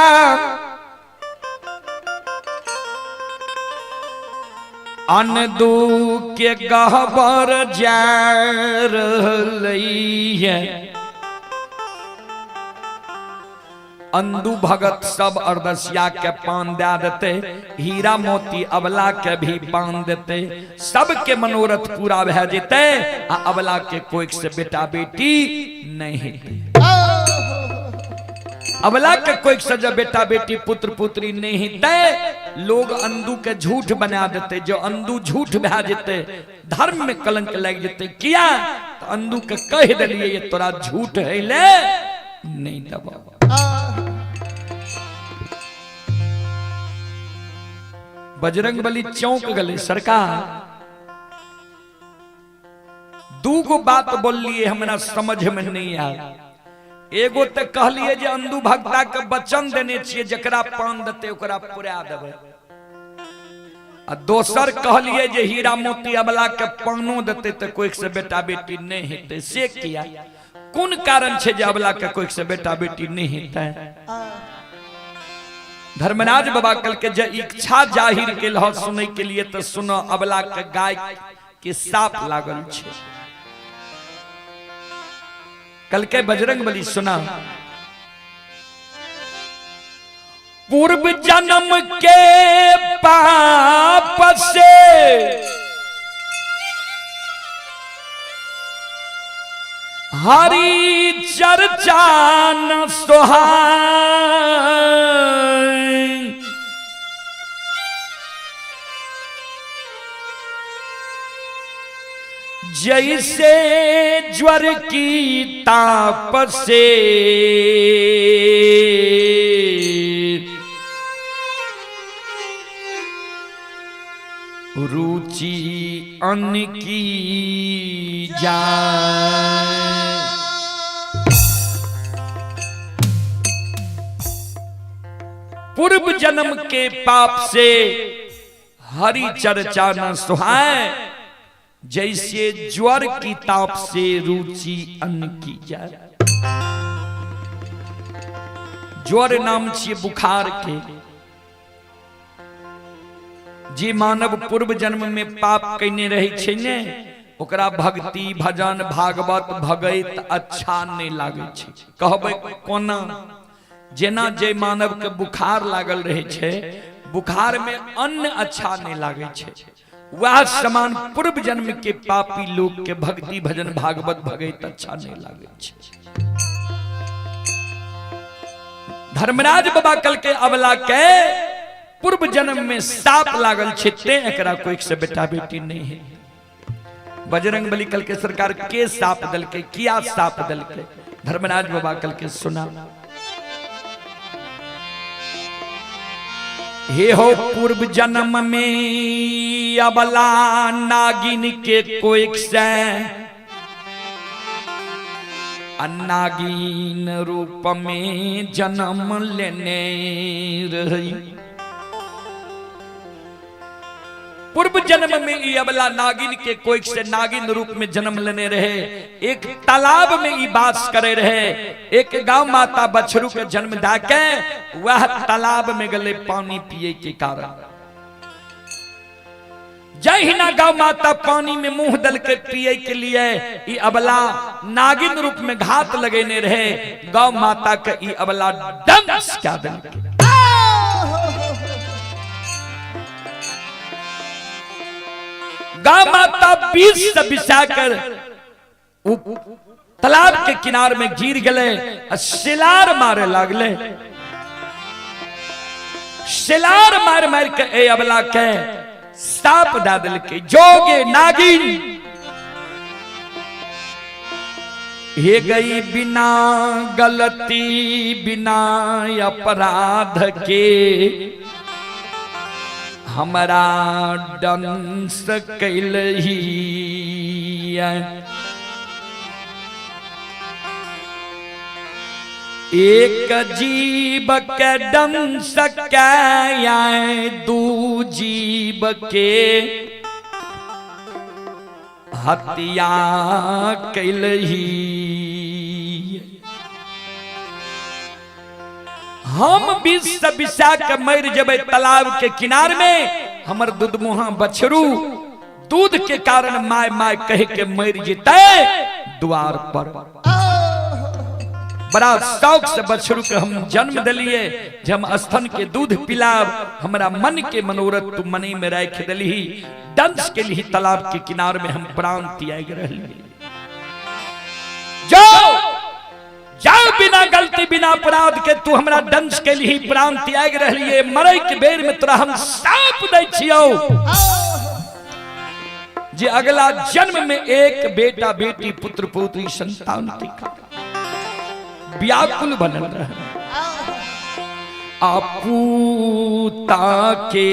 अंदू के गहबर जा रहलै है। अंदू भगत सब अरदसिया के पान दे देते, हीरा मोती अबला के भी पान देते, सबके मनोरथ पूरा भए जेते आ अबला के कोई से बेटा बेटी नहीं हेतै। अबला के कोई से जब बेटा बेटी पुत्र पुत्री नहीं हेतै, लोग अंदू के झूठ बना देते, जो अंदू झूठ भए जेते धर्म में कलंक लग जेते। किया तो अंदू के कह देलिए ये तोरा झूठ है ले नहीं दबा। बजरंग बली चौंक गले, सरकार दूगो बात बोलिए हमरा समझ में नहीं आया। एगो तो कहलिए जे अंदू भक्ता के वचन देने छिए जकरा पान देते ओकरा पुरा देबै, आ दोसर कहलिए जे हीरा मोती अबला के पानो देते तो कोई से बेटा बेटी नहीं हेतै। से किया कोन कारण छे जे अबला के कोई से बेटा बेटी नहीं हेतै? धर्मराज बाबा कल के जे इच्छा जाहिर के लह सुनै के लिए तो सुनो, अबला के गाय के साप लागल छे। कल के बजरंग बली सुना, पूर्व जन्म के पाप से हरि चर्चा न सोहाय, जैसे ज्वर की ताप से रुचि अन्न की जाए। पूर्व जन्म के पाप से हरि चर्चा न सुहाए, जैसे ज्वर की ताप से रुचि अन्न की जाए। ज्वर नाम छिए बुखार के। जे मानव पूर्व जन्म में पाप कने रहे छे ने ओकरा भक्ति भजन भागवत भगैत अच्छा नहीं लागे छे। कहबै कोना? जेना जे मानव के बुखार लागल रहे छे, बुखार में अन्न अच्छा नहीं लागे छे, वह समान पूर्व जन्म के पापी लोग के भक्ति भजन भागवत भगैत अच्छा नहीं लागे छे। धर्मराज बाबा कल के अबला के पूर्व जन्म में साप लागल छे, ते एकरा कोई से बेटा बेटी नहीं है। बजरंग बली कल के सरकार के साप दल के किया साप दल के? धर्मराज बाबा कल के सुना, हे हो पूर्व जन्म में अबला नागिन के कोई से नागिन रूप में जन्म लेने रही। पूर्व जन्म में ई अबला नागिन के कोई से नागिन रूप में जन्म लेने रहे, एक तालाब में ई वास करे रहे, एक गांव माता बछरू के जन्म दाके वह तालाब में गले पानी पिए के कारण। जहिना गांव माता पानी में मुंह दल के पिए के लिए ई अबला नागिन रूप में घात लगेने रहे, गांव माता के ई अबला डंस क्या दल के। गांव माता 20 से बिसा कर तालाब के किनार में गिर गए, सिलार मारे लागले। सिलार मार मार के ए अबला के साप दा दिल के जोगे नागिन हे गई बिना गलती बिना अपराध के हमारा डंस कैलही। एक जीव के डंस के दू जीव के हत्या कैलही। हम 20 से बिसा के मर जबे तालाब के किनार में, हमर दूधमुहा बछरू दूध के कारण my my कह के मर जते द्वार पर। बड़ा शौक से बछरू के हम जन्म दिलिए, जब हम स्तन के दूध पिलाब, हमरा मन के मनोरथ तू मनी में राख दिलही, डंस के लिए तालाब के किनार में हम प्राण त्याग रहे। जाओ जाओ बिना बिना गलती बिना अपराध के तू हमरा दंश के लिए प्राण त्याग रहलिए, मरे के बेर में तोरा हम साप दै छियौ जे अगला जन्म में एक बेटा बेटी पुत्र पुत्री संतान तिका व्याकुल बनल रहे। अपूता के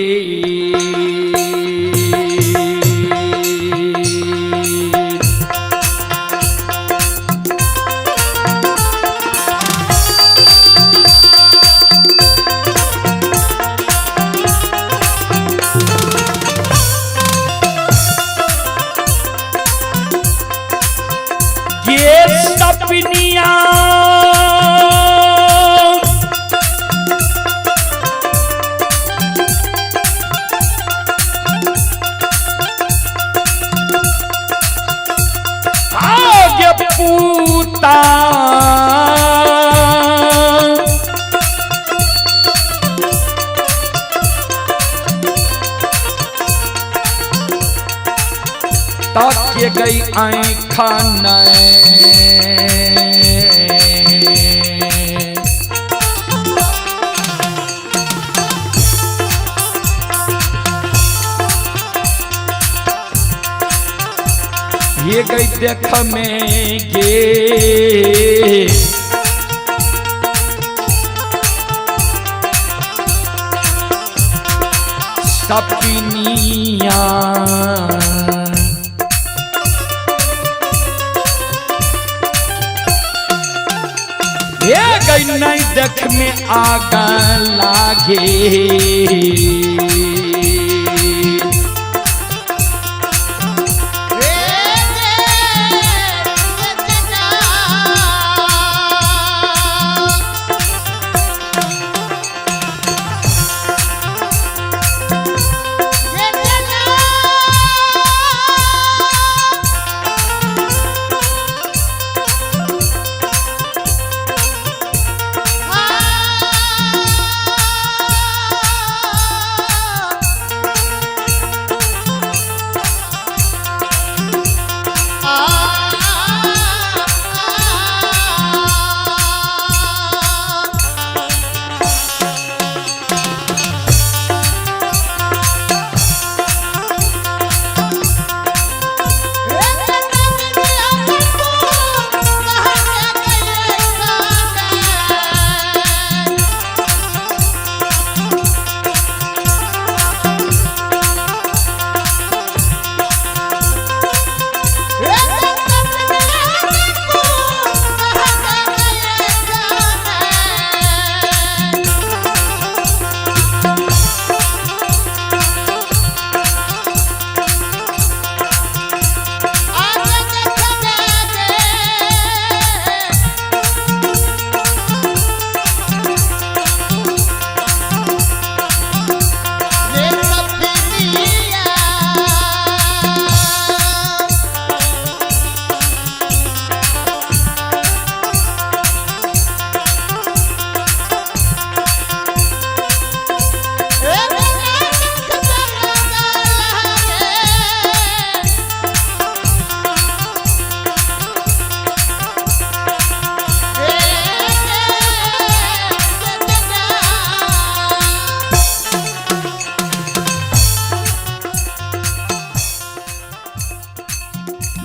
ये सपनिया आगे पूता ताके गई आँखा ये गई देख में गे सपनिया ये गई नहीं देख में आगा लागे।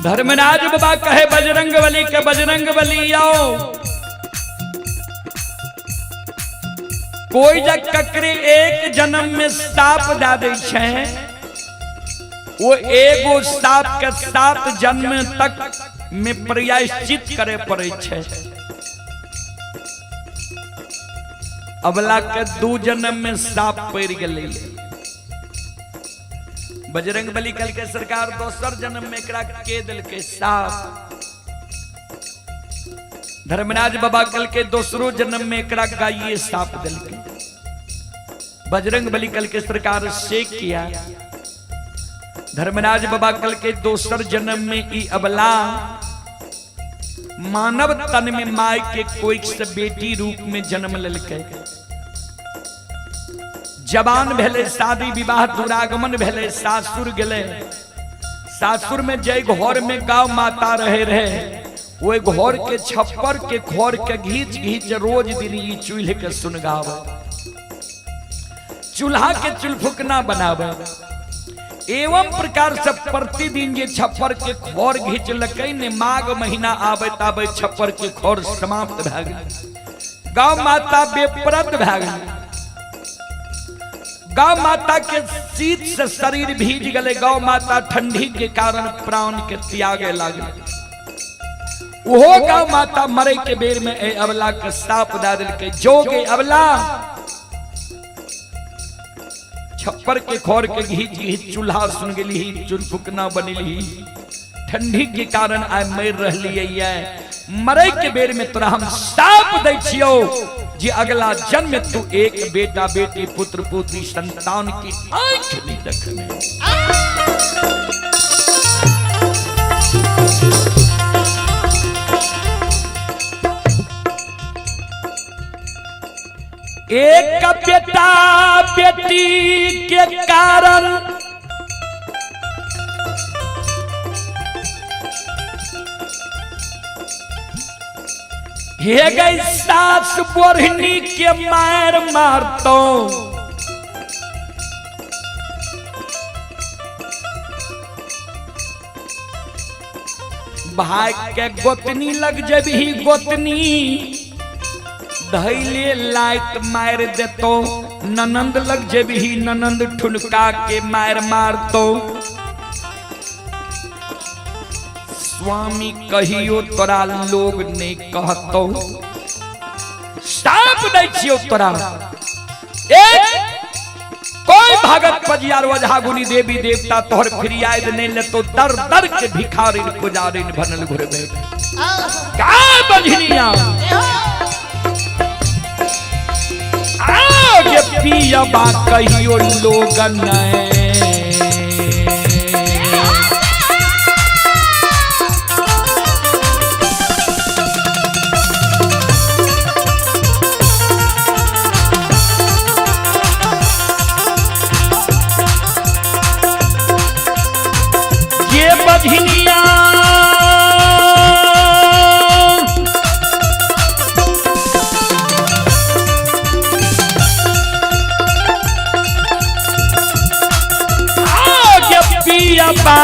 धर्मराज बाबा कहे बजरंग बली के बजरंग बली आओ, कोई जब ककरे एक जन्म में साप दा दे छे वो एगो साप के 7 जन्म तक में प्रायश्चित करे पड़े छे। अबला के 2 जन्म में साप पड़ गए। बजरंग बली कल के सरकार दोसर जन्म में एकरा के दिल के साप। धर्मराज बाबा कल के दोसरो जन्म में एकरा गाइए साप दिल के। बजरंग बली कल के सरकार से किया। धर्मराज बाबा कल के दोसर जन्म में ई अबला मानव तन में माय के कोई से बेटी रूप में जन्म ललके। जवान भेले, शादी विवाह दुरागमन भेले, सासुर गेले। सासुर में जय घर में गाँव माता रहे रहे ओहि घर के छप्पर के खोर के घींच घींच रोज दिन ई चूल्हे के सुनगावे, चूल्हा के चुलफुकना बनावे। एवं प्रकार से प्रतिदिन जे छप्पर के खोर घींचलकै ने माघ महीना आबैत आबैत छप्पर के खोर समाप्त भए गेल। गौ माता बेपरद भए गेल। गौ माता के शीत से शरीर भीज गए। गौ माता ठंडी के कारण प्राण के त्यागे लागल। ओहो गौ माता मरे के बेर में ए अबला के साप दे देलकै, जोगे अबला छप्पर के खोर के घींच घींच चूल्हा सुन गेली, चुनफुकना बनेली, ठंडी के कारण आइ मरि रहलियै, मरे के बेर में तोरा हम साप दै छियौ जे अगला जन्म तू एक बेटा बेटी पुत्र पुत्री संतान की आंख नहीं देखबे। एक बेटा बेटी के कारण हे गई सास बोरनी के मार मारतो, भाई के गोतनी लग जबी गोतनी धैले लाइट मार देतो, ननंद लग जबी ननंद ठुनका के मार मारतो। स्वामी कहियो तोरा लोग नहीं कहतो, साप दै छियो तोरा। एक कोई भगत पजियार वजहा गुनी देवी देवता तोहर फिरियाद नहीं लेतो, दर दर के भिखारिन पुजारिन बनल घुरबे। का बझनिया आगे पियबा कहियो लोग नहीं। ये बझनिया आगे पियबा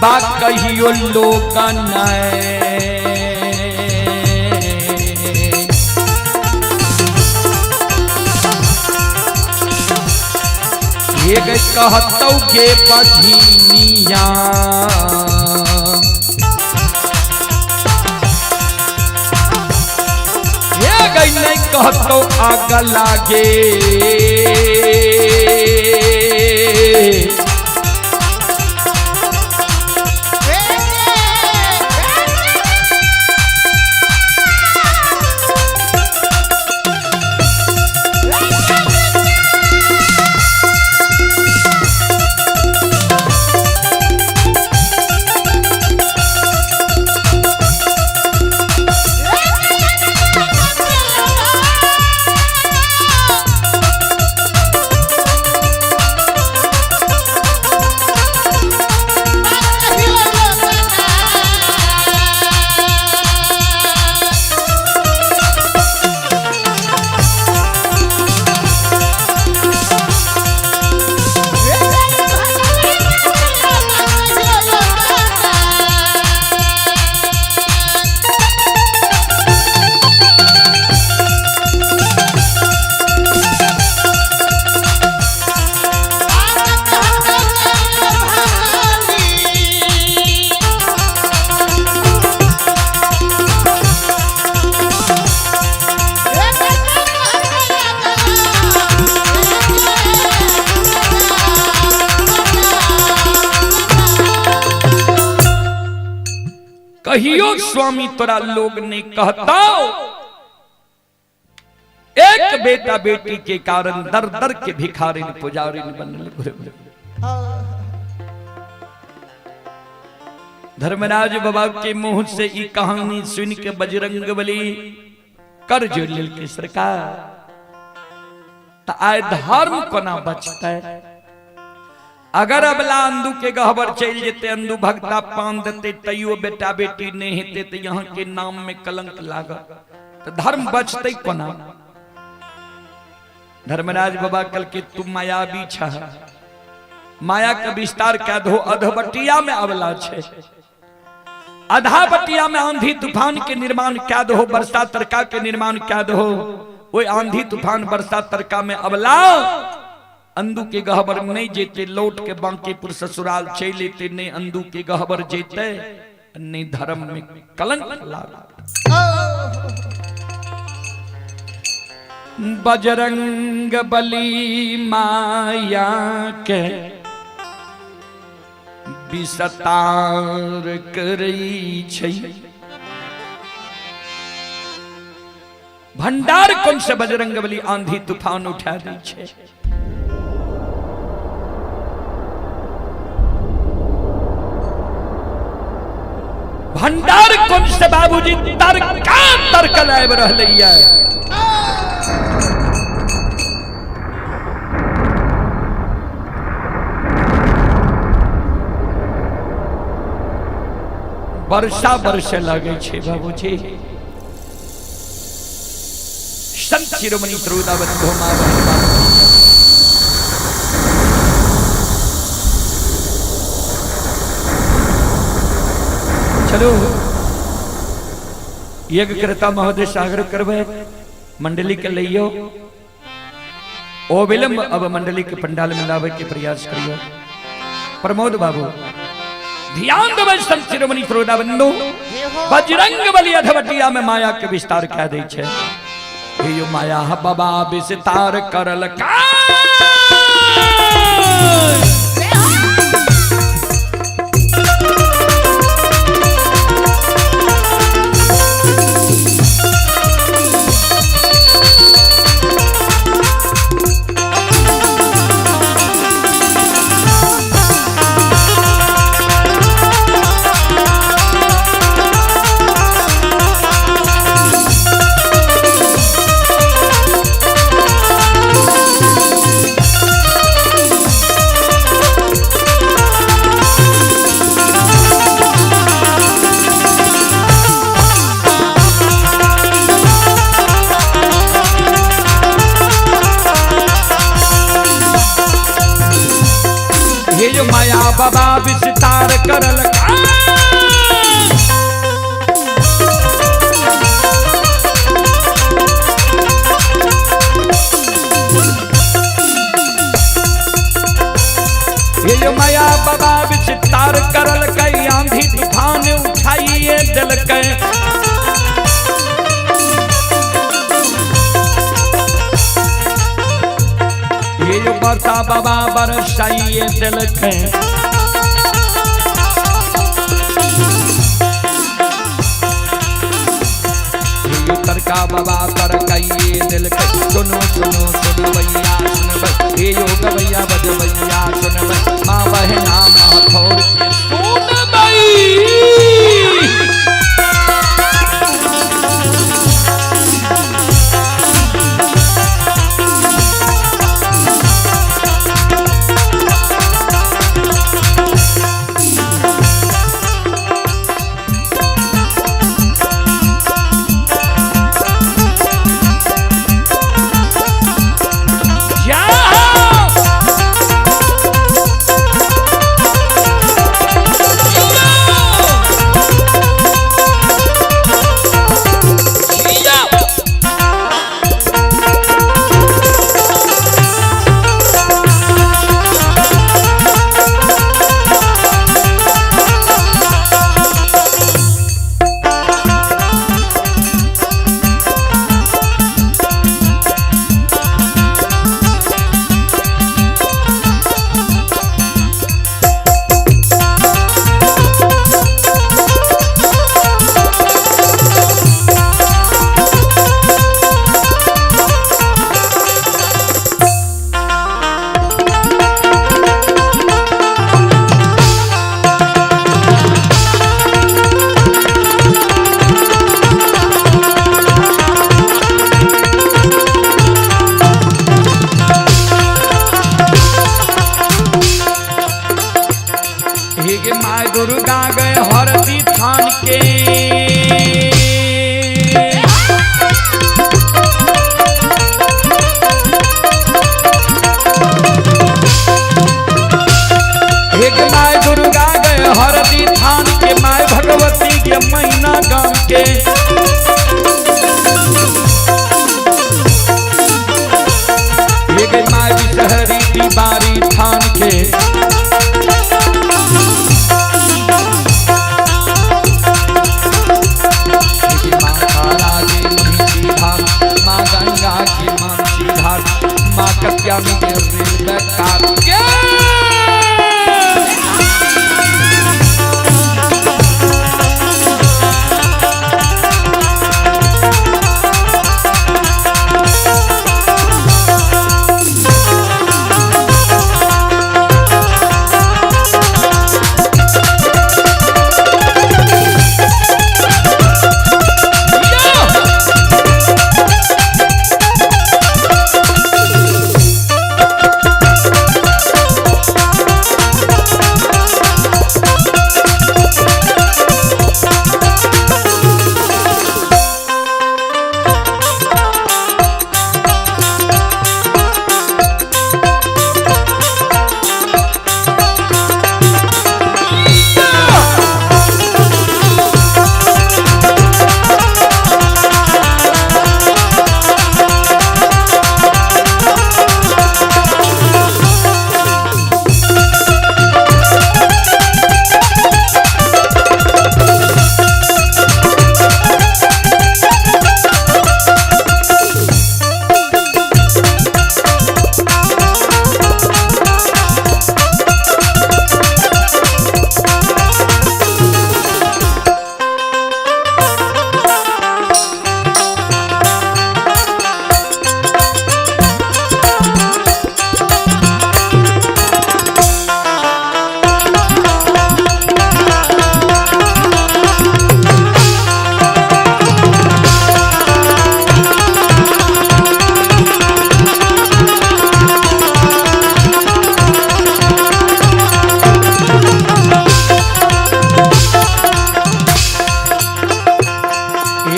बा कहियो लोग नहीं। कहतौ गे बझनिया हे गई नहीं कहतौ आग लागे। कहियो स्वामी तोरा लोग नहीं कहता। एक बेटा बेटी के कारण दर दर के भिखारिन पुजारिन बनल घुरे। धर्मराज बाबा के मुंह से ई कहानी सुन के बजरंग बली कर जोड़ लेल के सरकार तऽ आइ धर्म कोना बचतै? अगर अबला अंदू के गहबर चलि जेतै, अंदू भगता पान देतै, तैयो बेटा बेटी नहि हेतै, तऽ यहाँ के नाम में कलंक लागत, तऽ धर्म बचतै कोना? धर्मराज बाबा कल के तू मायावी छह, माया के विस्तार कए दहो। अधबटिया में अबला छै, आधा बटिया में आंधी तूफान के निर्माण कए दहो, वर्षा तरका के निर्माण कए दहो। ओहि आंधी तूफान वर्षा तरका में अबला अंदू के गहबर नहीं जेते, लौट के बांकीपुर ससुराल चलि एते, नहीं अंदू के गहबर जेते, नहीं धर्म में कलंक लागत। बजरंग बली माया के विस्तार करै छै, भंडार कौन से बजरंग बली आंधी तूफान उठा दै छै। भंडार कौन से बाबूजी तरका तरकल आबि रहलैया। वर्षा बरसे लगे छै बाबूजी। संत शिरोमणि श्रोता बंधु माँ बहन, चलो यज्ञकर्ता महोदय सागर करबै मंडली के लइयो, ओ विलंब अब मंडली के पंडाल में लावे के प्रयास करियो। प्रमोद बाबू ध्यान देबै संत शिरोमणि श्रोता बंधु, बजरंग बली अधवटिया में माया के विस्तार कह दै छै। हे यो माया बाबा विस्तार करल का। हे जो माया बाबा विस्तार करल का। हे जो माया बाबा विस्तार करल कई, आंधी तूफान उठाइए दिलकै। ये जो बरसा बाबा बरसाइए दिलकै। ये जो तरका बाबा तरकाइए दिलकै। सुनो सुनो सुनो भैया सुनबै, हे यो गवैया बजबैया सुनबै, माँ बहना माथौर के सुनबै। या! मिले रेलवे कार के।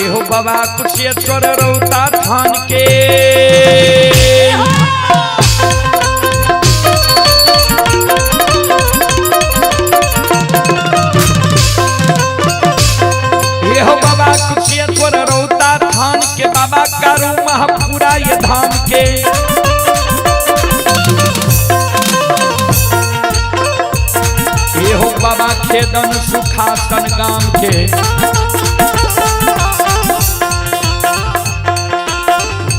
एहो बाबा कुशेश्वर रौता थान के। एहो बाबा कुशेश्वर रौता थान के बाबा कारू महापुरा ये धाम के। एहो बाबा खेदन सुखासन गाम के।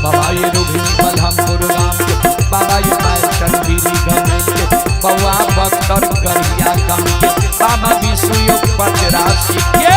बाबा ये रोहिणी बलहमपुर गाम के। बाबा ये मायचन बीरी गमे के। बउआ बख्तर गरिया गाम के। बाबा विष्णु पचरासी के।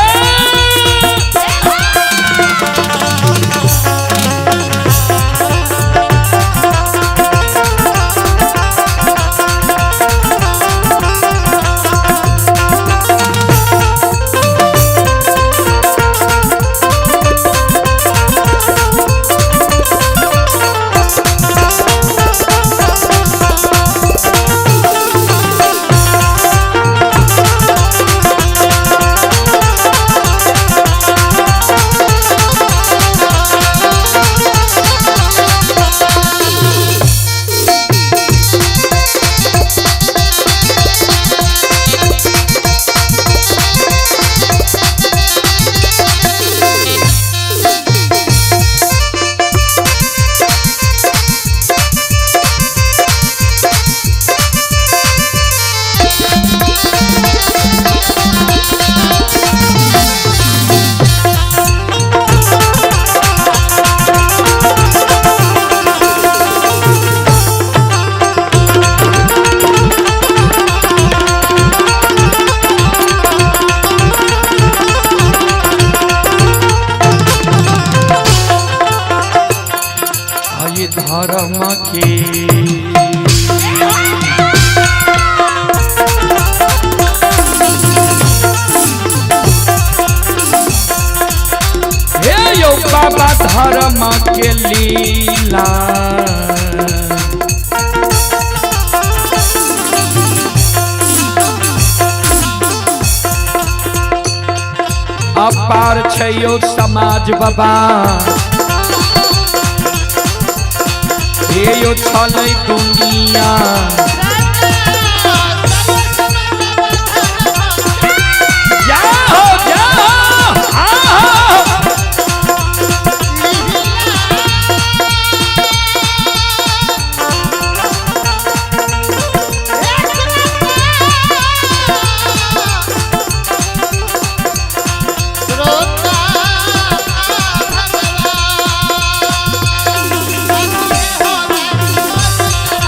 ये धर्म के हे यो बाबा धर्म के लीला। अपार छै यो समाज बाबा। हे यो छलै दुनिया। जाओ जाओ आओ। रोता भगवान।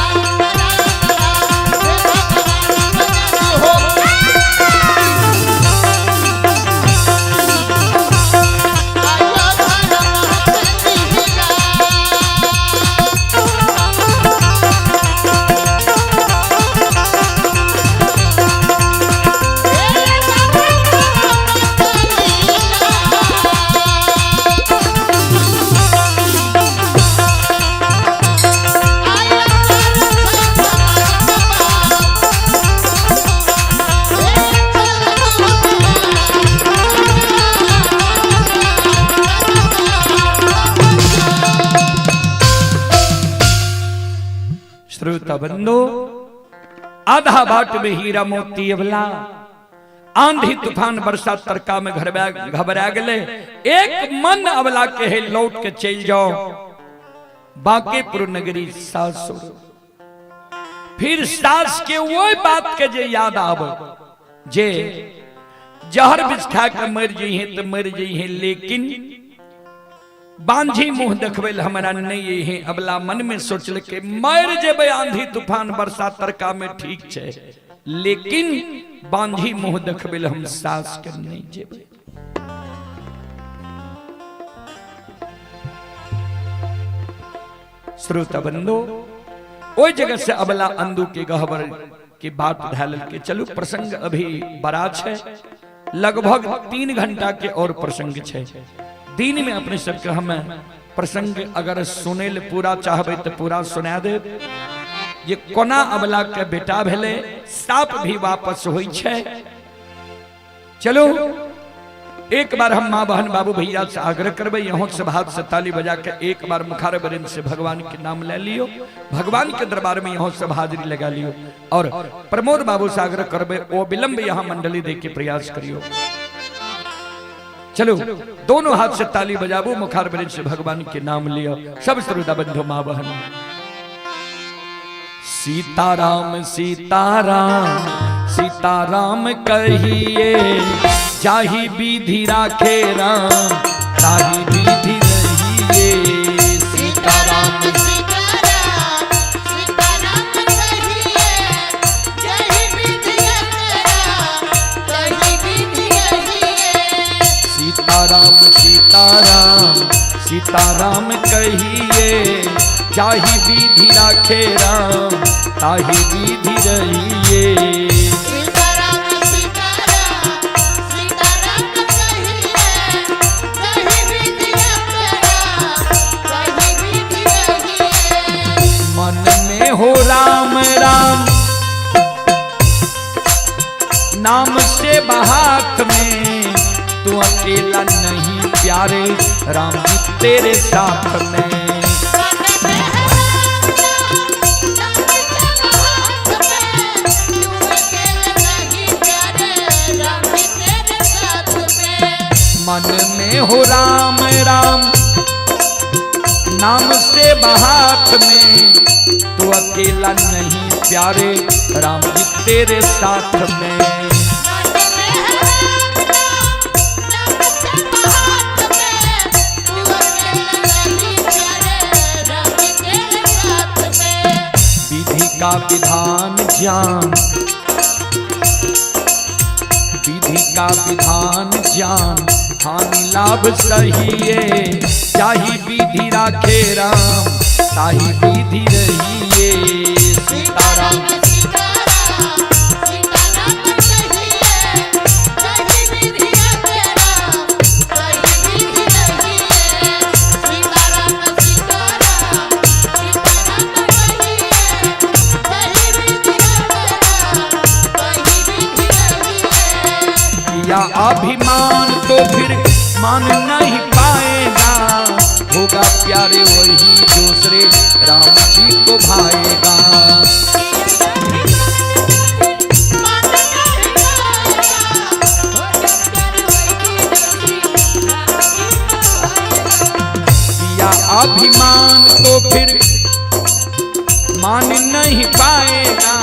श्रोता बंधु, आधा बाट में हीरा मोती अबला आंधी तूफान बरसात तरका में घबरा गए। एक मन अबला के है लौट के चल जाओ बांकेपुर नगरी सासुर। फिर सास के वही बात के जे याद आब जे जहर बिछ खा के मर जइहे तो मर जइहे, लेकिन बांझी मुंह देखबै हमरा नहीं है। अबला मन में सोचल के मर जेबै आंधी तूफान बरसात तरका में ठीक छै, लेकिन बांझी मुंह देखबै हम सास के नहीं जेबै। श्रोता बंधु, ओहि जगह से अबला अंदू के गहबर के बात धैल के चलू। प्रसंग अभी बड़ा छै, लगभग 3 घंटा के और प्रसंग छै। दिन में अपने सबके हम प्रसंग अगर सुने ले पूरा चाहबे तो पूरा सुना दे। ये कोना अबला के बेटा भेले, साप भी वापस होई छै। चलो एक बार हम माँ बहन बाबू भैया से आग्रह करबे, यहाँ से हाथ से ताली बजा के एक बार मुखार बरिन से भगवान के नाम ले लियो, भगवान के दरबार में यहाँ सब हाजिरी लगा लियो। और प्रमोद बाबू से आग्रह करबे ओ विलंब यहाँ मंडली दे के प्रयास करियो। चलो दोनों हाथ से ताली बजाबू, मुखार बरिन से भगवान के नाम लियो। सब श्रोता बंधु माँ बहन, सीताराम सीताराम सीताराम कहिए, जाही विधि राखे राम ताही विधि रहिए। सीताराम सीताराम सीताराम कहिए, जाही विधि राखे राम ताही विधि रहिए। सीताराम सीताराम सीताराम कहिए, जाही विधि राखे राम ताही विधि रहिए। सीताराम सीताराम सीताराम कहिए, जाही विधि राखे राम ताही विधि रहिए। मन में हो राम राम नाम से बहात में, तू अकेला नहीं प्यारे राम जी तेरे साथ में। मन में है राम राम, नाम से हाथ में, तू अकेला नहीं प्यारे राम जी तेरे साथ में। मन में हो राम राम नाम से बहात में, तू अकेला नहीं प्यारे राम जी तेरे साथ में। मन में है राम राम, नाम से हाथ में, तू अकेला नहीं प्यारे राम जी तेरे साथ में। विधि का विधान जान, विधि का विधान जान, हानि लाभ सहिए, जाही विधि राखे राम ताही विधि रहिए। सीताराम सीताराम सीताराम कहिए, जाही विधि राखे राम ताही विधि रहिए। सीताराम सीताराम सीताराम कहिए, जाही विधि राखे राम ताही विधि रहिए। किया अभिमान तो फिर मान नहीं पाएगा, होगा प्यारे वही दूसरे राम जी को भाएगा। किया अभिमान तो फिर मान नहीं पाएगा,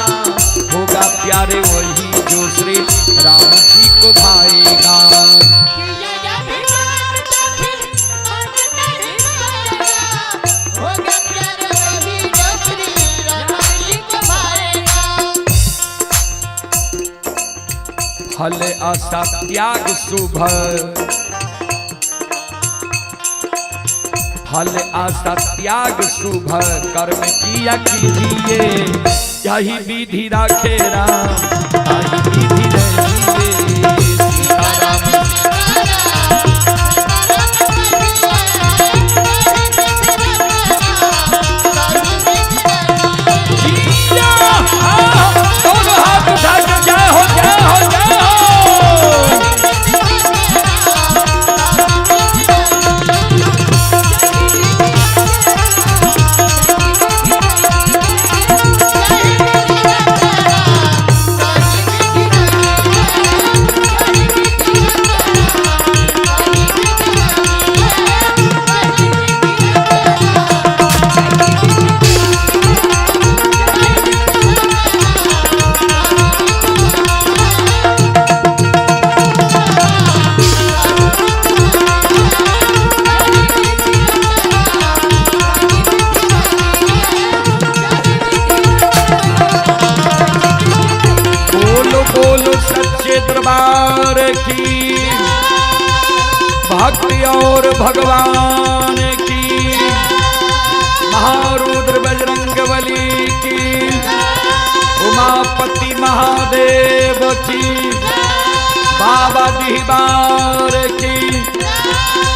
होगा प्यारे वही दूसरे राम जी को भाएगा। फल आशा त्याग शुभ, फल आशा त्याग शुभ कर्म किया कीजिए, यही विधि राखे राम ताही विधि रहिए। सीताराम जिया, दोनों हाथ उठा के जय हो जय हो जय हो। Thank you. भक्ति और भगवान की, महारुद्र बजरंग बली की, उमापति महादेव की, बाबा डिहबार की,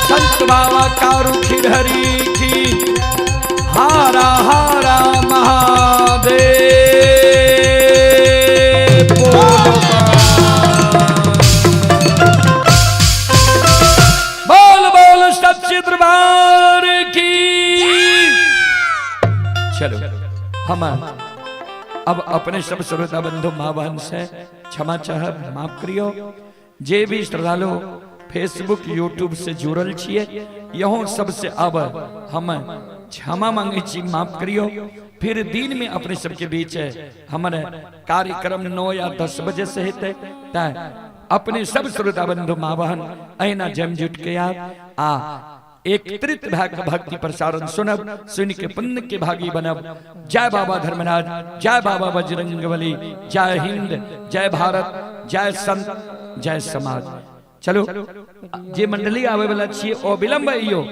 संत बाबा कारू खिरहरी की, हारा हारा महादेव। बोल बोल सच्चे दरबार की। चलो हम अब अपने सब श्रोता बंधु माँ बहन से क्षमा चाह माफ करियो। जे भी श्रद्धालु फेसबुक यूट्यूब से जुड़ल छिए यहो सबसे अब हम क्षमा मांगे छी, माफ करियो। फिर दिन में अपने सबके बीच हमारे कार्यक्रम 9 या 10 बजे से हेतै, तैं अपने सब श्रोता बंधु माँ बहन अहिना जम जुट के आब आ एकत्रित भए के भक्ति प्रसारण सुनब, सुन के पुण्य के भागी बनब। जय बाबा धर्मराज, जय बाबा बजरंगबली, जय हिंद, जय भारत, जय संत, जय समाज। चलो जे मंडली आवे वाला छिए ओ विलंब अइयो।